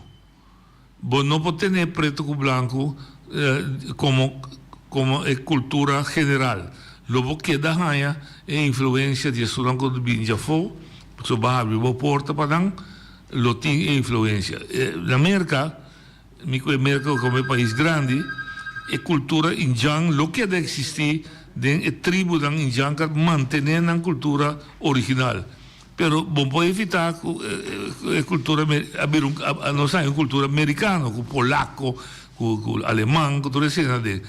Bo no por tene pretu ku blanku komo komo e kultura general. Lo bo keda haña e influensia di esunnan ku ta bini djafó, pasobra bo a habri bo porta pa nan, lo tin e influensia. Na Merka, mi ku e Merka komo e pais grandi, e kultura indjan lo keda eksistí den e tribunan indjan ku a mantené nan kultura original. Pero bo por evita cu e cultura a bira un nos haña un cultura mericano cu polaco cu cu aleman cu tur esena den.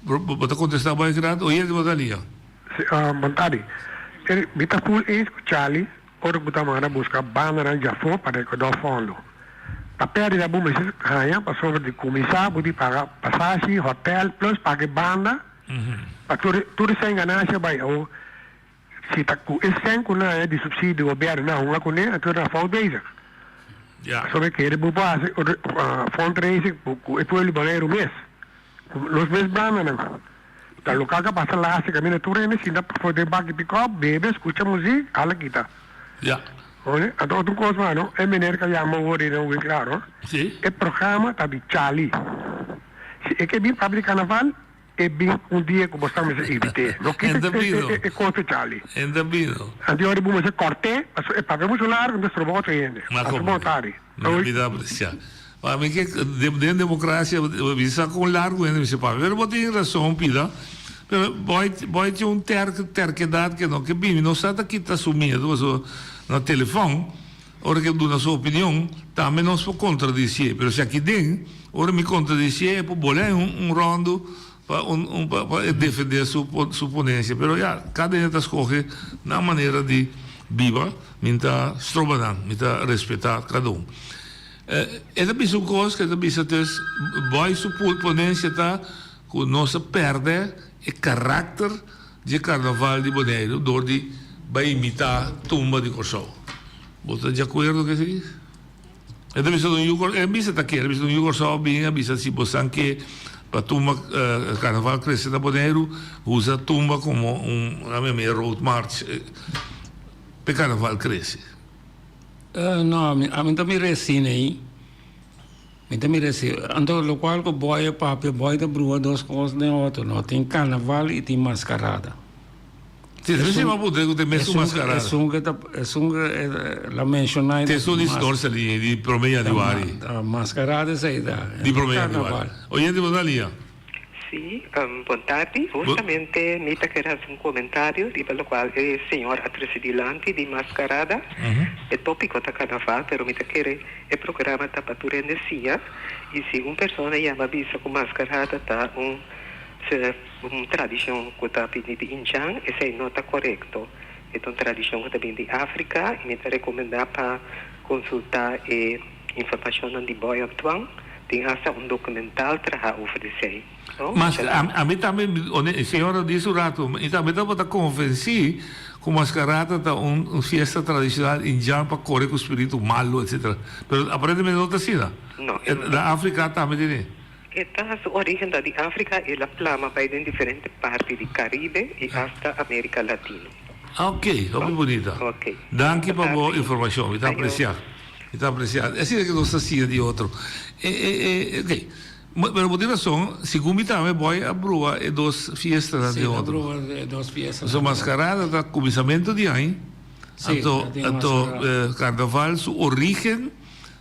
Bo ta contesta bo Gerard o yende bo ta lia? Si, bon tardi. Mi ta full eens cu Charlie ora cu ta manda busca bandanan djafó pa recodó fondo. Ta perdida bo mester haña pasobra di cuminsa bo di paga pasashi, hotel plus paga e banda pa tur tur esei ganancia bay. Awor Si ta ku e sèn ku nan haña di supsidio di gobièrnu nan hunga kuné, anto nan fout bezig. Pasobra e kere bo por hasi fundraising ku e pueblo di Boneiru mes, ku nos mes bandanan. Ta lokal ka pasa laatste kaminda tur hende sinta pafó den bak di pikòp, bebe, skucha muzik, hala kita. Anto otro kos mano, e meneer ka yama awor di nan Winkelaar, e programa ta di Charlie. Si e ke bin papia di karnaval, E bin un dia ku bo sa mester evit'é. No kita e kos di Charlie. Enta bino. Anto ora bo mester kòrt'é, pasobra e papia muchu largu, mester stroba otro hende. Pasa bon tardi. Mi ta apresia. Pa mi ke den demokrasia mi sa kon largu hende mester papia. Pero bo tin rason pida. Pero bo tin un terkedat ke no ke bini. No sa ta kita su miedu pasobra na telefòn ora ke duna su opinion tambe nos por kontradisié. Pero si aki den. Ora mi contradicié e por bolé un rondo pa un pa pa e defendé su su ponencia pero ya cada hende ta scoge nan manera di biba mi no ta stroba nan mi ta respeta cada un. E ta bisa un cos ke ta bisa dus boy su ponencia ta cu nos a perde e caracter di e carnaval di Boneiru door di bai imita tumba di Corsou. Bo ta di acuerdo cu esey? E ta bisa un yu Kòrsou, e bisa ta kere, bisa un yu Kòrsou a bini a bisa si bosan ke pa tumba karnaval krese na Boneiru, usa tumba komo un a mi road march p'e karnaval krese. No, ami ami ta mira asina ei, mi ta mira asi. Anto lokual ku bòi a papia, bòi ta brua dos kos den otro, no. Tin karnaval i tin maskarada. Si, ta mester puntra ku ta mesun mascarada. Esun ke ta, esun ke la menshoná e. Esun di snorseling di prome januari. Mascarada esei ta. Di prome januari. Oyente bo ta lia. Sí, bon tardi. Hustamente mi ta kere hasi un komentario riba lokual e señor a trese dilanti di maskarada. E topiko ta karnaval, pero mi ta kere e programa ta pa tur hende siña. I si un persona yama bisa ku maskarada ta un un tradishon ku ta bini di Indjan, esei no ta korekto. E ta un tradishon ku ta bini di Afrika i mi ta rekomendá pa konsultá e informashonnan di Boy Antoine. Tin hasta un documental traha over di esei. No? Mas ami tambe, e señora dice un rato, mi tambe tabata convenci cu mascarada ta un fiesta tradicional indian pa core cu spiritu malo etc. Pero aparentemente no ta asina. No, e no ta. Na Africa tambe tene. E ta, su origen ta di Africa, el a plama bay den diferente parti di Caribe y hasta America Latino. Ah ok, hopi bunita. Ok. Danki pa bo informacion, mi ta aprecia. Mi ta aprecia. Asina ke nos ta siña di otro. E e e ok. Pero bo tin rason, segun mi tambe boy a brua e dos fiestanan den otro. Si, a brua e dos fiestanan. So mascarada ta kuminsamentu di aña, anto anto karnaval su origen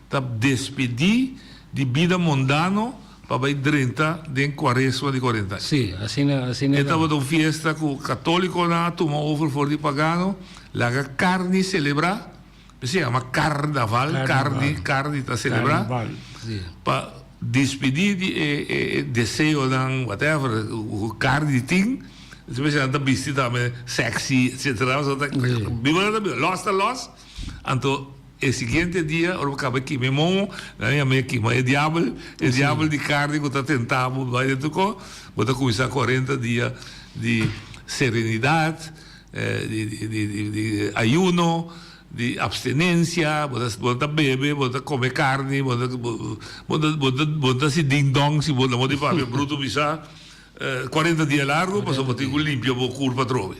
ta despedí di bida mondano pa bai drenta den kuaresma di kuarenta aña. Si, asina asina E tabata un fiesta ku katólikonan a tuma over for di pagano, laga karni selebrá. Esei yama karnaval, karni, karni ta selebrá pa dispidí di e e deseonan whatever ku karni tin. Despues nan ta bisti tambe sexy etcetera pasobra ta biba nan ta biba, lòs ta lòs. Anto e siguiente dia ora bo kaba e kima e momo nan yama e kima e diabel, e diabel di karni ku ta tenta bo bai den tur kos. Bo ta kuminsá kuarenta dia di serenidat. Di ayuno, di abstenencia, bo no ta bebe, bo no ta come carni, bo no ta haci ding dong si bo no di papia bruto bisa cuarenta dia largo pasobra bo tin cu limpia bo curpa atrobe.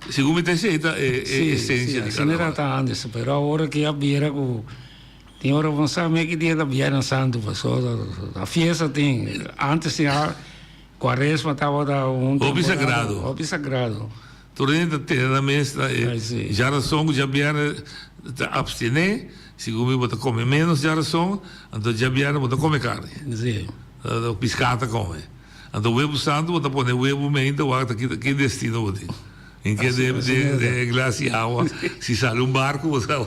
Segun mi ta esey ta e esencia di carnaval. Si, si, asina ta ta antes, pero awor ki a bira cu tin ora bo no sa me ki dia ta Biernes Santo pasobra ta fiesta tin, antes tin a. Cuaresma tabata un Hopi temporada sagrado. hopi sagrado. Tur hende ta tene nan mes na e Ay, sí. djarason ku djabièrnè ta abstené, segun mi bo ta kome ménos djarason, anto djabièrnè bo ta kome karni. Sí. Piská ta kome. Anto webu santu bo ta pone webu meinta wak ta ki ki destino bo tin. En ke Así, den así den ta. den glas di awa si sali un barku bo sa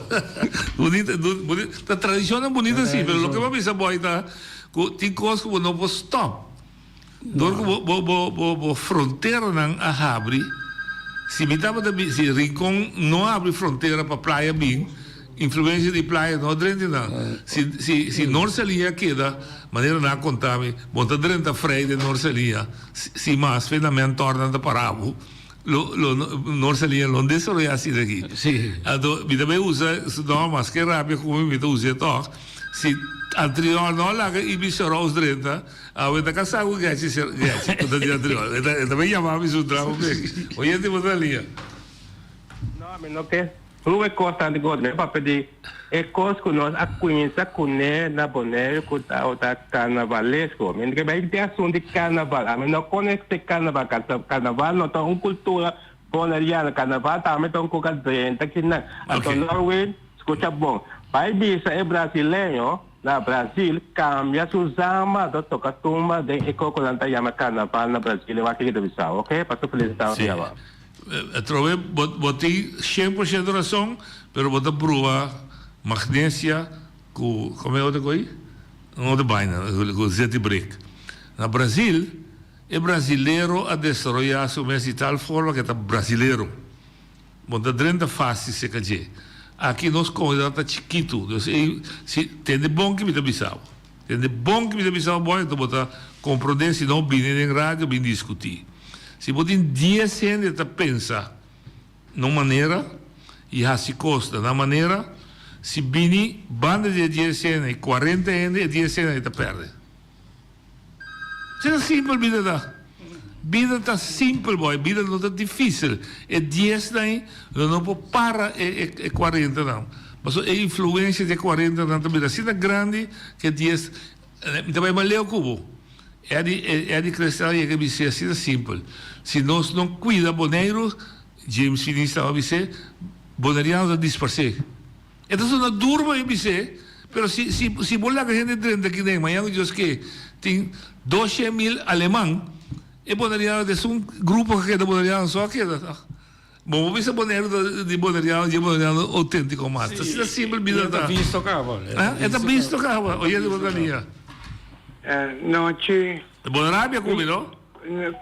bunita bunita ta tradishonnan Ta bunita si pero loke tradishon. bo a bisa boy ta ku tin kos ku bo no por stòp. Dor ku bo bo bo bo fronteranan a habri, si mi tabata bi si Rincon no a habri frontera pa playa bin, influencia di playa no a drenta nan. Si si si Noord-Saliña a keda, manera nan a konta mi, bo ta drenta frei den Noord-Saliña, si mas fe na Mentor nan ta para bo, lo lo Noord-Saliña lo no desaroya asina aki. Anto mi ta bay usa su nòmber maske rabia ku mi, mi ta us'é tòg, si Antriol no a laga Ibis Rous drenta, Awe ta kasá ku Gechi ser Gechi ku ta di anterior. E ta e ta bin yama mi su traho bek. Oyente bo ta lia. No, mi no ke ruwe kos tantu gos. Mi papia di e kos ku nos a kuminsa kuné na Boneiru ku ta ota karnavalesko. Mi ke bai den asuntu di karnaval. Ami no konosé karnaval. Karnaval no ta un kultura boneriano. Karnaval tambe ta un koka drenta kinan. Anto Norwin, skucha bon. Bai bisa e brasileño. Na Brasil, cambia su zamba ta toca tumba den e co cu nan ta yama carnaval na Brasil e wak ki ta bisa ok pa su felicita Sí. yama. Atrobe bo bo tin 100% rason pero bo ta prueba magnesia cu como e otro coi? Un otro baina cu zet di break. Na Brasil e brasilero a desaroya su mes di tal forma cu e ta brasilero. Bo ta drenta fácil cerca dje. Aki nos comunidad ta chikitu, dus ey si tende bon ki mi ta bisa bo. Tende bon ki mi ta bisa bo boy anto bo ta comprende si no bini den radio bin discuti. Si bo tin dies hende ta pensa na un manera y haci cos na nan manera, si bini banda di e dies hende y cuarenta hende e dies hende ey ta perde. Asina simpel bida ta. Bida ta simpel boy, bida no ta dificil. E diesnan ei lo no por para e e cuarentanan. Pasobra e influencia di e cuarentanan ta bira asina grandi cu e dies, mi ta bay mas leu cu bo. Eddie Eddie Crestel a yega bis'é asina simpel, si nos no cuida Boneiru, James Finies taba bis'é, Boneriano ta disparcé. E ta sona duro pa mi bis'é, pero si si si bo laga hende drenta aki den, mañana ku Dios ke tin 200.000 aleman. E boneriano ta esun grupo ku a keda boneriano so a keda. Bo por bisa Boneiru ta di boneriano dje boneriano outentiko mas. Ta asina simpel bida ta. E ta bisto kaba. E ta bisto kaba. Oye di bo ta lia. Nochi. Bo no rabia ku mi no?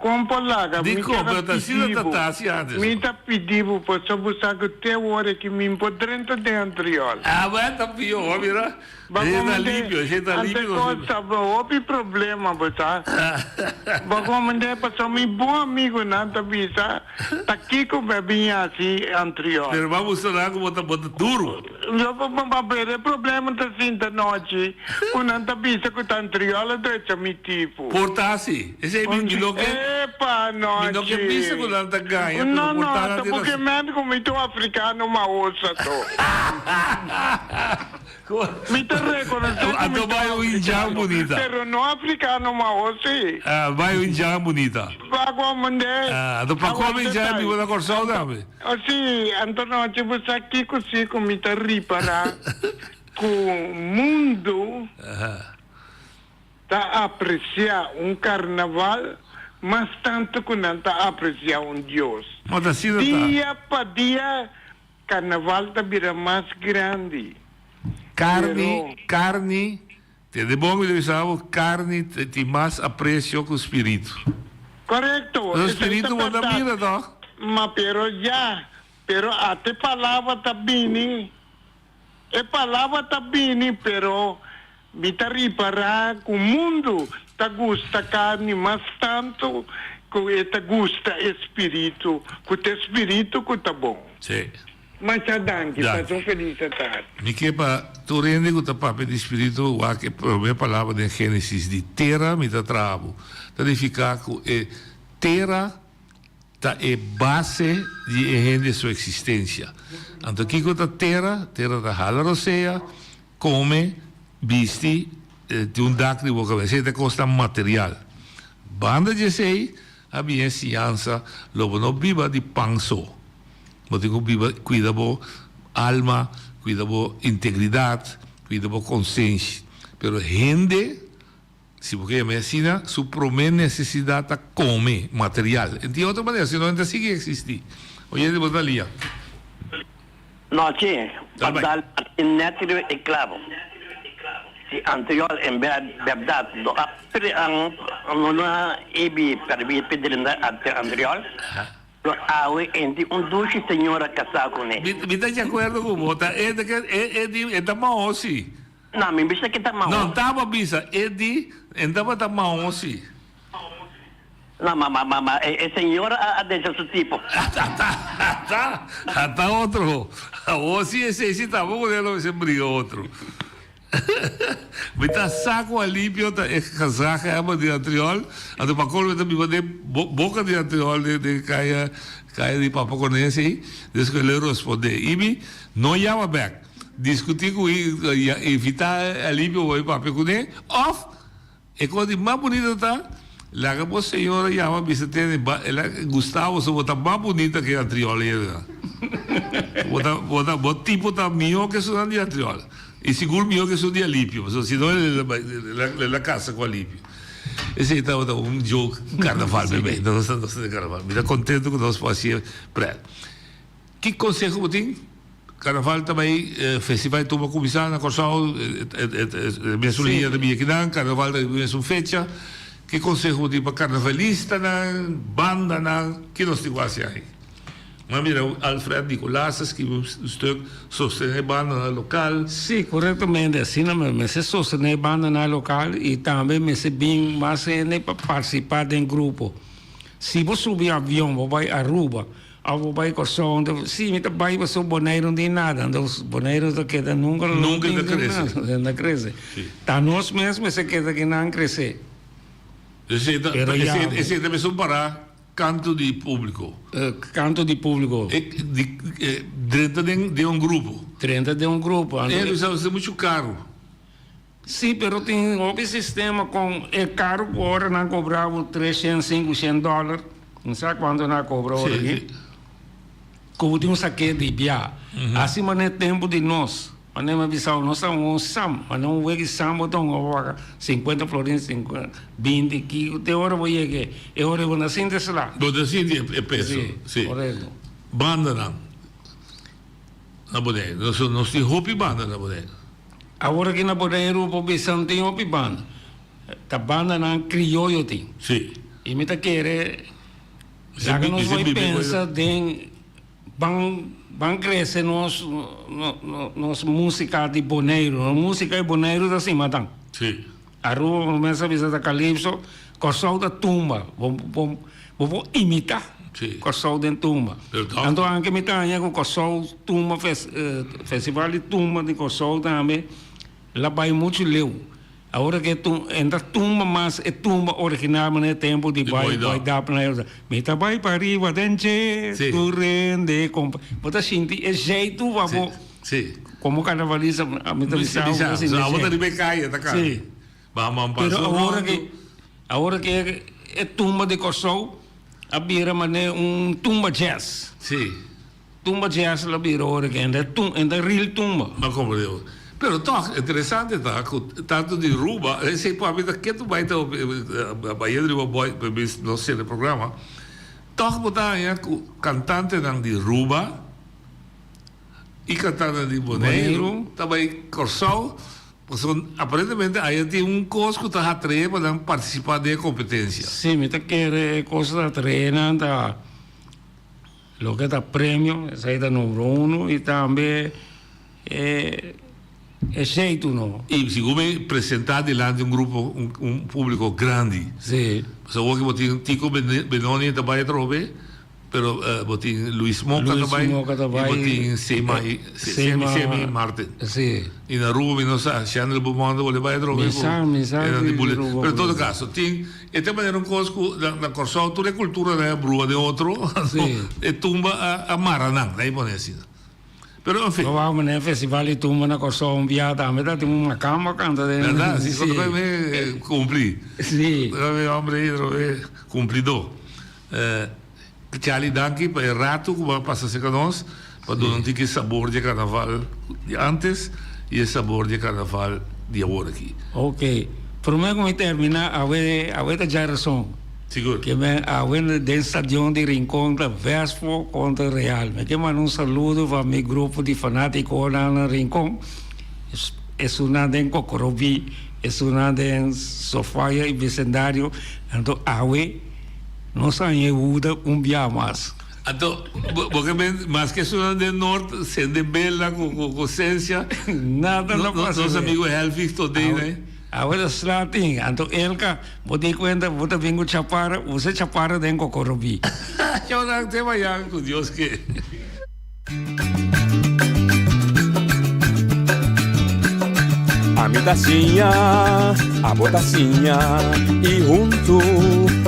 Kon por laga? Mi Dikon? ker a Pero ta asina pidi ta bo. ta asi antes. Mi ta pidi bo pasobra bo sa ku te ora ki mi por drenta den Antriol. Ah, bo ta pio, bo mira. Esei ta limpio, esei ta limpio. Ante kos ta hopi problema bo sa. Bo komende pasobra mi bon amigunan ta bisa ta kiko bo a bin hasi Antriol. Pero bo a mustra nan ku bo ta bo ta duru. Yo bo pero e problema ta sinta nochi ku nan ta bisa ku ta Antriol a drecha mi tipo. Por ta asi. Esei mi mi no ke Epa mi no ke nochi. bisa ku nan ta gaña pero No por no ta nan ta tin porque rason. mente ku mi ta un africano mahosa to. Mi ta reconoce cu mi Anto ta bai un indian africano, bunita. pero no africano maho si. Ah, bai un indian bunita. Pa como de. Ah, anto pa come indian biba na Corsou tambe. Oh si, anto nochi bo sa kico si cu mi ta ripara cu mundo ta aprecia un carnaval mas tanto cu nan ta aprecia un Dios. Ma ta asina ta. Dia pa dia Carnaval ta bira mas grandi. Carni, carni, tende bon mi ta bisa bo, carni tin mas aprecio cu spiritu. Correcto, Pero esey ta spiritu bo ta berdad. mira toch? Ma pero ya, pero ate palabra ta bini, e palabra ta bini, pero mi ta ripara cu mundo ta gusta carni mas tanto cu e ta gusta e spiritu, cu ta e spiritu cu ta bon. Sí. Masha danki, Danki. pasa un feliz atardi. Mi ke pa tur hende ku ta papia di spiritu wak e prome palabra den Genesis di tera mi ta traha bo. Ta nifiká ku e tera ta e base di e hende su eksistensia. Anto kiko ta tera? Tera ta hala rosea, Come, bisti, tin un dak riba bo cabeza, esey ta cosnan material. Banda di esey a bin e siñansa, lo bo no biba di pan so. Bo tin cu biba, cuida bo alma, cuida bo integridad, cuida bo consenshi. Pero hende, si bo ke yama e asina, su prome necesidad ta come, material. En tin otro manera, si no, e ta sigui existi. Oyente, bo ta lia. Nochi, pa dal Martin net riba e clavo. Si anterior en berdad no a no no a ebi permiti drenta anterior, lo awe enti un dushi señora casá cune. Mi ta di acuerdo cu bo, ta e e di e ta maho si. No, mi bisa ke ta maho. No, taba bisa e di e tabata maho si. No, ma, ma, ma, ma, e, e señora a, a deja su tipo. Ata, ata otro. Awor si esei si taba con el lo mester briga otro. Mi ta sa cu Alipio ta e gezaghebber di Antriol, anto pa colmo e ta biba den boca di Antriol den, den caya, caya di Papa Cornes ei, des cu el a responde. Y mi no yama bek, discuti cu invita Alipio bo papia cune, of E kos di mas bunita ta, laga bo señora yama bisa tene ba el a gusta bo so bo ta mas bunita ke antriol yega. Bo ta bo ta bo tipo ta mihó ke esunnan di antriol i sigur mihó ke esun di alipio pasobra si no el el el a kasa ku alipio. Esei tabata un joke karnaval bebé nos ta nos ta den karnaval. Mi ta kontento ku nos por hasié prèt. Ki konseho bo tin? Karnaval ta bai, festival di tumba kuminsá na Kòrsou, e mesun liña ta bini akinan, karnaval ta riba e mesun fecha. Ki konseho bo tin pa karnavalistanan, bandanan? Ki nos tin ku hasi ahi? M'a mira Alfred Nicolaas a skibi un stuk sostené bandanan lokal. Sí, korektamente asina mester sostené bandanan lokal i tambe mester bin mas hende pa partisipá den grupo. Si bo subi avion bo bai Aruba Of bo bai Kòrsou, anto si mi ta bai pasobra Boneiru no tin nada, anto Boneiru ta keda nunka lo Nunka tin ta krese. nada, ta krese. Ta nos mes mester keda kinan krese. Esei ta, Pero ya, esei, esei ta mesun pará kantu di públiko. Kantu di públiko. E, di, e, drenta den, den un grupo. Drenta den un grupo, anto. E, bisa, ta muchu karu. Sí, pero tin hopi sistema con e caro cu ora nan cobra bo treshen, cincoshen dollar, no sa cuanto nan a cobra ora aki, cu bo tin un saque di bia. Asi manera tempo di nos. Manera mi a bisa bo, nos ta un sam, manera un weki sam bo ta hunga waka 50 florin, 50, 20, kiko, te ora bo yega e ora bo na sinti sla. Bo ta sinti e peso, si. Korekto. Bandanan na Boneiru, nos nos tin hopi banda na Boneiru. Awor aki na Boneiru bo bisa no tin hopi banda, ta bandanan krioyo tin. Si. I mi ta kere laga nos bai pensa den. Ban ban crece nos nos musica di Boneiru. Nos musica di Boneiru ta sima tan. Sí. Aruba bo mes a bisa ta calypso, Corsou ta tumba. Bo bo bo por imita Sí. Corsou den tumba. Pero toch. Anto anke mi ta haña cu Corsou tumba festival di tumba di Corsou tambe la bay mucho leu. Awor ke entra tumba mas e tumba original manera e tempo di bai bai dap na elsa. Mi ta bai pa riba den dje tur hende kompa. Bo ta sinti e jeitu pa bo komo karnavalista mi ta bisa bo ta sinti Abo ta riba e kaya ta kanta. Pero awor ke awor ke e tumba di Kòrsou a bira manera un tumba jazz. Tumba jazz lo bira ora ke enta tum enta real tumba. No comprende. Pero toch, interesante ta ku tanto di Ruba, esei por ami ta ketu bai ta bayendo riba boy pa mi no sera e programa, toch bo ta haña ku kantantenan di Ruba i kantantenan di Boneiru ta bai Kòrsou, pasobra aparentemente aya tin un kos ku ta atraé pa nan partisipá den e kompetensia. Sí, mi ta kere e kos ta atraé nan ta. Loke ta premio, esei ta numero uno y tambe e e sheitu no. Y sigur mi presenta dilanti un grupo, un publico grandi. Si. Pasobra awor bo tin Tico Benoni ta bay atrobe, pero bo tin Luis Moca ta bay, y bo tin Sema, Semi Martin. Si. Y na Aruba mi no sa, Chandler Beaumont ta bolbe bay atrobe. Mi sa, mi sa di Aruba. Pero en todo caso, tin. E ta manera un kos ku na Kòrsou tur e kulturanan a brua den otro, anto e tumba a mara nan, la'i pone asina. Pero en fin. Bo wak manera festival di tumba na Kòrsou un bia tambe ta tin un makamba kanta den. Bèrdat? Si, kòrda ku mi kumpli. Si. Mi hòmber ei atrobe kumplidó. Charlie danki pa e ratu ku bo a pasa serka nos pa duna un tiki sabor di e karnaval di antes i e sabor di e karnaval di awor aki. Ok, prome ku mi termina awe awe ta djarason. Sigur. Ke men awe den stadion di Rincon ta Vespo kontra Real. Mi ke manda un saludo pa mi grupo di fanatikonan na Rincon, esunnan den Kokorobi, esunnan den Sofaya i bisendario. Anto awe. Nos a haña e Huda un bia mas. Anto, bo ke men, maske esunnan den Noord sende bela ku sensia, Nada no pasa. Nos amigo Helvig tot den ei. Awe ta sla tin. Anto Elka, bo di kuenta bo ta bin ku chapara, usa chapara den kokorobí. Chau te mañan ku Dios ke. Ami ta siña, abo ta siña y huntu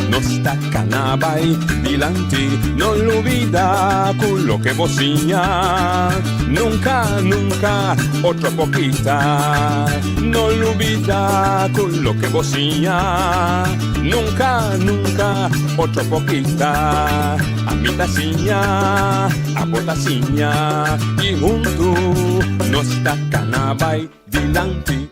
nos ta cana bay dilanti. No lubida cu loke bo siña nunca, nunca otro por kita. No lubida cu loke bo siña nunca, nunca otro por kita. Ami ta siña, abo ta siña y huntu nos ta cana bay dilanti.